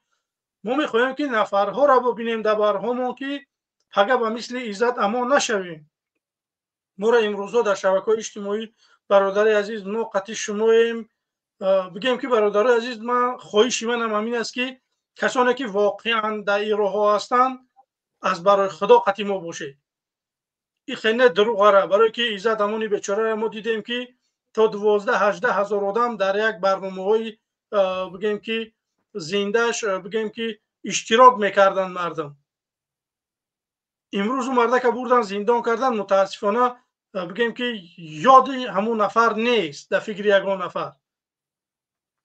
Мо мехоҳем, ки нафарҳоро бибинем дар барҳомон, ки пага ба мисли Иззат Амон нашавем. Моро имрӯзҳо дар шабакаҳои иҷтимоӣ, бародари азиз, мо қатъи шумоем. Бигем ки, бародарои азиз, ман хоҳиши манам ҳамин аст, ки касоне ки воқеан дар ин роҳҳо ҳастанд, аз барои Худо қатъи мо бошед. Ин хеле дурӯғара, барое ки Иззат Амони бечораро мо дидем, ки то 12-18 ҳазор одам дар як барномаҳои бигем ки зиндааш бигем ки иштирок мекарданд мардум. Имрӯз ӯ мардака бурдан, зиндон кардан. Мутаассифона, бигем ки ёди ҳамун нафар нест дар фикри ягон нафар.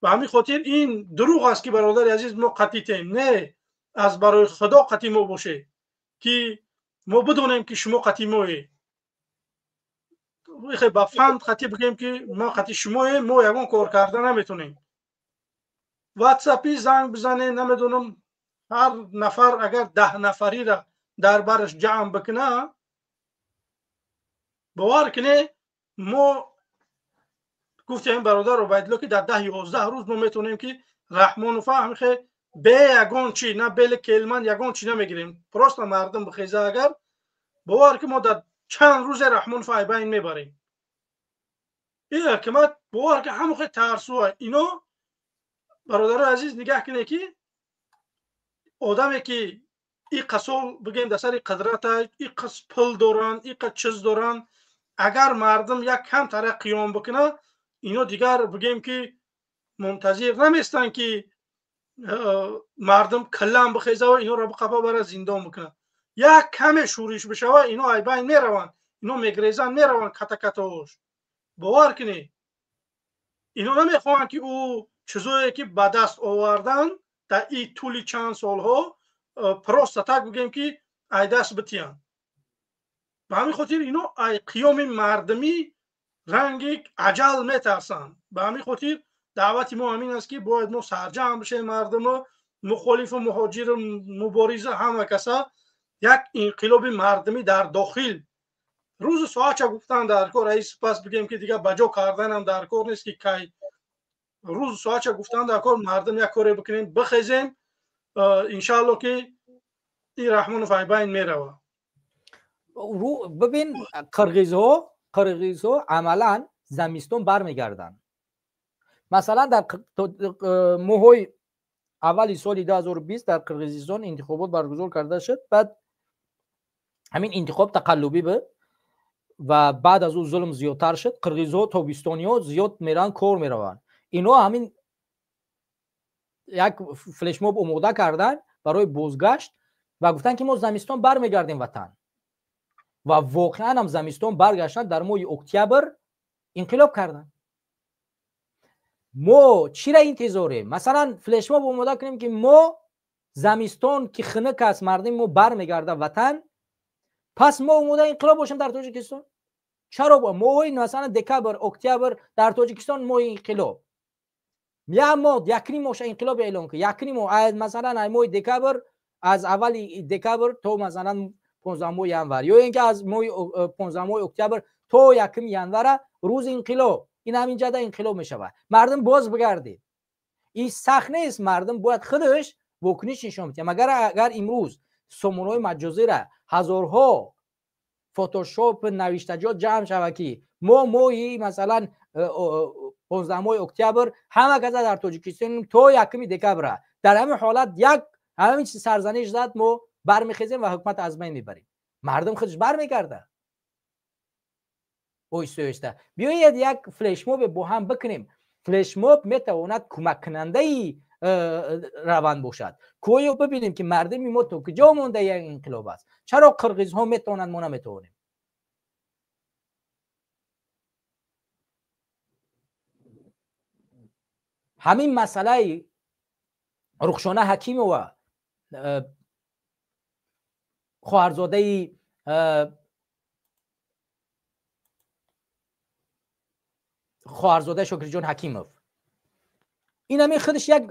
Ба ҳамин хотир ин дурӯғ аст, ки бародари азиз, мо қатъитем. Не, аз барои Худо қатъи мо бошед, ки мо бидонем, ки шумо қатъи моед. Ба фанд қатъи бигем ки мо қатъи шумоем, мо ягон кор карда наметонем. Ватсапи занг бизанем, намедонам, ҳар нафар агар 10 нафарира дар бараш ҷамъ бикуна, бовар куне, мо гуфтем, бародар Убайдулло, ки дар 10-11 рӯз мо метавонем, ки Раҳмонова ҳамихе бе ягон чи на бели келман, ягон чи намегирем, просто мардум бихеза агар, бовар ки мо дар чанд рӯзе Раҳмонова айбайн мебарем. Ин ҳукумат, бовар ки, ҳамохе тарсуа ино. Бародарои азиз, нигаҳ кунед, ки одаме ки иқа сол бигем дар сари қудрата, иқа пул доранд, иқа чиз доранд, агар мардум як камтара қиём бикунад, ино дигар бигем ки мунтазир наместанд, ки мардум каллан бихезава, иноро биқапа, бара зиндон бикунад. Як каме шӯриш бишава, ино айбайн мераванд, ино мегрезанд, мераванд катакатаош. Бовар кунед, ино намехоҳанд, ки ӯ чизое ки ба даст овардан дар ин тӯли чанд солҳо просто так бигем ки ай даст битиҳанд. Ба ҳамин хотир ино ай қиёми мардумӣ ранги аҷал метарсанд. Ба ҳамин хотир дар Даъвати мо ҳамин аст, ки бояд мо сарҷамъ бишем, мардумо, мухолифу муҳоҷиру мубориза, ҳама каса як инқилоби мардумӣ дар дохил. Рӯзу соатша гуфтан дар кор, раис, пас бигем, ки дигар ба ҷо карданам дар кор нест, ки кай рӯзу соатша гуфтан дар кор. Мардум як коре бикунем, бихезем, иншаалло, ки ин Раҳмонов айбайн мерава. Бибин, қирғизҳо амалан замистон бармегарданд. Масалан, дар моҳҳои аввали соли 2020 дар Қирғизистон интихобот баргузор карда шуд. Баъд ҳамин интихоб тақаллубӣ буд ва баъд аз ӯ зулм зиёдтар шуд. Қирғизҳо тобистониҳо зиёд мераванд, кор мераванд. Инҳо ҳамин як флешмоб омода карданд барои бозгашт ва гуфтанд, ки мо замистон бармегардем ватан. Ва воқеан ҳам замистон баргаштанд, дар моҳи октябр инқилоб карданд. Мо чира интизорем? Масалан, флешмоб омода кунем, ки мо замистон, ки хунук аст, мардуми мо бармегардад ватан, пас мо омода инқилоб бошем дар Тоҷикистон. Чаро моҳои, масалан, декабр, октябр дар Тоҷикистон моҳи инқилоб, як моҳ, якним моҳша инқилоб эълон кун, якним моҳ, масалан, ай моҳи декабр, аз аввали декабр то, масалан, 15 январ, ё ин ки аз моҳи 15 октябр то 1 январа рӯзи инқилоб. Ин ҳамин ҷада инқилоб мешавад, мардум боз бигардед. Ин сахт нест, мардум бояд худаш вокуниш нишон бидиҳад. Магар агар имрӯз сомонаҳои маҷозира ҳазорҳо фотошоп навиштаҷот ҷамъ шавад, ки мо моҳи, масалан, 15 октябр ҳама каза дар Тоҷикистон то 1 декабра, дар ҳамин ҳолат як ҳамин сарзаниш зад, мо бармехезем ва ҳукумат аз байн мебарем. Мардум худаш бармегардад оҳиста оҳиста. Биёед, як флешмобе бо ҳам бикунем. Флешмоб метавонад кӯмаккунандаи раванд бошад. Коё бибинем, ки мардуми мо то куҷо мондаи як инқилоб аст. Чаро қирғизҳо метавонанд, мо наметавонем? Ҳамин масъалаи Рухшона Ҳакимова, хоҳарзодаи Шокирҷон Ҳакимов, ин ҳамин худаш як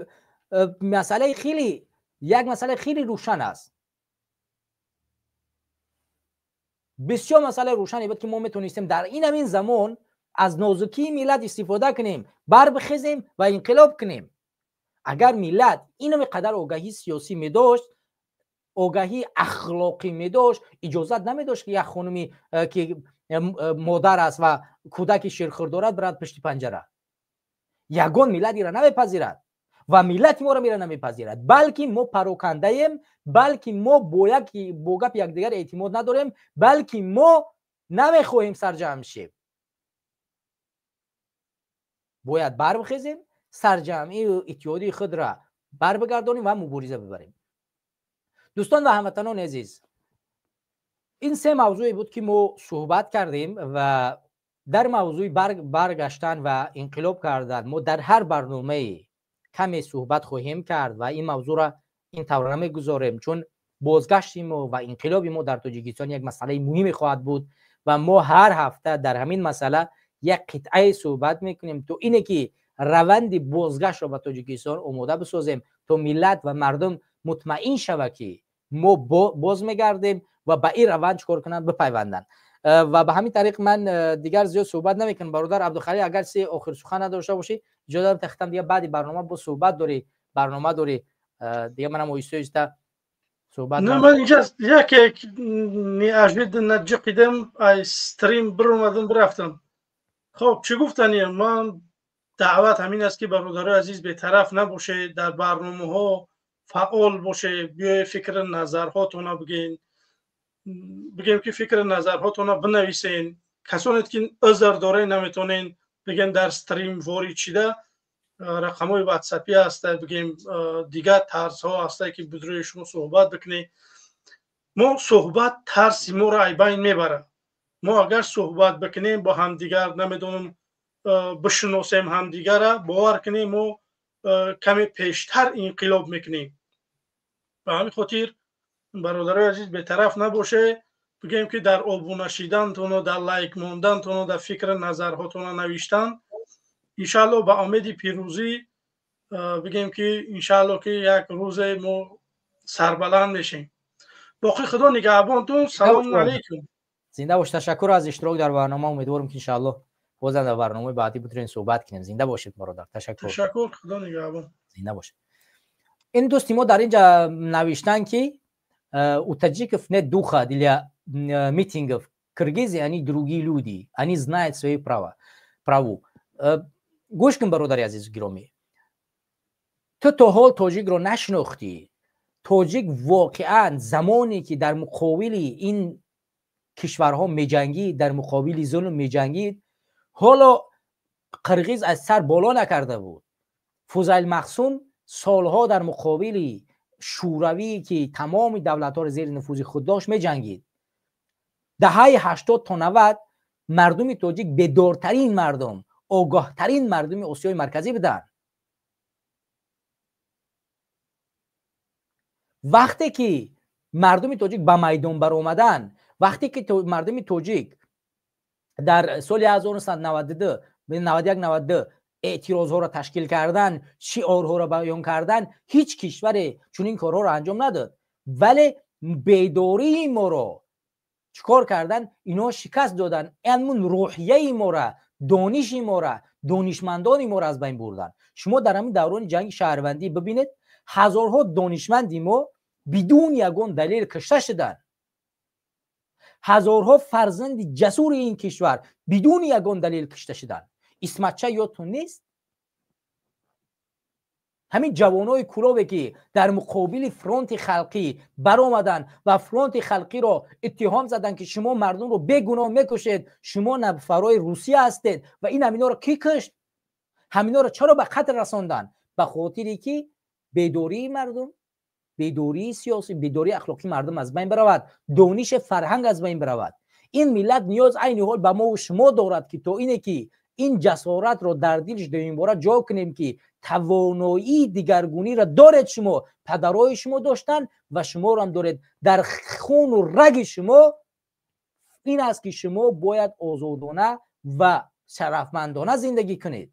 масъалаи хеле рӯшан аст. Бисёр масъалаи рӯшане буд, ки мо метавонистем дар ин ҳамин замон аз нозукии миллат истифода кунем, барбихезем ва инқилоб кунем. Агар миллат инаме қадар огаҳии сиёсӣ медошт, огаҳии ахлоқӣ медошт, иҷозат намедошт, ки як хонуми ки модар аст ва кӯдаки ширхӯр дорад, бирад пушти панҷара. Ягон миллат ира намепазирад ва миллати моро мира намепазирад, балки мо парокандаем, балки мо бо гапи якдигар эътимод надорем, балки мо намехоҳем сарҷамъ шем. Бояд барбихезем, сарҷамъию иттиҳодии худра барбигардонем ва мубориза бибарем. Дӯстон ва ҳамватанони азиз, ин се мавзӯе буд, ки мо суҳбат кардем ва дар мавзӯи баргаштан ва инқилоб кардан мо дар ҳар барномае каме суҳбат хоҳем кард ва ин мавзӯъро ин тавр намегузорем, чун бозгашти мо ва инқилоби мо дар Тоҷикистон як масъалаи муҳиме хоҳад буд ва мо ҳар ҳафта дар ҳамин масъала як қитъае суҳбат мекунем, то ине ки раванди бозгаштро ба Тоҷикистон омода бисозем, то миллат ва мардум мутмаин шавад, ки мо боз мегардем ва ба ин раванд чикор кунанд, бипайванданд. Ва ба ҳамин тариқ ман дигар зиёд суҳбат намекунам. Бародар Абдухалил, агар се охир сухан надошта бошӣ, иҷоза дорам тахтам. Дигар баъди барнома бо суҳбат дорӣ, барнома дорӣ, дигар манам оҳиста оҳиста суҳбат. Ман инҷа яке неожиданно ҷиқидам, ай стрим биромадам, бирафтам. Хоб, чӣ гуфтаниям? Ман даъват ҳамин аст, ки бародарои азиз, бетараф набошед, дар барномаҳо фаъол бошед, биёед, фикри назарҳотона бигӯен, бигем ки фикри назарҳотона бинависен. Касоне ки узр дорен, наметонен, бигем, дар стрим ворид шида, рақамҳои ватсапӣ ҳаста, бигем, дигар тарзҳо ҳаста, ки бидрои шумо суҳбат бикунед. Мо суҳбат тарси моро айбайн мебарад. Мо агар суҳбат бикунем бо ҳамдигар, намедонам, бишиносем ҳамдигара, бовар кунем, мо каме пештар инқилоб мекунем. Ба ҳамин хотир, бародарои азиз, бетараф набоше, бигем ки дар обуна шидантону дар лайк мондантону дар фикри назарҳотона навиштан. Иншаалло ба умеди пирӯзӣ бигем, ки иншаалло, ки як рӯзе мо сарбаланд мешем. Боқӣ Худо нигаҳбонтун. Салому алейкум. Зинда бош. Ташаккур аз иштирок дар барнома. Умедворам, ки иншаалло бозам дар барномаи баъдӣ бутунем суҳбат кунем. Зинда бошед, бародар, ташаккур. Ташаккур, Худо нигаҳбон. Зинда бошед. Ин дӯсти мо дар инҷа навиштанд, ки у таджиков нет духа для митингов. Киргизы, они другие люди, они знают свои права, праву. Гӯш кун, бародари азизу гиромӣ, ту то ҳол тоҷикро нашинохтӣ. Тоҷик воқеан замоне ки дар муқобили ин кишварҳо меҷангид, дар муқобили зулм меҷангид, ҳоло қирғиз аз сар боло накарда буд. Фузайл Мақсум солҳо дар муқобили Шӯравӣ, ки тамоми давлатҳоро зери нуфузи худ дошт, меҷангид. Даҳаи 80 то 90 мардуми тоҷик бедортарин мардум, огоҳтарин мардуми Осиёи Марказӣ буданд. Вақте ки мардуми тоҷик ба майдон баромаданд, вақте ки мардуми тоҷик дар соли 1992, 91, 92 эътирозҳоро ташкил кардан, шиорҳоро баён кардан, ҳеҷ кишваре чунин корҳоро анҷом надод. Вале бедории моро чӣ кор кардан? Инҳо шикаст доданд. Ҳамун рӯҳияи мора, дониши мора, донишмандони моро аз байн бурданд. Шумо дар ҳамин даврони ҷанги шаҳрвандӣ бибинед, ҳазорҳо донишманди мо бидуни ягон далел кушта шуданд. Ҳазорҳо фарзанди ҷасури ин кишвар бидуни ягон далел кушта шуданд. Исматча ёдтон нест? Ҳамин ҷавонои Кулобе, ки дар муқобили Фронти халқӣ баромаданд ва Фронти халқиро иттиҳом заданд, ки шумо мардумро бегуноҳ мекушед, шумо нафарои Русия ҳастед. Ва ин ҳаминоро кӣ кушт? Ҳаминоро чаро ба қатл расонданд? Ба хотире ки бедории мардум, бедории сиёсӣ, бедории ахлоқии мардум аз байн баравад, дониши фарҳанг аз байн баравад. Ин миллат ниёз айни ҳол ба мову шумо дорад, ки то ине ки ин ҷасоратро дар дилш доимбора ҷо кунем, ки тавоноии дигаргуниро доред шумо, падарои шумо доштанд ва шуморо ҳам доред. Дар хуну раги шумо ин аст, ки шумо бояд озодона ва шарафмандона зиндагӣ кунед.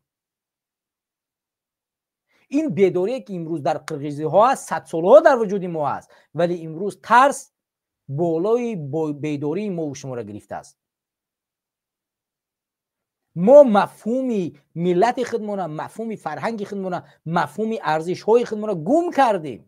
Ин бедорие, ки имрӯз дар қирғизиҳо аст, садсолаҳо дар вуҷуди мо аст, вале имрӯз тарс болои бедории мову шуморо гирифтааст. Мо мафҳуми миллати худмона, мафҳуми фарҳанги худмона, мафҳуми арзишҳои худмона гум кардем.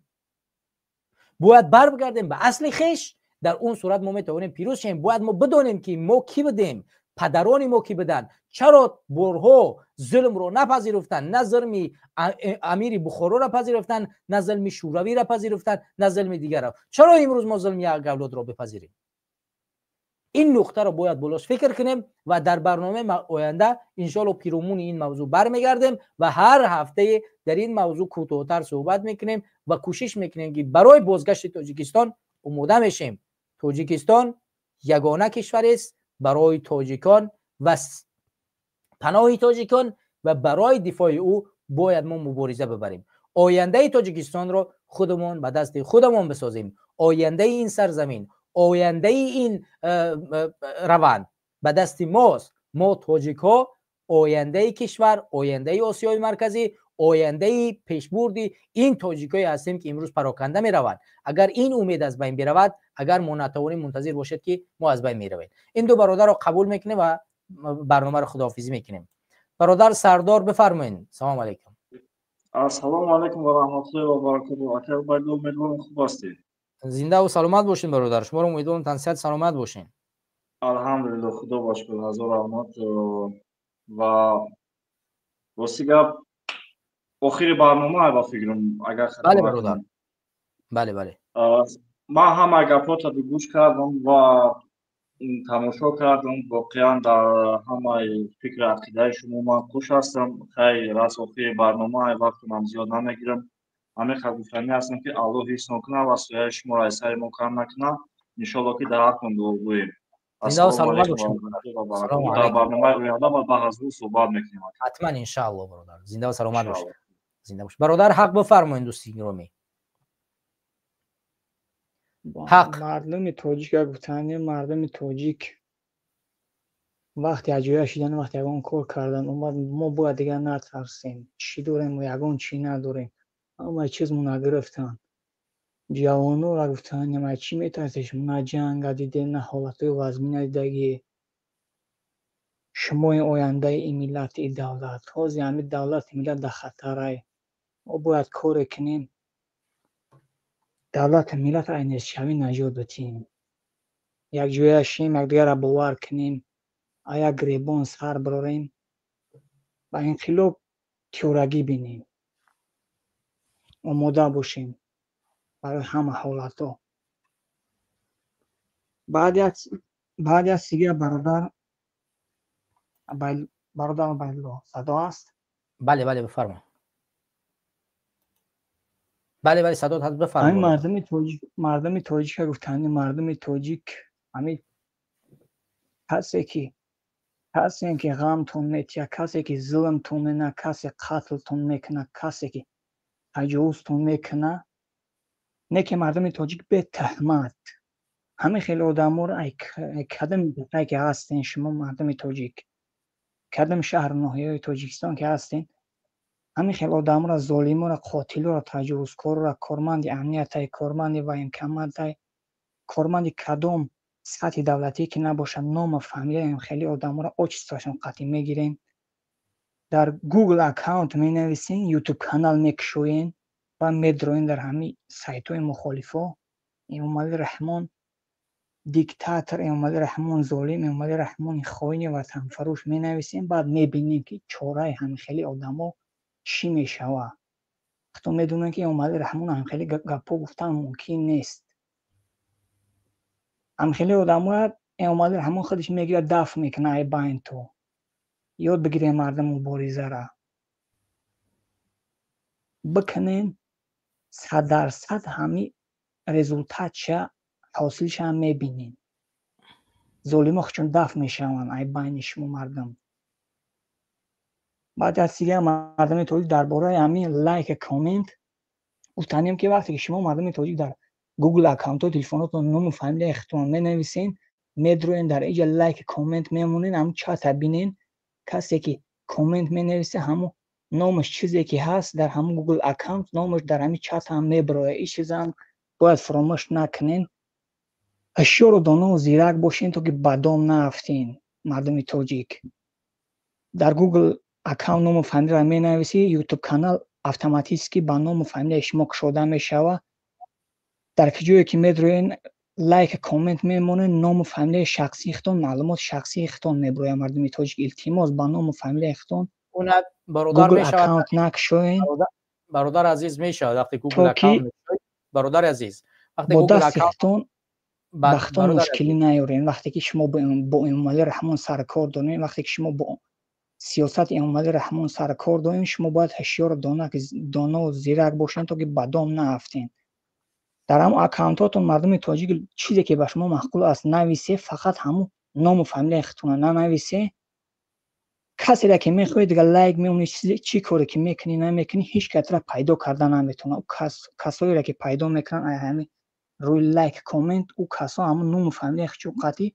Бояд баргардем ба асли хеш. Дар он сурат мо метавонем пирӯз шавем. Бояд мо бидонем, ки мо кӣ будем, падарони мо кӣ буданд, чаро борҳо зулмро напазируфтанд, на зулми амири Бухороро пазируфтанд, на зулми Шӯравиро пазируфтанд, на зулми дигарро. Чаро имрӯз мо зулми як авлодро бипазирем? Ин нуқтаро бояд болош фикр кунем ва дар барномаи оянда иншоалло пиромуни ин мавзӯъ бармегардем ва ҳар ҳафтае дар ин мавзӯъ кӯтоҳтар суҳбат мекунем ва кӯшиш мекунем, ки барои бозгашти Тоҷикистон омода мешем. Тоҷикистон ягона кишварест барои тоҷикон ва паноҳи тоҷикон, ва барои дифои ӯ бояд мо мубориза бибарем. Ояндаи Тоҷикистонро худамон ба дасти худамон бисозем. Ояндаи ин сарзамин, ояндаи ин раванд ба дасти мост. Мо тоҷикҳо ояндаи кишвар, ояндаи Осиёи Марказӣ, ояндаи пешбурди ин тоҷикҳое ҳастем, ки имрӯз пароканда мераванд. Агар ин умед аз байн биравад, агар мо натавонем, мунтазир бошед, ки мо аз байн меравем. Ин ду бародарро қабул мекунем ва барномаро худоҳофизӣ мекунем. Бародар Сардор, бифармоед. Салому алайкум. Ассалому алайкум ва раҳматуллоҳи ва баракотуҳ. Ака Убайдулло, умедворам, хуб ҳастед. Зиндаву саломат бошед, бародар. Шуморо умедворам, тансиҳат, саломат бошед. Алҳамдулилло, Худо ба шукр, ҳазор раҳмат. Ва рости гап, охири барнома ба фикрам, агар хато Бале, бародар. накунам. Бале. Ман ҳама гапҳоро гӯш кардам ва тамошо кардам. Воқеан дар ҳамаи фикри ақидаи шумо ман хуш ҳастам. Хайр, раз охири барнома, вақтонам зиёд намегирам. Ҳамин қадр гуфтанӣ ҳастам, ки Аллоҳ ҳифз кунад ва сояи шуморо аз сари мо кам накунад. Иншоалло, ки дар ҳаққон дуогӯем. Зинда Ассалому саломат алайкум бошед. ва раҳматуллоҳи ва Салому баракотуҳ. Дар алайкум. барномаи оянда ба ҳазур суҳбат мекунем. Ҳатман, иншаалло, бародар. Зинда саломат бошед. Иншоалло. Зинда бошед. Бародар Ҳақ, бифармоед, дӯсти гиромӣ. Ҳақ. Мардуми тоҷик, як гуфтани мардуми тоҷик, Вақти аҷоя шидан, вақти ягон кор кардан омад, мо бояд дигар натарсем. Чӣ дорем? Мо ягон чӣ надорем, ҳамаи чизмона гирифтанд. Ҷавонора гуфтанд: ама чӣ метарсед шумо? На ҷанга дидем, на ҳолатҳои вазмина дидагӣ. Шумои ояндаи ин миллат, ин давлат. Ҳозир ҳамин давлати миллат дар хатарай. Мо бояд коре кунем, давлату миллатро аз нестшавӣ наҷот бидиҳем. Якҷоя шем, якдигарро бовар кунем, аз як гиребон сар бирорем, ба инқилоб тиёрагӣ бинем, омода бошем барои ҳама ҳолатҳо. Баъд як сига, бародар Убайдулло, садо ҳаст? Бале, бале, бифармо. Бале, бале, садо ҳаст, бифармо. Ҳамин мардуми тоҷик, мардуми тоҷика гуфтанд, мардуми тоҷик, ҳамин касе ки ғамтон метиҳад, касе ки зулмтон мекунад, касе қатлтон мекунад, касе ки таҷовузтон мекунад, не ки мардуми тоҷик бетаҳмат ҳамин хеле одаморо ай кадом минтақае ки ҳастен шумо, мардуми тоҷик, кадом шаҳру ноҳияҳои Тоҷикистон ки ҳастен, ҳамин хел одаморо, золиморо, қотилоро, таҷовузкорро, корманди амниятай, корманди военкоматай, корманди кадом сатҳи давлатие ки набошад, ному фамилияи хеле одаморо, отчествоашон қатъӣ мегирем, дар Google аккаунт менависен, YouTube канал мекушоен ва медроен дар ҳамин сайтҳои мухолифо: Эмомалӣ Раҳмон диктатор, Эмомалӣ Раҳмон золим, Эмомалӣ Раҳмони хоини ватанфурӯш менависем. Баъд мебинем, ки чораи ҳамин хели одамо чӣ мешавад. Ҳатто медонем, ки Эмомалӣ Раҳмон ҳамин хели гапҳо гуфтан мумкин нест. Ҳамин хели одамоя Эмомалӣ Раҳмон худаш мегирад, дафн мекунад ай байн. То ёд бигирем, мардум, муборизара бикунем, 100% ҳамин результатша, ҳосилшам мебинем. Золимо чун дафн мешаванд ай байни шумо, мардум. Баъд аз дигар, мардуми тоҷик, дар бораи ҳамин лайк, коммент гуфтанем, ки вақте ки шумо, мардуми тоҷик, дар Google аккаунтҳои телефонотон ному фамилияи худтон менависен, медроен, дар иҷа лайк, коммент мемонен, ҳамун чата бинен, касе ки коммент менависа, ҳамун номаш, чизе ки ҳаст дар ҳамун Google аккаунт, номаш дар ҳамин чат ҳам мебирояд. Ин чизам бояд фаромӯш накунен. Ҳушёру донову зирак бошен, то ки ба дом наафтен. Мардуми тоҷик, дар Google аккаунт ному фамилияро менависӣ, YouTube канал автоматически ба ному фамилияи шумо кушода мешавад. Дар ҷое ки медроен, лайк, коммент мемонед, ному фамилияи шахсии худтон, маълумоти шахсии худтон мебирояд. Мардуми тоҷик, илтимос, ба ному фамилияи худтон бародар Google аккаунт накушоен. Бародар азиз, мешавад вақте Google аккаунт, бародари азиз, вақте бо дасти худтон ба худтон мушкилӣ наёрем. Вақте ки шумо бо Эмомалӣ Раҳмон саркор дорем, вақте ки шумо бо сиёсати Эмомалӣ Раҳмон саркор дорем, шумо бояд ҳушёру донову зирак бошед, то ки ба дом наафтен. Дар ҳамон аккаунтҳотон, мардуми тоҷик, чизе ки ба шумо маъқул аст, нависе, фақат ҳамун ному фамилияи худтонро нанависе. Касеро ки мехоҳед, дигар лайк мемонӣ, чӣ коре ки мекунӣ, намекунӣ, ҳеҷ касро пайдо карда наметавонад. Касоеро ки пайдо мекунанд ай ҳамин рӯи лайк, коммент, ӯ касо ҳамун ному фамилияи худшон қатъи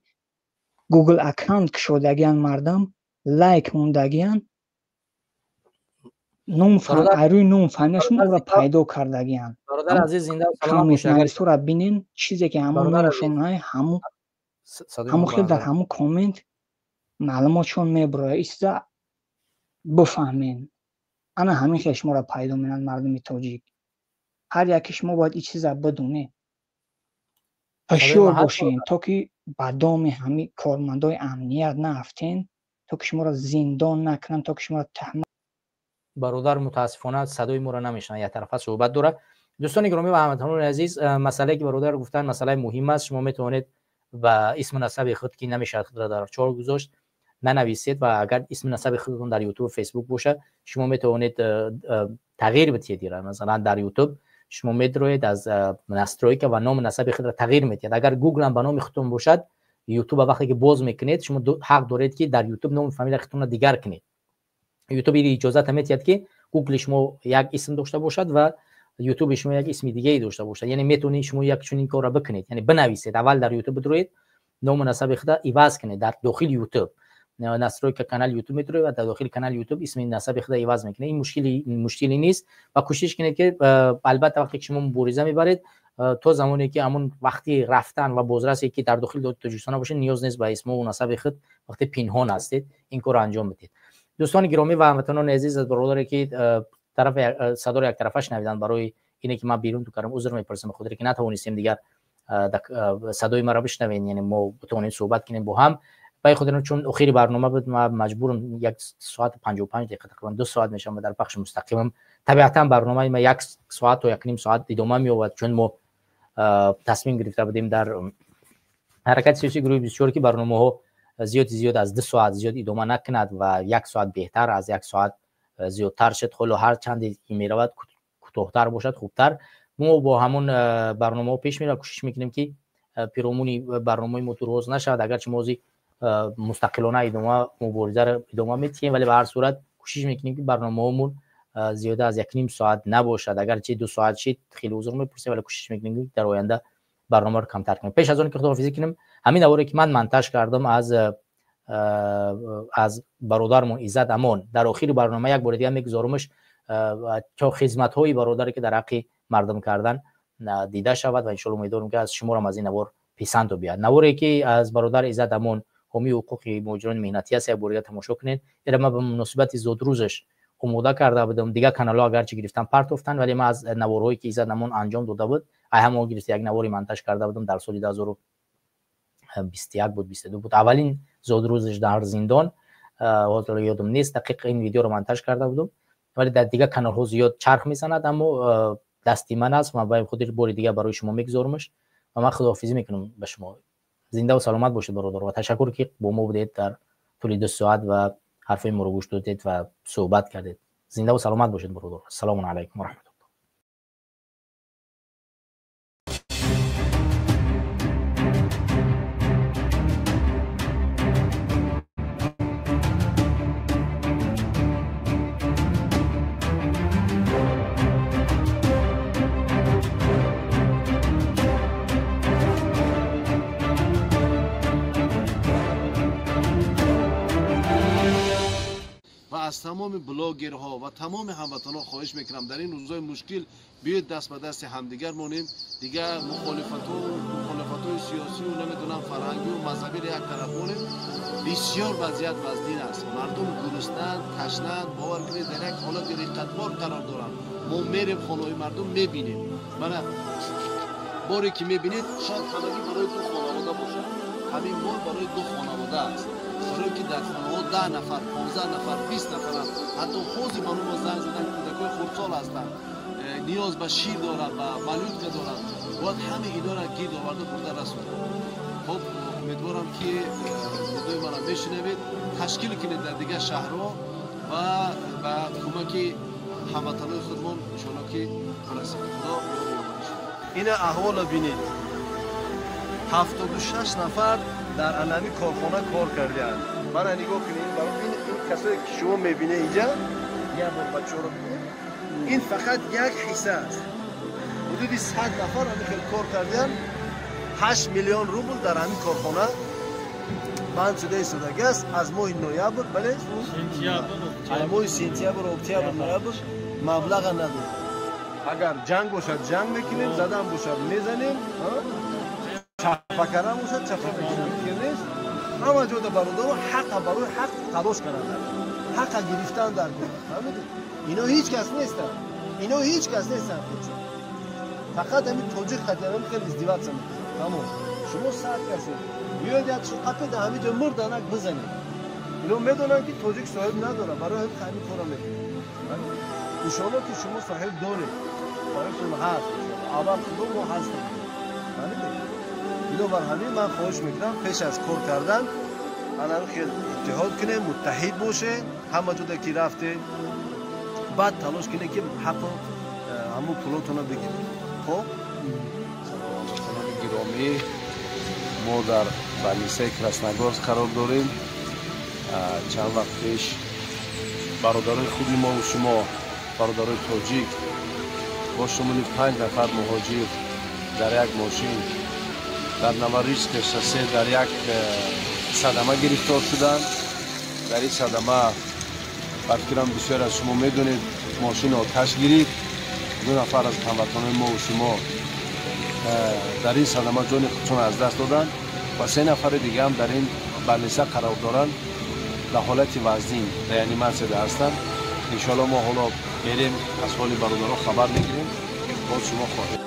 Google аккаунт кушодагианд, мардум лайк мондагианд, рӯи ному фамилияшон ӯро пайдо кардагианд. Бародар азиз, зинда Комментнависҳоро бинен, чизе ки ҳамун номашон ҳамун ҳамун хел дар ҳамун коммент маълумотшон мебирояд. Ин чиза бифаҳмен. Ана ҳамин хел шуморо пайдо менад. Мардуми тоҷик, ҳар яке шумо бояд ин чиза бидонед, ҳушёр бошед, то ки ба доми ҳамин кормандои амният наафтен, то ки шуморо зиндон накунанд, то ки шуморо таҳмат Бародар мутаассифона садои моро намешунавад, яктарафа суҳбат дорад. Дӯстони гиромӣ ва ҳамватанони азиз, масъалае ки бародар гуфтанд, масъалаи муҳим аст. Шумо метавонед ба исму насаби худ, ки намешавад худро дар чор гузошт, нанависед ва агар исми насаби худатон дар Ютуб, Фейсбук бошад, шумо метавонед тағйир бидиҳед ира. Масалан, дар Ютуб шумо медроед аз настройка ва ному насаби худро тағйир медиҳед. Агар Гуглам ба номи худтон бошад, Ютуба вақте ки боз мекунед, шумо ҳақ доред, ки дар Ютуб ному фамилияи худтонро дигар кунед. Ютуб иҷозата метиҳад, ки Гугли шумо як исм дошта бошад ва Ютуби шумо як исми дигае дошта бошад. Яъне метавонед шумо як чунин корро бикунед, яъне бинависед, аввал дар Ютуб бидроед, ному насаби худа иваз кунед дар дохили Ютуб. настройка канал YouTube метавонед ва дар дохили канали YouTube исми насаби худа иваз мекунед. Ин мушкили нест ва кӯшиш кунед ки албатта вақте ки шумо мубориза мебаред, то замоне ки ҳамон вақти рафтан ва бозрасе ки дар дохили Тоҷикистон бошед, ниёз нест ба исму насаби худ вақте пинҳон ҳастед ин корро анҷом бидед. Дӯстони гиромӣ ва ҳамватанони азиз, аз бародаре ки тарафи садоро яктарафа шунавиданд, барои ине ки ман берун ту кардам узр мепурсам, ба хотире ки натавонистем дигар садои маро бишнавед, яъне мо битавонем суҳбат кунем бо ҳам. Ба хотир чун охири барнома буд, ман маҷбурам 1 соат 55 дақиқа, тақрибан 2 соат мешавам дар пахши мустақимам. Табиатан барномаи ма 1 соат то 1.5 соат идома меёбад, чун мо тасмим гирифта будем дар ҳаракати сиёсии гурӯҳи 24 ки барномаҳо зиёд аз 2 соат зиёд идома накунад ва 1 соат беҳтар аз 1 соат зиёдтар шуд. Ҳоло ҳар чанде ки меравад кӯтоҳтар бошад хубтар. Мо бо ҳамон барномаҳо пеш меравем, кӯшиш мекунем ки пиромуни барномаи мо турҳоз нашавад. Агарчи мо мустақилона идома муборизаро идома медиҳем, вале ба ҳар сурат кӯшиш мекунем ки барномаҳомон зиёда аз 1.5 соат набошад. Агарчи 2 соат шид хеле узр мепурсем, вале кӯшиш мекунем ки дар оянда барномаро камтар кунем. Пеш аз он ки худоҳофизӣ кунем, ҳамин наворе ки ман монтаж кардам аз бародармон Иззат Амон, дар охири барнома як бори дигар мегузорамаш то хизматҳои бародаре ки дар ҳаққи мардум кардан дида шавад ва иншоалло умедворам ки аз шуморам аз ин навор писанд биёяд. Наворе ки аз бародар Иззат Амон, ҳомии ҳуқуқи муҳоҷирони меҳнатӣ аст, як бори дигар тамошо кунед. Инро ман ба муносибати зодрӯзаш омода карда будам. Дигар каналҳо агарчи гирифтан партофтан, вале ман аз наворҳое ки Иззат Амон анҷом дода буд, ай ҳамон гирифта як навори монтаж карда будам дар соли 2021 буд, 22 буд, аввалин зодрӯзаш дар зиндон, ҳозир ёдам нест дақиқ ин видеоро монтаж карда будам, вале дар дигар каналҳо зиёд чарх мезанад, аммо дасти ман аст. Ман ба хотир бори дигар барои шумо мегузорамаш ва ман худоҳофизӣ мекунам ба шумо. Зинда ва саломат бошед бародар ва ташаккур ки бо мо будед дар тӯли 2 соат ва ҳарфҳои моро гӯш додед ва суҳбат кардед. Зинда ва саломат бошед бародар. Ассалому алайкум ва раҳматуллоҳ. Аз тамоми блогерҳо ва тамоми ҳамватанҳо хоҳиш мекунам, дар ин рӯзҳои мушкил биёед даст ба дасти ҳамдигар монем. Дигар мухолифатҳои сиёсию намедонам фарҳангию мазҳабиро як тараф монем. Бисёр вазъият вазнин аст, мардум гуруснанд, ташнанд, бовар кунед дар як ҳолати риқатбор қарор доранд. Мо мерем хонаҳои мардум мебинем, мана боре ки мебинед шояд ҳамагӣ барои 2 хонавода бошад. Ҳамин бор барои 2 хонавода аст, барои ки дар хонаҳо 10 нафар, 15 нафар, 20 нафаранд. Ҳатто ҳозир ба мо занг заданд, кӯдакҳои хурдсол ҳастанд, ниёз ба шир доранд, ба малютка доранд. Бояд ҳама инҳоро гирд оварда бурда расонанд. Хоб, умедворам ки нидои маро мешунавед, ташкил кунед дар дигар шаҳрҳо ва ба кӯмаки ҳамватанои худмон иншоалло ки бирасем. Худо ина аҳволро бинед. 76 нафар дар анами корхона кор кардианд. Мана нигоҳ кунед, ин касое ки шумо мебинед инҷа, як бор бачаҳоро бинед, ин фақат як ҳисса аст. Ҳудуди 100 нафар ҳамин хел кор кардианд. 8 миллион рубл дар ҳамин корхона банд шуда истодагӣ аст аз моҳи ноябр, бале, аз моҳи сентябр, октябр, ноябр маблаға надод. Агар ҷанг бошад ҷанг мекунем, задан бошад мезанем, чапа кардан бошад чапа мекунем. Нест ҳама ҷода бародаро ҳақа барои ҳақ талош кардан, ҳақа гирифтан дар кор. Фаҳмидед? Ино ҳеҷ кас нестанд, ино ҳеҷ кас нестанд. Худшон фақат ҳамин тоҷик қатиан хеле издеваться мекунанд. Тамом, шумо 100 касед, биёед як қапе дар ҳамин ҷо мурданак бизанед. Ино медонанд ки тоҷик соҳиб надорад, барои ҳамин кора мекунанд. Иншоалло ки шумо соҳиб доред, соҳибтон ҳаст, аввал худо мо ҳастем. Фаҳмидед? Бинобар ҳамин ман хоҳиш мекунам пеш аз кор кардан анам хел иттиҳод кунем, муттаҳид бошед, ҳама ҷода ки рафтед, баъд талош кунед ки ҳаққу ҳамун пулотонро бигиред. Хоб, ҳамватанони гиромӣ, мо дар балисаи Красногорск қарор дорем. Чанд вақт пеш бародарои худи мо шумо, бародарои тоҷик, бо шумули 5 нафар муҳоҷир дар як мошин дар Новорижское шоссе дар як садама гирифтор шуданд. Дар ин садама ба фикрам бисёр аз шумо медонед, мошин оташ гирифт. 2 нафар аз ҳамватанони мо ва шумо дар ин садама ҷони худшон аз даст доданд ва 3 нафари дига ҳам дар ин балниса қарор доранд, дар ҳолати вазнин реаниматсияда ҳастанд. Иншоалло мо ҳоло мерем, аз ҳоли бародаро хабар мегирем, боз шумо хоҳед.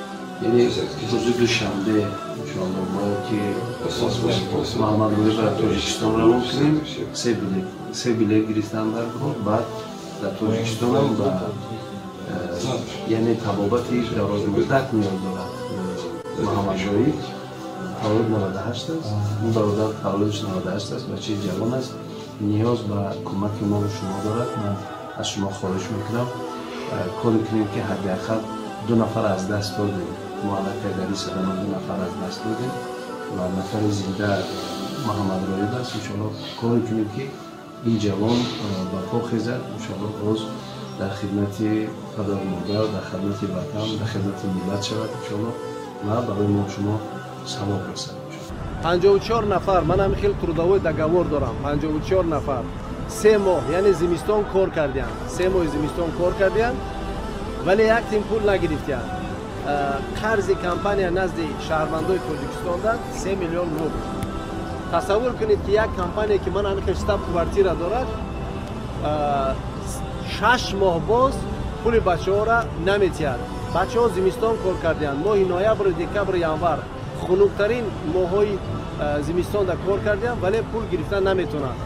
Яъне рӯзи душанбе иншоалло бояд ки Муҳаммад Рӯӣ ба Тоҷикистон равон кунем. 3 билет гирифтан дар кор, баъд дар Тоҷикистонам ба яъне табобати дарозмуддат ниёз дорад. Муҳаммад Рӯӣ таваллуд 98 аст, ин бародар таваллудаш 98 аст, бачаи ҷавон аст, ниёз ба кӯмаки мо ва шумо дорад. Ман аз шумо хоҳиш мекунам, коре кунем ки ҳадди ақал 2 нафар аз даст додем. Мо аллакай дар ин садама 2 нафар аз даст додем ва нафари зинда Муҳаммад Роиб аст. Иншоалло коре кунем ки ин ҷавон ба по хезад, иншоалло боз дар хидмати падару модар, дар хидмати ватан, дар хидмати миллат шавад иншоалло ва барои мо шумо савоб расад. 54 нафар, ман ҳамин хел трудовой договор дорам, 54 нафар 3 моҳ, яъне зимистон кор кардианд, 3 моҳи зимистон кор кардианд, вале як тин пул нагирифтианд. Қарзи компания назди шаҳрвандои Тоҷикистон дад 3 миллион рубл. Тасаввур кунед ки як компания ки ман ҳамин хел штаб квартира дорад, 6 моҳ боз пули бачаҳоро наметиҳад. Бачаҳо зимистон кор кардианд, моҳи ноябр, декабр, январ хунуктарин моҳҳои зимистонда кор кардианд, вале пул гирифтан наметавонанд.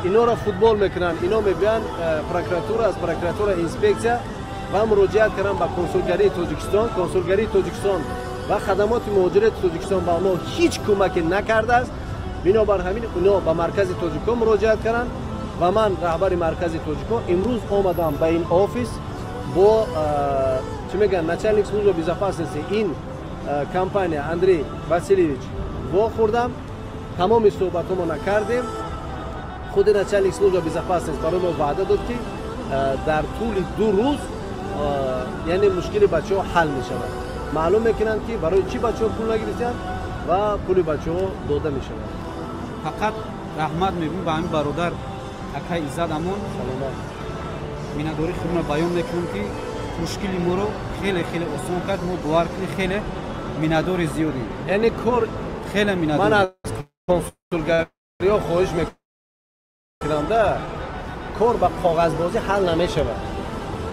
Инора футбол мекунанд, ино мебиёнд прокуратура, аз прокуратура инспексия ва муроҷиат карданд ба консулгарии Тоҷикистон. Консулгарии Тоҷикистон ва хадамоти муҳоҷирати Тоҷикистон ба онҳо ҳеҷ кӯмаке накардааст. Бинобар ҳамин ино ба маркази тоҷикон муроҷиат карданд ва ман раҳбари маркази тоҷикон имрӯз омадам ба ин офис бо чӣ мегӯянд, начальник служба безопасности ин компания Андрей Васильевич вохӯрдам, тамоми суҳбатҳомона кардем. Худи начальник служба безопасности барои мо ваъда дод ки дар тӯли 2 рӯз яъне мушкили бачаҳо ҳал мешавад. Маълум мекунанд ки барои чӣ бачаҳо пул нагирифтанд ва пули бачаҳо дода мешавад. Фақат раҳмат мегӯм ба ҳамин бародар акай Иззат Амон. Саломат. Миннатдории худро баён мекунам ки мушкили моро хеле хеле осон кард. Мо бовар кунед, хеле миннатдори зиёдем. Яъне кор хеле миннатдор. Ман аз консулгариҳо хоҳиш мекунам, да кор ба коғазбозӣ ҳал намешавад.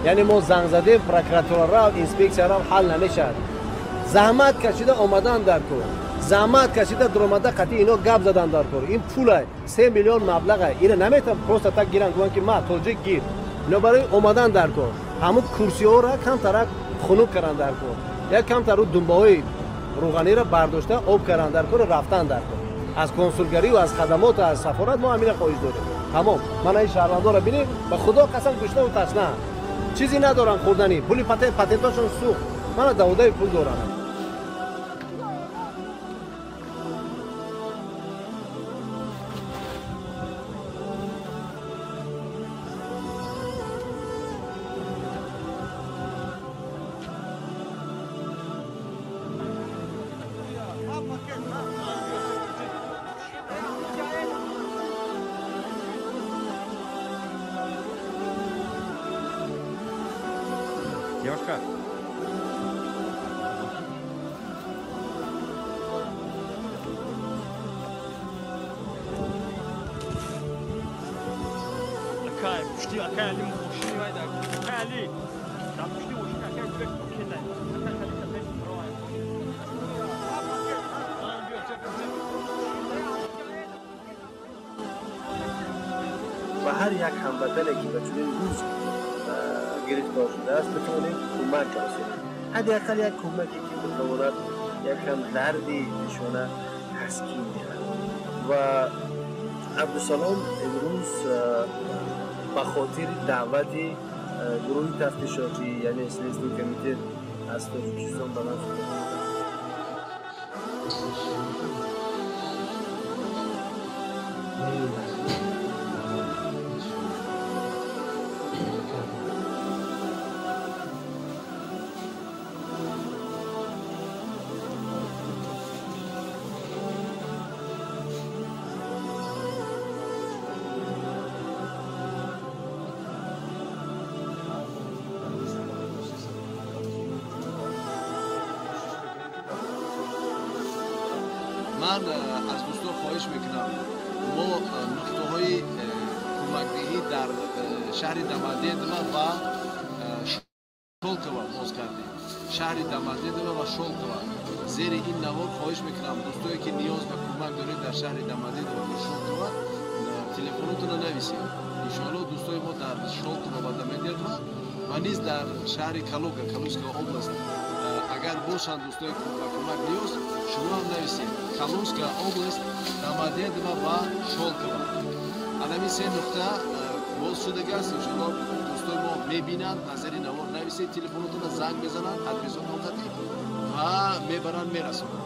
Яъне мо занг задем, прокуратура рафт, инспексия рафт, ҳал намешавад. Заҳмат кашида омадан дар кор, заҳмат кашида дуромада қатъи ино гап задан дар кор. Ин пулай 3 миллион маблағай, ина наметавон просто так гиранд, гӯянд ки ма тоҷик гир. Ино барои омадан дар кор ҳамун курсиҳоро камтарак хунук кардан дар кор, як камтар думбаҳои рӯғаниро бардошта об кардан дар кор, рафтан дар кор. Аз консулгарӣ ва аз хадамот аз сафорат мо ҳамина хоҳиш дорем. Тамом. Мана ин шаҳрвандоро бинед, ба худо қасам гушнаву ташнаанд, чизе надоранд хӯрданӣ, пули патентошон сӯхт. Мана даводаи пул доранд. Девушка. Акай, пушти, акай, Али, мошини вайда. Акай, Али. Дар пушти мошини акай Али кетай. Акай, Али, кетай. Ба ҳар як ҳамватане ки ба чунин рӯз гирифтор шудааст битавонем кӯмак расонем, ҳадди ақал як кӯмаке ки битавонад якам дарди нишона таскин диҳад. Ва Абдусалом имрӯз ба хотири даъвати гурӯҳи тафтишотӣ, яъне Следственный комитет аз Тоҷикистон ба ман Ман аз дӯстон хоҳиш мекунам, мо нуқтаҳои кӯмакдиҳӣ дар шаҳри Домодедово ва Шолково боз кардем. Шаҳри Домодедово ва Шолково. Зери ин навор хоҳиш мекунам, дӯстое ки ниёз ба кӯмак доред дар шаҳри Домодедово ва Шолково, телефонотонро нависед. Иншоалло, дӯстои мо дар Шолково ва Домодедово ва низ дар шаҳри Калуга, Калужская область, агар бошанд дӯстои ба кӯмак ниёз, шумо ҳам нависед. Калужская область, Домодедово ва Шолково. Анами се нуқта боз шудагааст. Иншоалло, дӯстои мо мебинанд. Аз зери навор нависед телефонотонро, занг мезананд, адресотон қатӣ ва мебаранд, мерасонанд.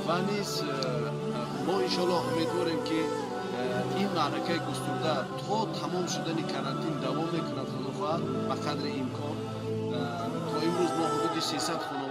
Ва низ мо, иншоалло, умедворем, ки ин маъракаи густурда то тамом шудани карантин давом мекунад, худо хоҳад, ба қадри имкон. То имрӯз мо ҳудуди 300 хонавода